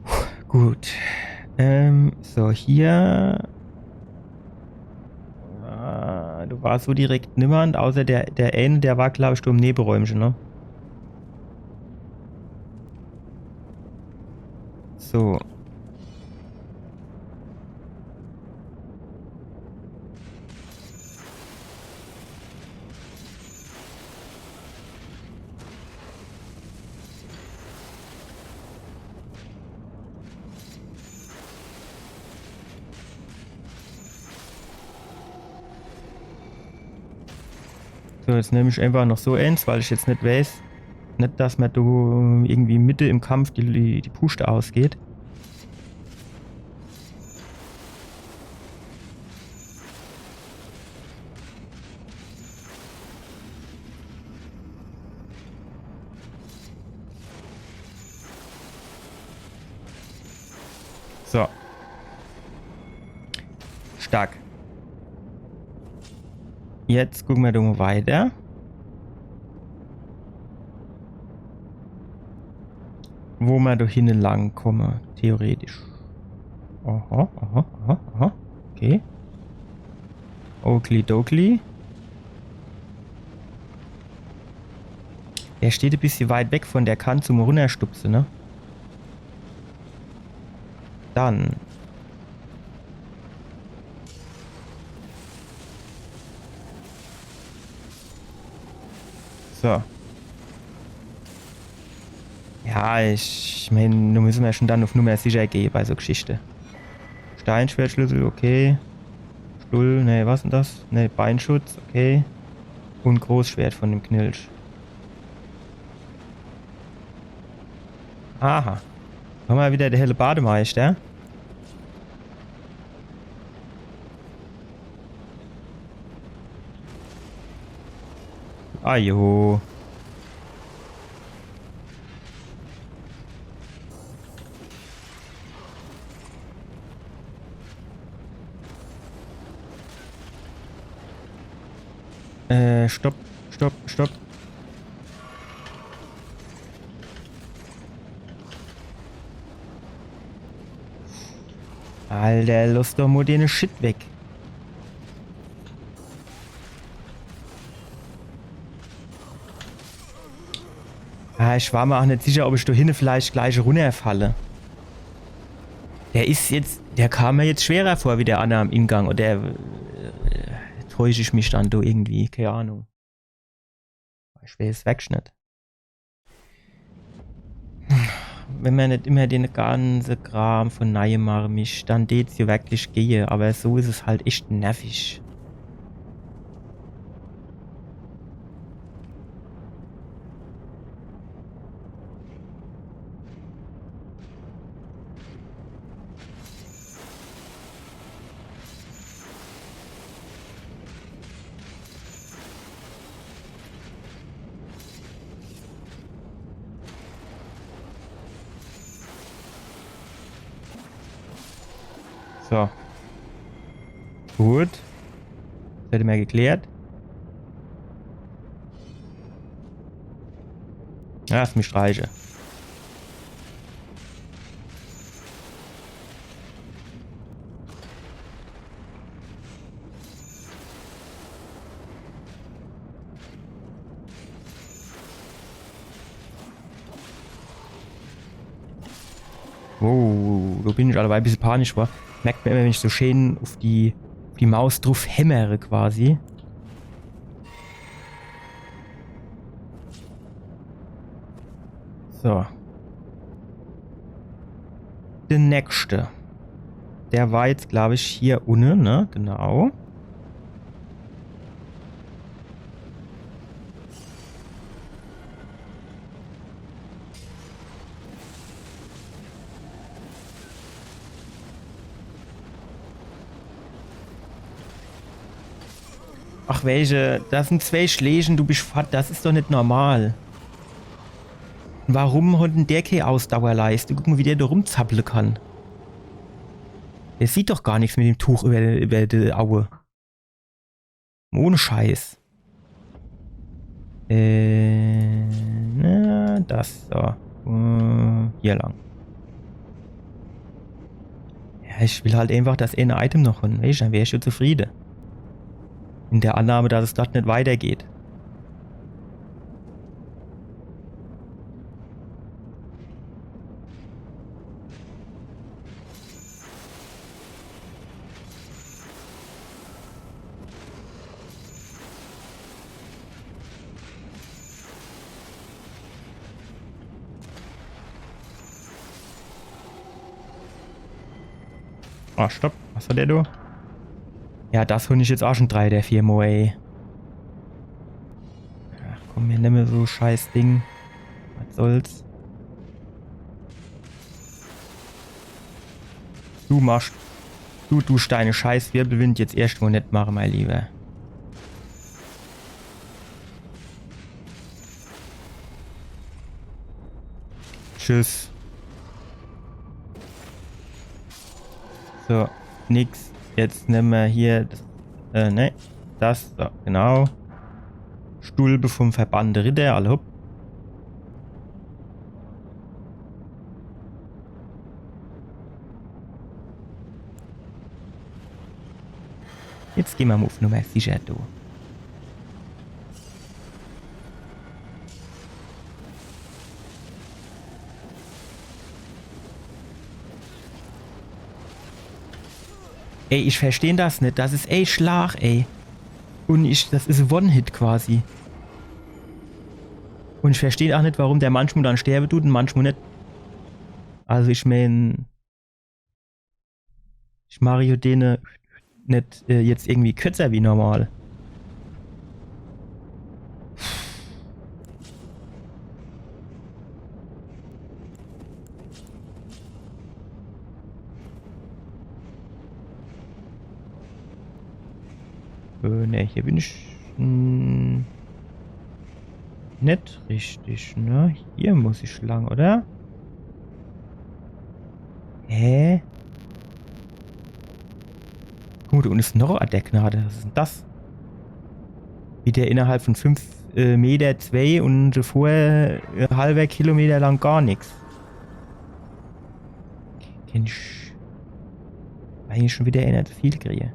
Puh, gut. Ähm, so, hier. Ah, do war so direkt niemand, außer der, der eine, der war, glaub ich, do im Neberäumche, ne? So. So, jetzt nemm ich einfach noch so eens, weil ich jetzt net weiß, net, dass mer do irgendwie mitte im Kampf die, die, die Puscht ausgeht. So. Stark. Jetzt gucke mer do mol weiter. Wo mer do hinne lang komme, theoretisch. Aha, aha, aha, aha. Okay. Oakley doakley. Der steht e bissje weit weg von der Kant zum Runnerstupse, ne? Dann. So. Ja, ich mein, do misse mer schon dann uff Nummer sicher gehe bei so Geschichte. Steinschwertschlüssel, okay. Stuhl, nee, was denn das? Nee, Beinschutz, okay. Und Großschwert von dem Knilch. Aha. Hammer wieder de Hellebardemeister. Ajo. Äh, stopp, stopp, stopp. Alter, loss doch mo dene Shit weg. Ah, ich war mer ach net sicher, ob ich do hinne vielleicht gleich runnerfalle. Der is jetzt, der kam mer jetzt schwerer vor wie der anner am Ingang. Oder äh, täusch ich mich dann do irgendwie? Kee Ahnung. Beispiel is Wegschnitt. Wenn mer net immer den ganze Kram von Neiem mache misst, dann tät's jo wirklich gehe, aber so is es halt echt nervig. So. Gut. Das hätte mer geklärt. Lass mich streiche. Wow, do bin ich alleweil e bissel panisch, wa? Merkt mer immer, wenn ich so schee uff die, uff die Maus druff hämmere quasi. So. De nächste. Der war jetzt, glaub ich, hier unne, ne? Genau. Ach, welche? Das sin zwee Schläg un du bisch fort. Das is doch net normal. Warum hot denn der kee Ausdauerleiste? Guck mo, wie der do rumzapple kann. Der sieht doch gar nix mit dem Tuch über, über die Aue. Ohne Scheiß. Äh, na, das so. Äh, hier lang. Ja, ich will halt einfach das eine Item noch holen, weesch, dann wär ich schon zufriede. In der Annahme, dass es dort net weitergeht. Ah, stopp. Was hat der do? Ja, das hun ich jetzt auch schon drei der vier Mo, ey. Ach komm, mir nemme so scheiß Ding. Was soll's? Du machst, du, du Steine, scheiß Wirbelwind jetzt erscht mo net mache, mein Lieber. Tschüss. So, nix. Jetzt nemme mer hier das, äh, ne, das, so, genau. Stulpe vom verbannte Ritter, alle hopp. Jetzt geh mer mo uff Nummer sicher, du. Ey, ich versteh das net. Das is e Schlag, ey. Un ich, das is One-Hit quasi. Un ich versteh ach net, warum der manchmol dann sterwe dut un manchmol net. Also ich meen, ich mach jo dene net, äh, jetzt irgendwie kürzer wie normal. Äh, ne, hier bin ich, hm, net richtig, ne? Hier muss ich lang, oder? Hä? Guck mol, do unne is noch e Gnade. Was is dann das? Wie der innerhalb von fünf, äh, Meter zwei un davor, äh, halwer Kilometer lang gar nix. Kenn ich eigentlich schon wieder ener zu viel kriege.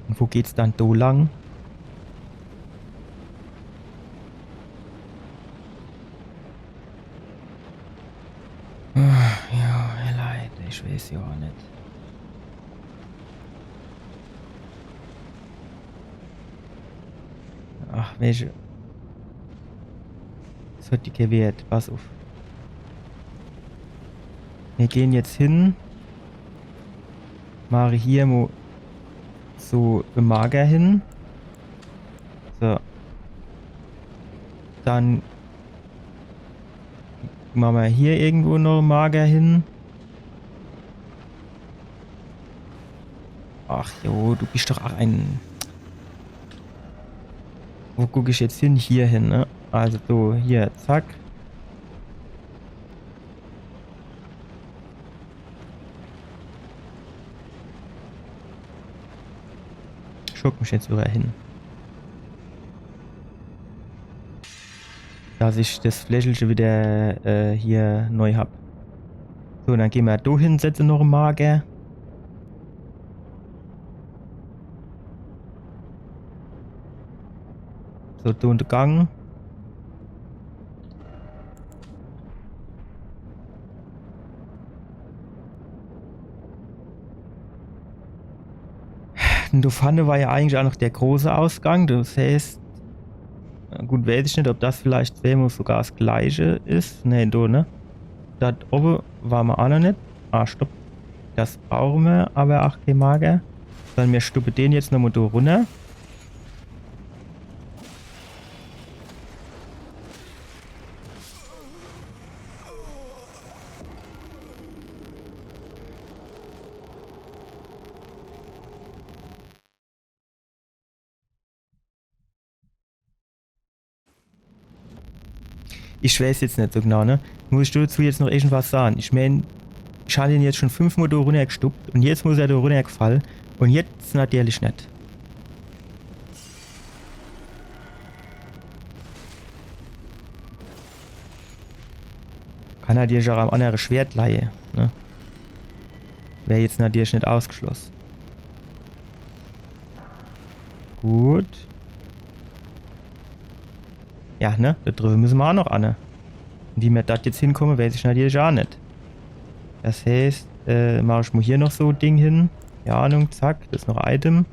Un wo geht's dann do lang? Ah, ja, ihr Leit, ich weeß jo ach net. Ach, welche? Das hat die gewährt, pass uff. Mir gehn jetzt hin. Mache hier mo so e Marker hin. So. Dann mache mer hier irgendwo noch e Marker hin. Ach jo, du bist doch ach e... Wo guck ich jetzt hin? Hier hin, ne? Also so, hier, zack. Ich hock mich jetzt wieder hin. Dass ich das Fläschelche wieder, äh, hier neu hab. So, dann gehn mer do hin, setze noch e Marker. So, do in de Gang. Un do vorne war ja eigentlich ach noch der große Ausgang. Das heißt, na gut, weeß ich net, ob das vielleicht zweemol sogar das gleiche is. Nee, do, ne? Do owwe war mer ach noch net. Ah, stopp. Das brauche mer awwer ach kee Marker. Sondern mir stuppe den jetzt nochmol do runner. Ich weeß jetzt net so genau, ne? Muss ich dazu jetzt noch irgendwas sage? Ich meen, ich hab den jetzt schon fünfmol do runnergestuppt un jetzt muss er do runnergefall un jetzt natürlich net. Kann natürlich ach am annere Schwert leie, ne? Wär jetzt natürlich net ausgeschloss. Gut. Ja, ne? Do driwwe müsse mer ach noch anne. Un wie mer do jetzt hinkomme, weeß ich natürlich ach net. Das heißt, äh, mach ich mo hier noch so e Ding hin. Kee Ahnung, zack, das is noch e Item.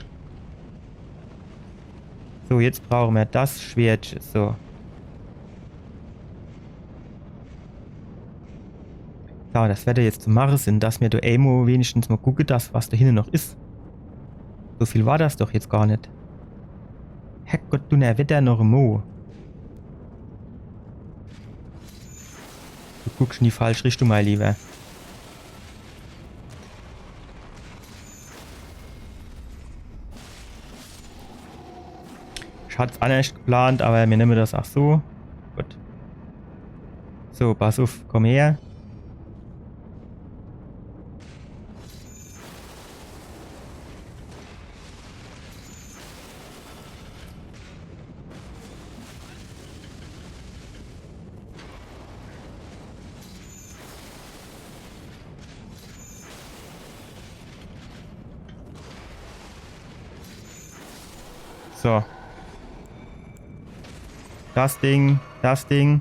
So, jetzt brauche mer das Schwertche. So. So, das werd jetzt zu mache sin, dass mer do emol wenigstens mo gucke, dass was do hinne noch is. So viel war das doch jetzt gar net. Herrgott, Dunnerwetter noch emol. Du guckst in die falsche Richtung, mein Lieber. Ich hat's annerscht geplant, awwer mir nemme das ach so. Gut. So, pass uff, komm her. So. Das Ding, das Ding.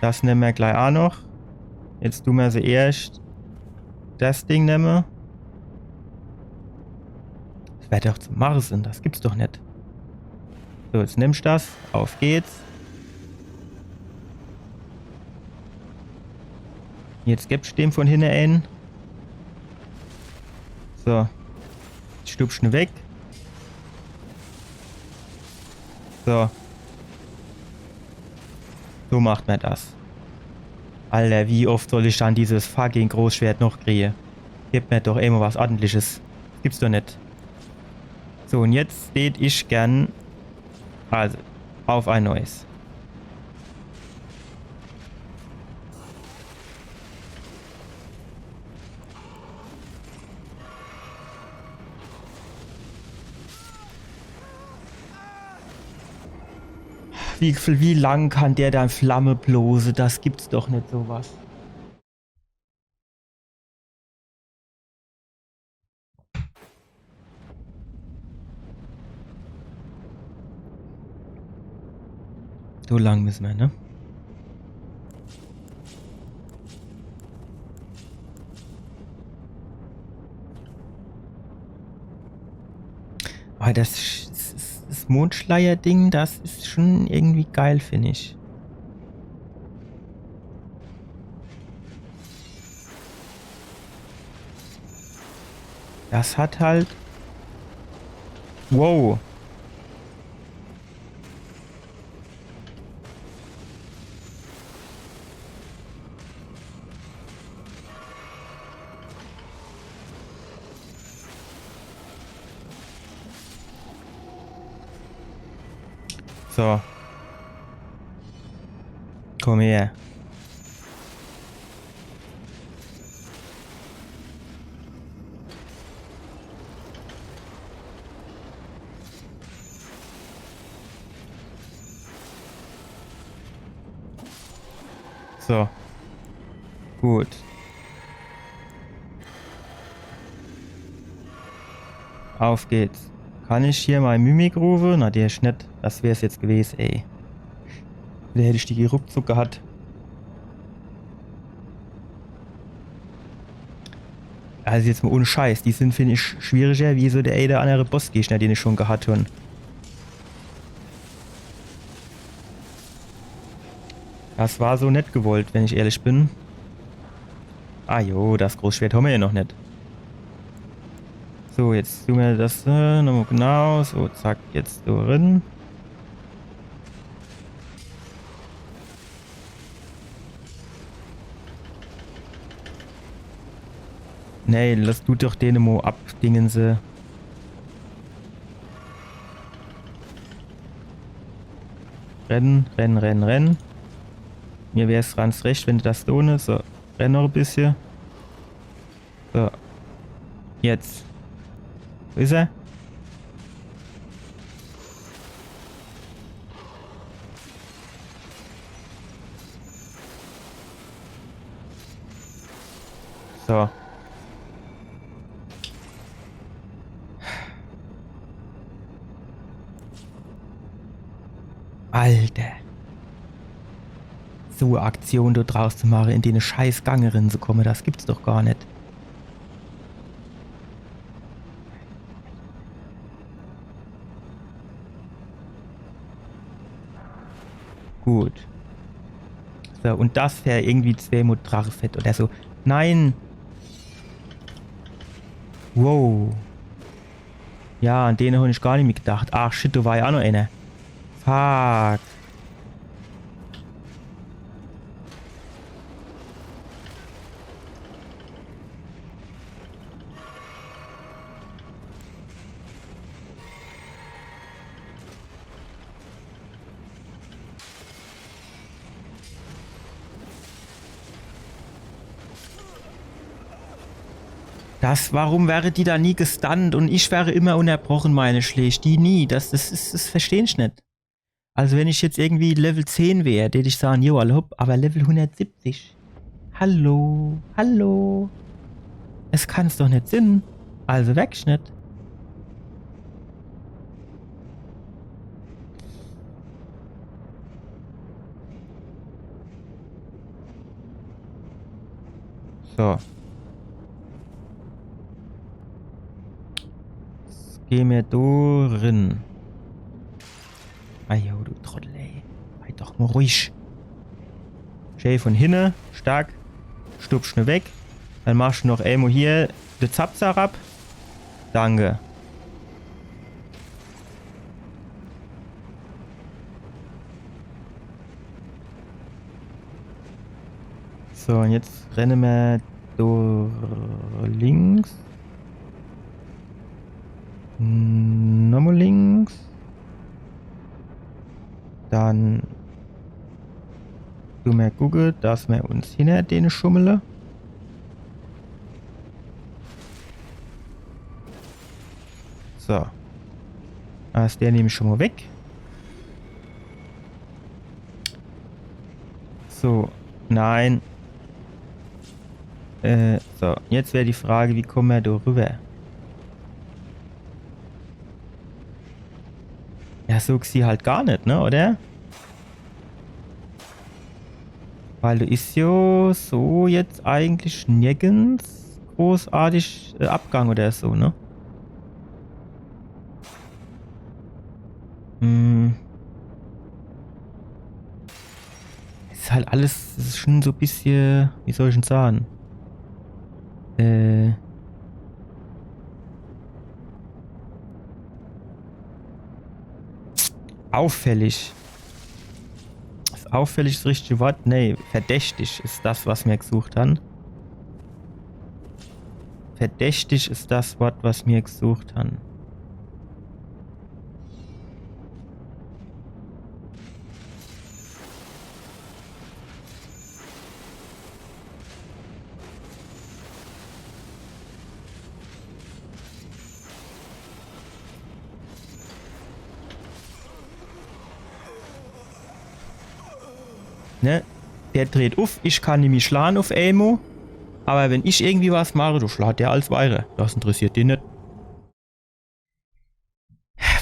Das nemme mer glei ach noch. Jetzt du mer se erscht das Ding nemme. Das werd doch zum Marsen, das gibt's doch net. So, jetzt nimmsch das. Auf geht's. Jetzt gibsch dem von hinne en. So. Stupsch ne weg. So. So macht mer das. Alter, wie oft soll ich dann dieses fucking Großschwert noch kriege? Gib mer doch immer was Ordentliches. Gibt's doch net. So, und jetzt tät ich gern. Also, auf ein Neues. Wie, wie lang kann der dann Flamme blose? Das gibt's doch net, sowas. So lang müsse mer, ne? Aber das, das, das Mondschleier-Ding, das is schon irgendwie geil, find ich. Das hat halt. Wow. So. Komm her. So. Gut. Auf geht's. Kann ich hier mol Mimik rufe? Na, der is net. Das wär's jetzt gewes, ey. Da hätt ich die ruckzuck gehat. Also jetzt mol ohne Scheiß, die sin, find ich, schwieriger wie so der ene oder annere Bossgegner, den ich schon gehat hun. Das war so net gewollt, wenn ich ehrlich bin. Ah jo, das Großschwert hommer jo noch net. So, jetzt tun mer das, äh, nochmol genau. So, zack, jetzt so rin. Nee, lass du doch den mo abdingen, se. Renn, renn, renn, renn. Mir wär's ganz recht, wenn du das so, ne? So, renn noch e bissche. So. Jetzt. Wo is er? So. Alter. So e Aktion do draus zu mache, in dene scheiß Gang rin zu komme, das gibt's doch gar net. Gut. So, und das wär irgendwie zweemo Drachefett oder so. Nein! Wow. Ja, an dene hab ich gar nimmi gedacht. Ach shit, do war jo ach noch eener. Fuck. Das, warum wäre die do nie gestunt und ich wäre immer unnerbroche, meine Schläg? Die nie. Das, das is, das versteh ich net. Also wenn ich jetzt irgendwie Level zehn wär, dät ich sage, jo, alla hopp, aber Level hundertsiebzig. Hallo, hallo. Es kann's doch net sin. Also wirklich net. So. Geh mer do rin. Ah jo, du Trottel, ey. Sei doch mo ruhig. Schee vun hinne, stark. Stupsch ne weg. Dann machsch noch emo hier de Zapzarab. Danke. So, un jetzt renne mer do links. Nomo links. Dann du mer gucke, dass mer uns hinner dene schummele. So. Do is der nämlich schun mo weg. So. Nein. Äh, so. Jetzt wär die Frage, wie komme mer do rüber? Ja, so gsieh halt gar net, ne, oder? Weil do is jo so jetzt eigentlich nirgends großartig, äh, Abgang oder so, ne? Hm. Is halt alles, das is schun so bissje, wie soll ich'n sage? Äh, auffällig. Is auffällig das richtige Wort? Nee, verdächtig is das, was mer gsucht han. Verdächtig is das Wort, was mer gsucht han. Ne? Der dreht uff, ich kann nimmi schlage uff emo. Awwer wenn ich irgendwie was mache, do schlacht der als weider. Das interessiert den net.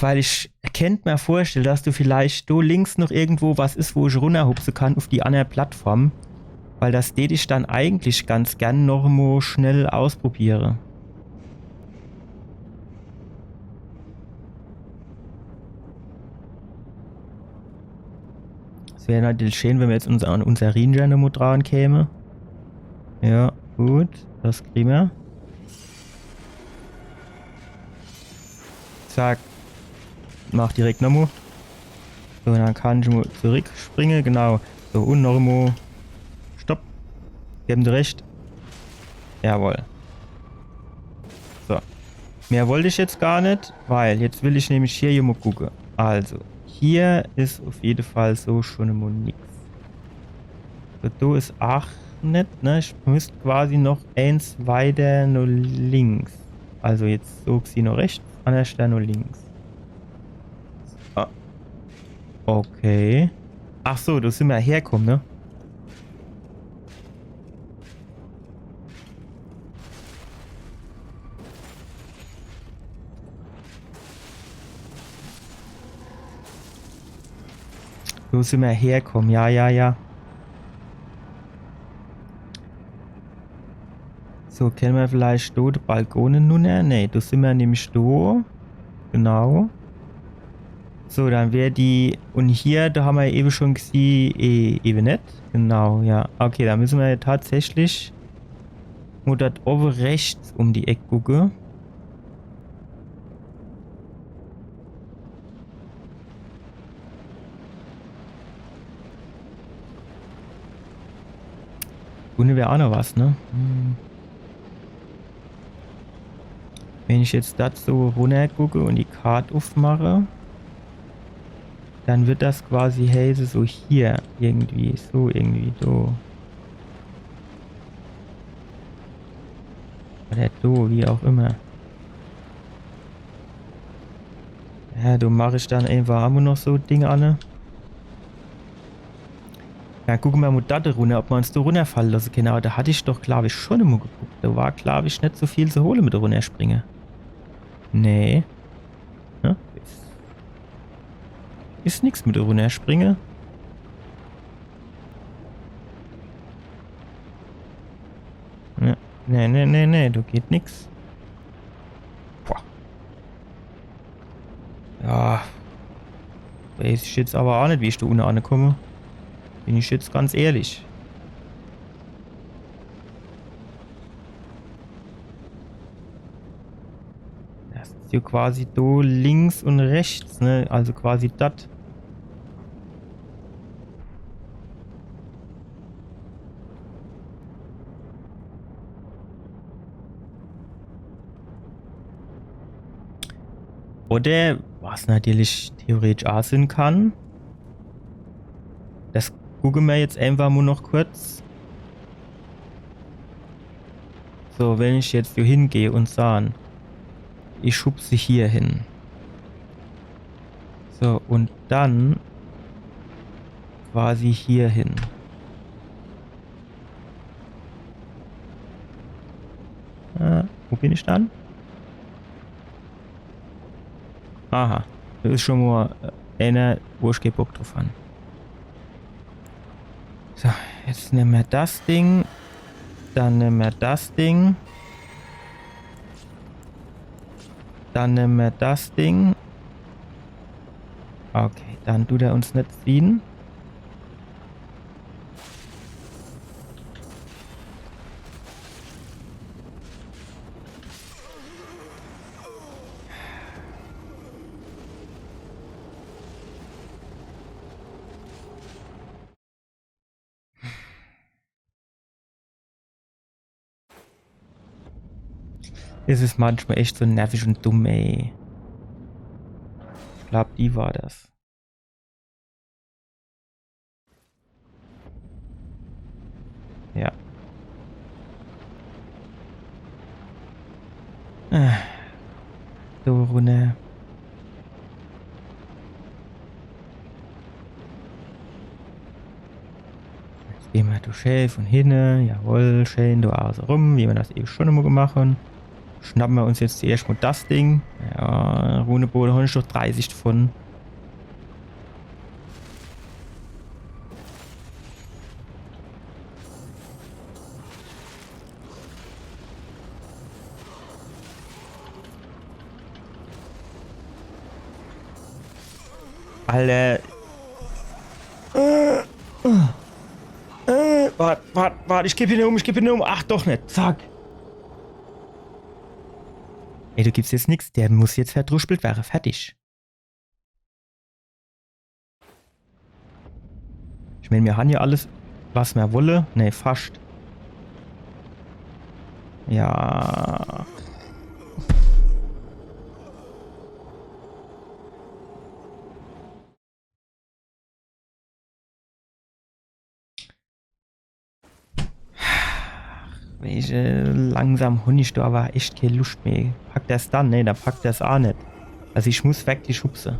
Weil ich kennt mer vorstelle, dass do vielleicht do links noch irgendwo was is, wo ich runnerhupse kann uff die anner Plattform. Weil das dät ich dann eigentlich ganz gern noch mo schnell ausprobiere. Es wär natürlich schee, wenn mer jetzt uns, an unser Ranger nomo dran käme. Ja, gut. Das krie mer. Zack. Mach direkt nomo. So, dann kann ich mo zurückspringe, genau. So, un nomo. Stopp. Geben Sie recht. Jawohl. So. Mehr wollt ich jetzt gar net, weil jetzt will ich nämlich hier, hier mo gucke. Also, hier is uff jede Fall so schun mo nix. So, do is aach net, ne? Ich müsst quasi noch eens weiter no links. Also jetzt so gsieh no rechts, annerschter no links. Ah. Okay. Ach so, do sin mer herkomme, ne? Wo sin mer herkomme? Ja, ja, ja. So, kenne mer vielleicht do de Balkone nunner? Nee, do sin mer nämlich do. Genau. So, dann wär die, un hier, do ha mer ewe schun gsieh, eh, ewe net. Genau, ja. Okay, do misse mer tatsächlich mo dort owe rechts um die Eck gucke. Unne wär aach noch was, ne? Hm. Wenn ich jetzt do so runnergucke un die Kart uffmache, dann wird das quasi heiße, so hier irgendwie, so irgendwie, do. Oder do, wie auch immer. Ja, do mach ich dann einfach emo noch so Ding anne. Ja, gucke mer mo do runner, ob mer uns do runnerfalle losse kenne. Awwer do hatt ich doch, glaab ich, schun emo geguckt. Do war, glaab ich, net so viel zu hole mit runnerspringe. Nee. Ne? Is, is nix mit runnerspringe. Ja. Nee, nee, nee, nee, do geht nix. Boah. Ah. Weiß ich jetzt awwer aa net, wie ich do unne ankomm. Bin ich jetzt ganz ehrlich. Das is jo quasi do links un rechts, ne? Also quasi dat. Oder was natürlich theoretisch aa sinn kann, das gucke mer jetzt einfach mo noch kurz. So, wenn ich jetzt do hingeh un sahn, ich schub se hier hin. So, un dann quasi hier hin. Äh, wo bin ich dann? Aha. Das is schon mo, äh, eener, wo ich kee Bock druff han. So, jetzt nemme mer das Ding. Dann nemme mer das Ding. Dann nemme mer das Ding. Okay, dann dut er uns net ziehen. Es is manchmal echt so nervig un dumm, ey. Ich glaab, die war das. Ja. Äh. Do runner. Jetzt gehn mer do schee vun hinne. Jawohl, schee do auße rum, wie mer das ewe schon mo gemacht han. Schnappe mer uns jetzt zuerscht mo das Ding. Ja, Runebode, han ich doch dreißig davon. Alter. Äh, äh, äh, wart, wart, wart, ich kipp ihn um, ich kipp ihn um. Ach, doch net. Zack. Ey, do gibt's jetzt nix. Der muss jetzt verdruspelt werre. Fertig. Ich meen, mir han jo alles, was mer wolle. Nee, fascht. Ja. Weesche, langsam han ich do awwer echt kee Luscht meh. Packt er's dann? Nee, dann packt er's aa net. Also ich muss wirklich schubse.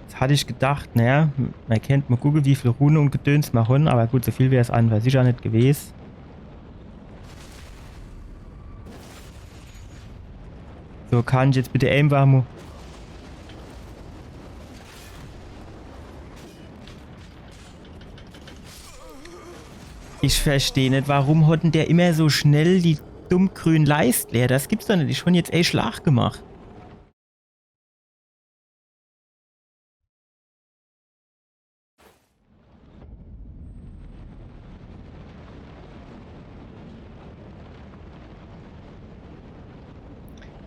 Jetzt hat ich gedacht, naja, mer kennt mo gucke, wie viel Rune un Gedöns mer han, awwer gut, so viel wär's an, wär sicher net gewes. So, kann ich jetzt bitte eenfach mo. Ich versteh net, warum hat denn der immer so schnell die dumm grün Leist leer? Das gibt's doch net. Ich han jetzt ee Schlag gemacht.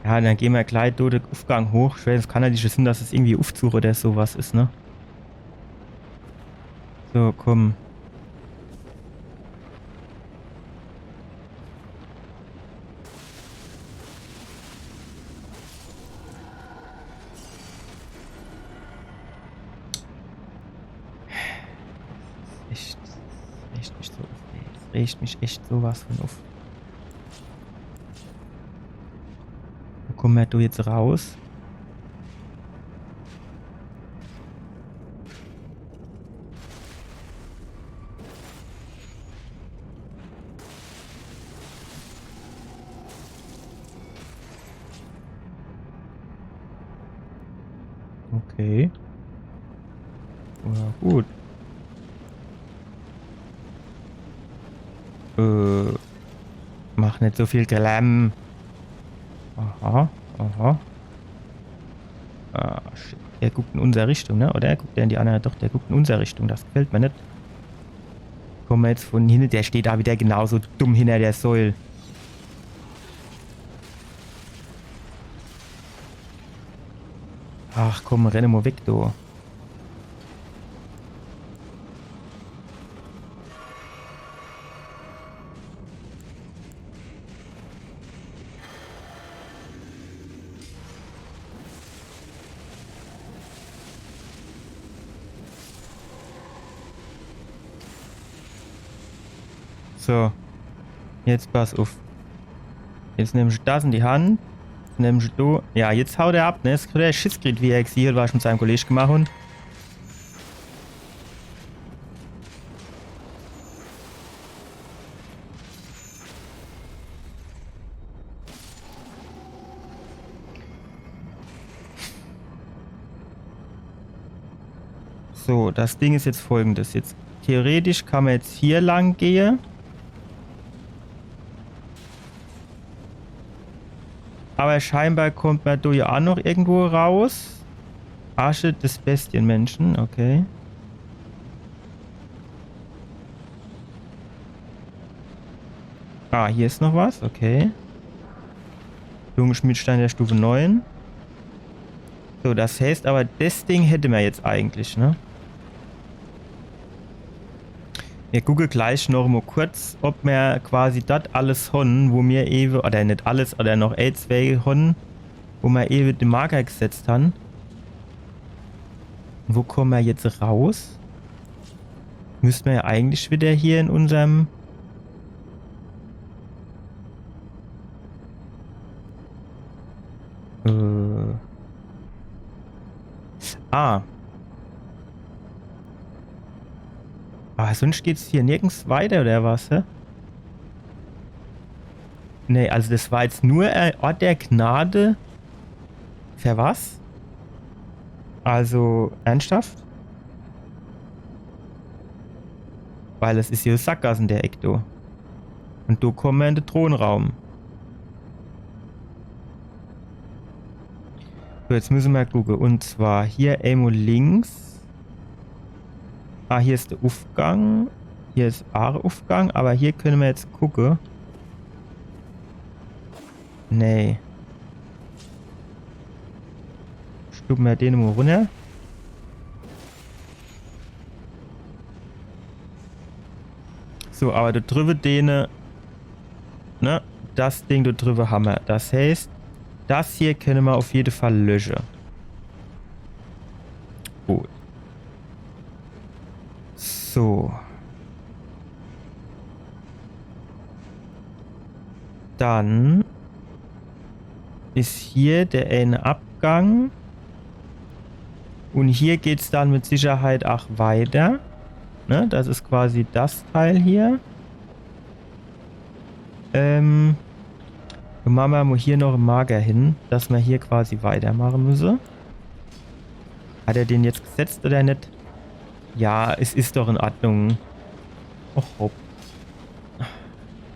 Ja, dann gehn mer glei do de Ufgang hoch. Ich weeß, es kann natürlich sinn, dass es irgendwie Ufzug oder so was is, ne? So, komm. Echt, echt mich so uff, ey. Das regt mich echt so was von uff. Wo komme mer do jetzt raus? Okay. Ja, gut. Äh, mach net so viel Gelamm. Aha, aha. Ah, shit. Der guckt in unser Richtung, ne? Oder guckt der in die andere? Doch, der guckt in unser Richtung. Das gefällt mir net. Komme mer jetzt von hinne. Der steht da wieder genauso dumm hinter der Säul. Ach komm, renne mo weg, du. So. Jetzt pass uff. Jetzt nimm ich das in die Hand. Nimm ich du. Ja, jetzt haut er ab, ne? Jetzt kriegt er Schiss kriegt, wie er gesehen, was ich mit seinem Kollege gemacht hab. So, das Ding is jetzt folgendes. Jetzt theoretisch kann mer jetzt hier lang gehe. Aber scheinbar kommt mer do ja auch noch irgendwo raus. Asche des Bestienmenschen, okay. Ah, hier is noch was, okay. Blumenschmiedstein der Stufe neun. So, das heißt aber, das Ding hätte mer jetzt eigentlich, ne? Mir gucke gleich noch mo kurz, ob mer quasi das alles hon, wo mir ewe, oder net alles, oder noch ein, zwei hon, wo mer ewe de Marker gesetzt han. Wo komme mer jetzt raus? Müsste mer ja eigentlich wieder hier in unserm, äh, ah. Aber sonst geht's hier nirgends weiter, oder was, hä? Nee, also das war jetzt nur ein Ort der Gnade. Für was? Also, ernsthaft? Weil es is hier Sackgasse in der Eck, du. Und do komme mer in de Thronraum. So, jetzt müsse mer gucke. Und zwar hier emo links. Ah, hier is de Uffgang. Hier is aach Uffgang, aber hier könne mer jetzt gucke. Nee. Stuppe mer den mo runner. So, aber do driwwe dene, ne? Das Ding do driwwe hammer. Das heißt, das hier könne mer auf jede Fall lösche. Gut. So. Dann is hier der eine Abgang. Und hier geht's dann mit Sicherheit auch weiter. Ne? Das is quasi das Teil hier. Ähm, dann mache mer mo hier noch en Marker hin, dass mer hier quasi weitermache müsse. Hat er den jetzt gesetzt oder net? Ja, es is doch in Ordnung. Och, hopp.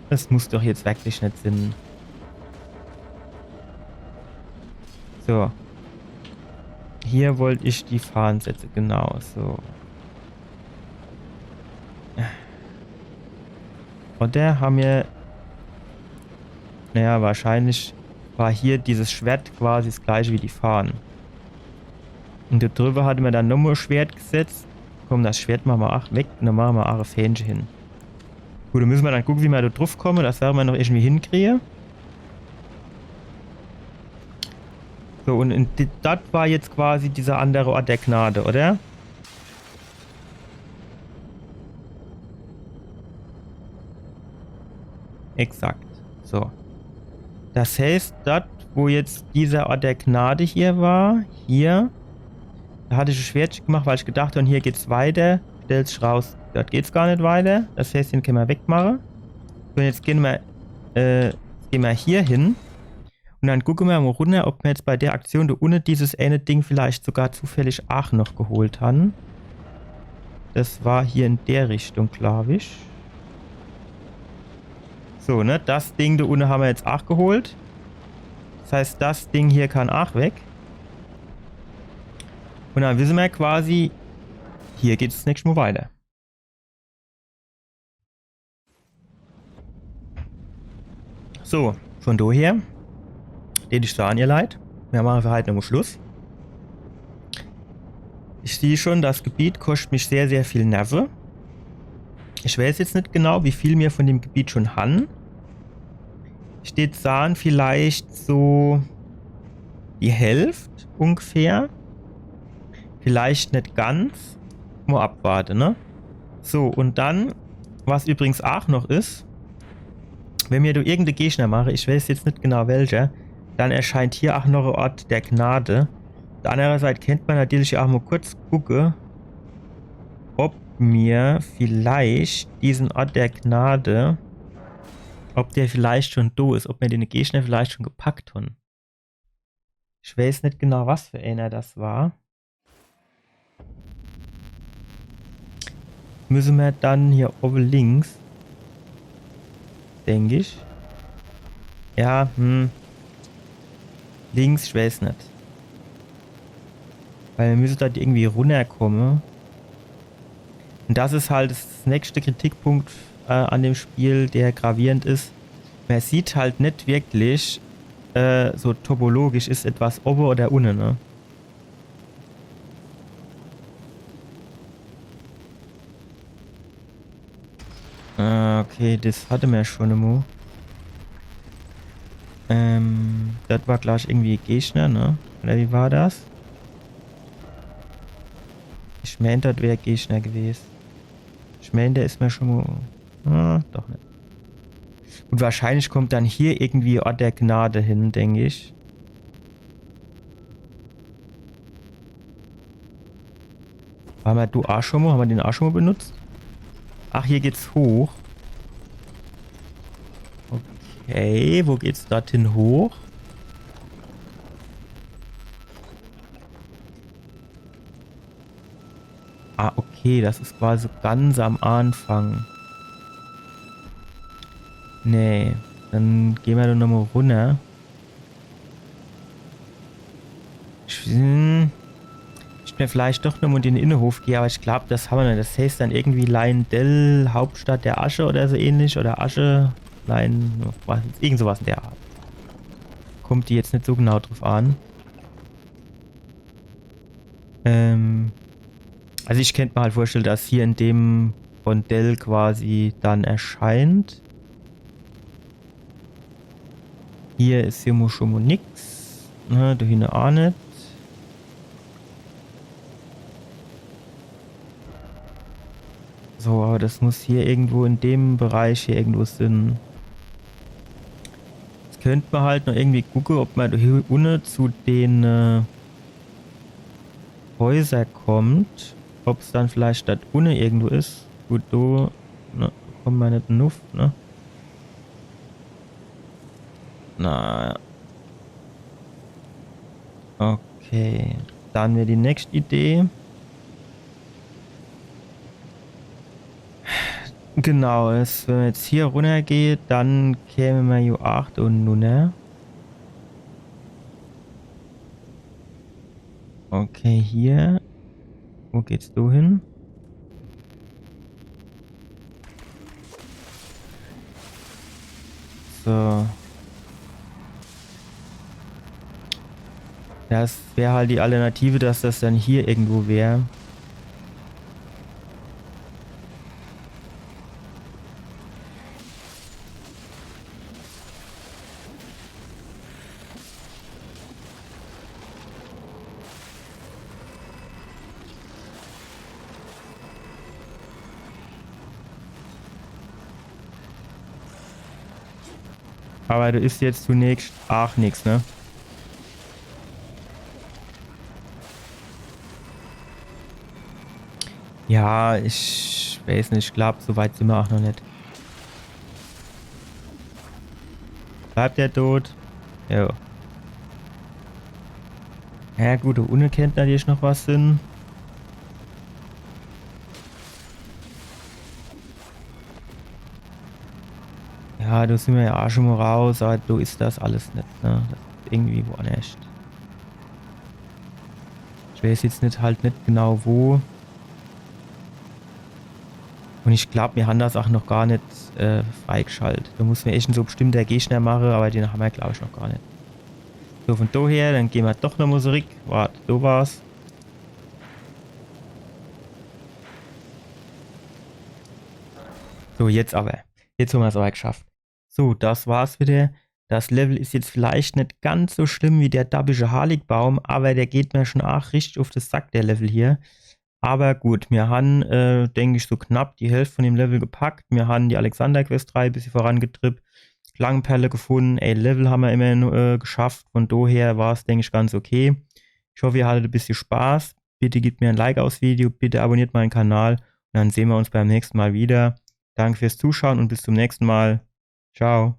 Das muss doch jetzt wirklich net sinn. So. Hier wollt ich die Fahne setze, genau, so. Oder hammer... Naja, wahrscheinlich war hier dieses Schwert quasi das gleiche wie die Fahne. Und do driwwe hatte mer dann nochmo e Schwert gesetzt. Komm, das Schwert mache mer aach weg und dann mache mer aach e Fähnche hin. Gut, dann müsse mer dann gucke, wie mer do druff komme. Das werre mer noch irgendwie hinkriege. So, und in, di- das war jetzt quasi dieser andere Ort der Gnade, oder? Exakt. So. Das heißt, dort, wo jetzt dieser Ort der Gnade hier war, hier, da hatte ich e Schwertche gemacht, weil ich gedacht hab, hier geht's weiter. Stellt sich raus, dort geht's gar net weiter. Das heißt, den könne mer wegmache. So, jetzt gehn mer, äh, jetzt gehn mer hier hin. Und dann gucke mer mo runner, ob mer jetzt bei der Aktion do unne dieses äne Ding vielleicht sogar zufällig aach noch geholt han. Das war hier in der Richtung, glaub ich. So, ne? Das Ding do unne han mer jetzt aach geholt. Das heißt, das Ding hier kann aach weg. Und dann wisse mer quasi, hier geht's das nächste Mo weiter. So, von do her, den ich sahn, ihr Leit, mir mache für heit nomo Schluss. Ich sieh schon, das Gebiet koscht mich sehr, sehr viel Nerve. Ich weiß jetzt net genau, wie viel mir von dem Gebiet schon han. Ich deet sahn, vielleicht so die Hälft ungefähr. Vielleicht net ganz. Mo abwarte, ne? So, und dann, was übrigens aach noch is, wenn mir do irgende Gegner mache, ich weiß jetzt net genau welcher, dann erscheint hier aach noch e Ort der Gnade. Auf der andere Seit kennt mer natürlich aach mo kurz gucke, ob mir vielleicht diesen Ort der Gnade, ob der vielleicht schon do is, ob mir den Gegner vielleicht schon gepackt han. Ich weiß net genau, was für äner das war. Müsse mer dann hier owwe links, denk ich. Ja, hm. Links, ich weiß net. Weil mir müsse dort irgendwie runnerkomme. Und das is halt das nächste Kritikpunkt, äh, an dem Spiel, der gravierend is. Mer sieht halt net wirklich, äh, so topologisch, is etwas owwe oder unne, ne? Äh, okay, das hatte mer schon emo. Ähm, das war gleich irgendwie Gegner, ne? Oder wie war das? Ich mein, das wär Gegner gewesen. Ich mein, der is mir schon mo. Ah, doch net. Und wahrscheinlich kommt dann hier irgendwie Ort der Gnade hin, denk ich. War mer do aach schon mo? Hammer den aach schon mo benutzt? Ach, hier geht's hoch. Okay, wo geht's dorthin hoch? Ah, okay, das is quasi so ganz am Anfang. Nee, dann geh mer doch nomo runner. Ich, hm, ich mir vielleicht doch nomo in den Innenhof gehe, aber ich glaub, das hammer net. Das heißt dann irgendwie Leyndell, Hauptstadt der Asche oder so ähnlich. Oder Asche, Leyen, was, irgend sowas in der Art. Kommt die jetzt net so genau drauf an. Ähm, also ich kennt mer halt vorstelle, dass hier in dem Rondell quasi dann erscheint. Hier is hier mo schon mo nix. Ne, do hinne aach net. So, aber das muss hier irgendwo in dem Bereich hier irgendwo sin. Jetzt kennt mer halt noch irgendwie gucke, ob mer do hier unne zu den, äh, Häuser kommt. Ob's dann vielleicht dort unne irgendwo is. Gut, do, ne, kommt mer net nuff, ne? Na. Okay. Dann wär die nächste Idee. Genau, es, wenn mer jetzt hier runnergeht, dann käme mer jo aach do nunner. Okay, hier. Wo geht's do hin? So. Das wär halt die Alternative, dass das dann hier irgendwo wär. Aber do is jetzt zunächst aach nix, ne? Ja, ich weiß net, ich glaub, so weit sin mer aach noch net. Bleibt der tot? Jo. Ja gut, do unne kennt natürlich noch was sin. Ja, do sin mer ja aa schun mol raus, awwer do is das alles net, ne? Das is irgendwie woannerscht. Ich weeß jetzt net, halt net genau wo. Un ich glaab, mir han das aa noch gar net äh, freigeschalt. Do muss mer echt so bestimmter Gegner mache, awwer den han mer, glaab ich, noch gar net. So, vun do her, dann gehn mer doch nochmol zurick. Wart, do war's. So, jetzt awwer. Jetzt han mer's awwer geschafft. So, das war's widder. Das Level is jetzt vielleicht net ganz so schlimm wie der dabbische Harligbaum, awwer der geht mer schun aach richtig uff de Sack, der Level hier. Awwer gut, mir han, äh, denk ich, so knapp die Hälft vun dem Level gepackt. Mir han die Alexander-Quest-Reih e bissje vorangetribb, Klangperle gefunn. Ey, Level han mer immerhin äh, geschafft. Vun do her war's, denk ich, ganz okay. Ich hoff, ihr hattet e bissje Spaß. Bitte gebt mir e Like uffs Video, bitte abonniert mein Kanal un dann sehn mer uns beim nächschte Mol widder. Danke fürs Zuschaue un bis zum nächschte Mol. Ciao.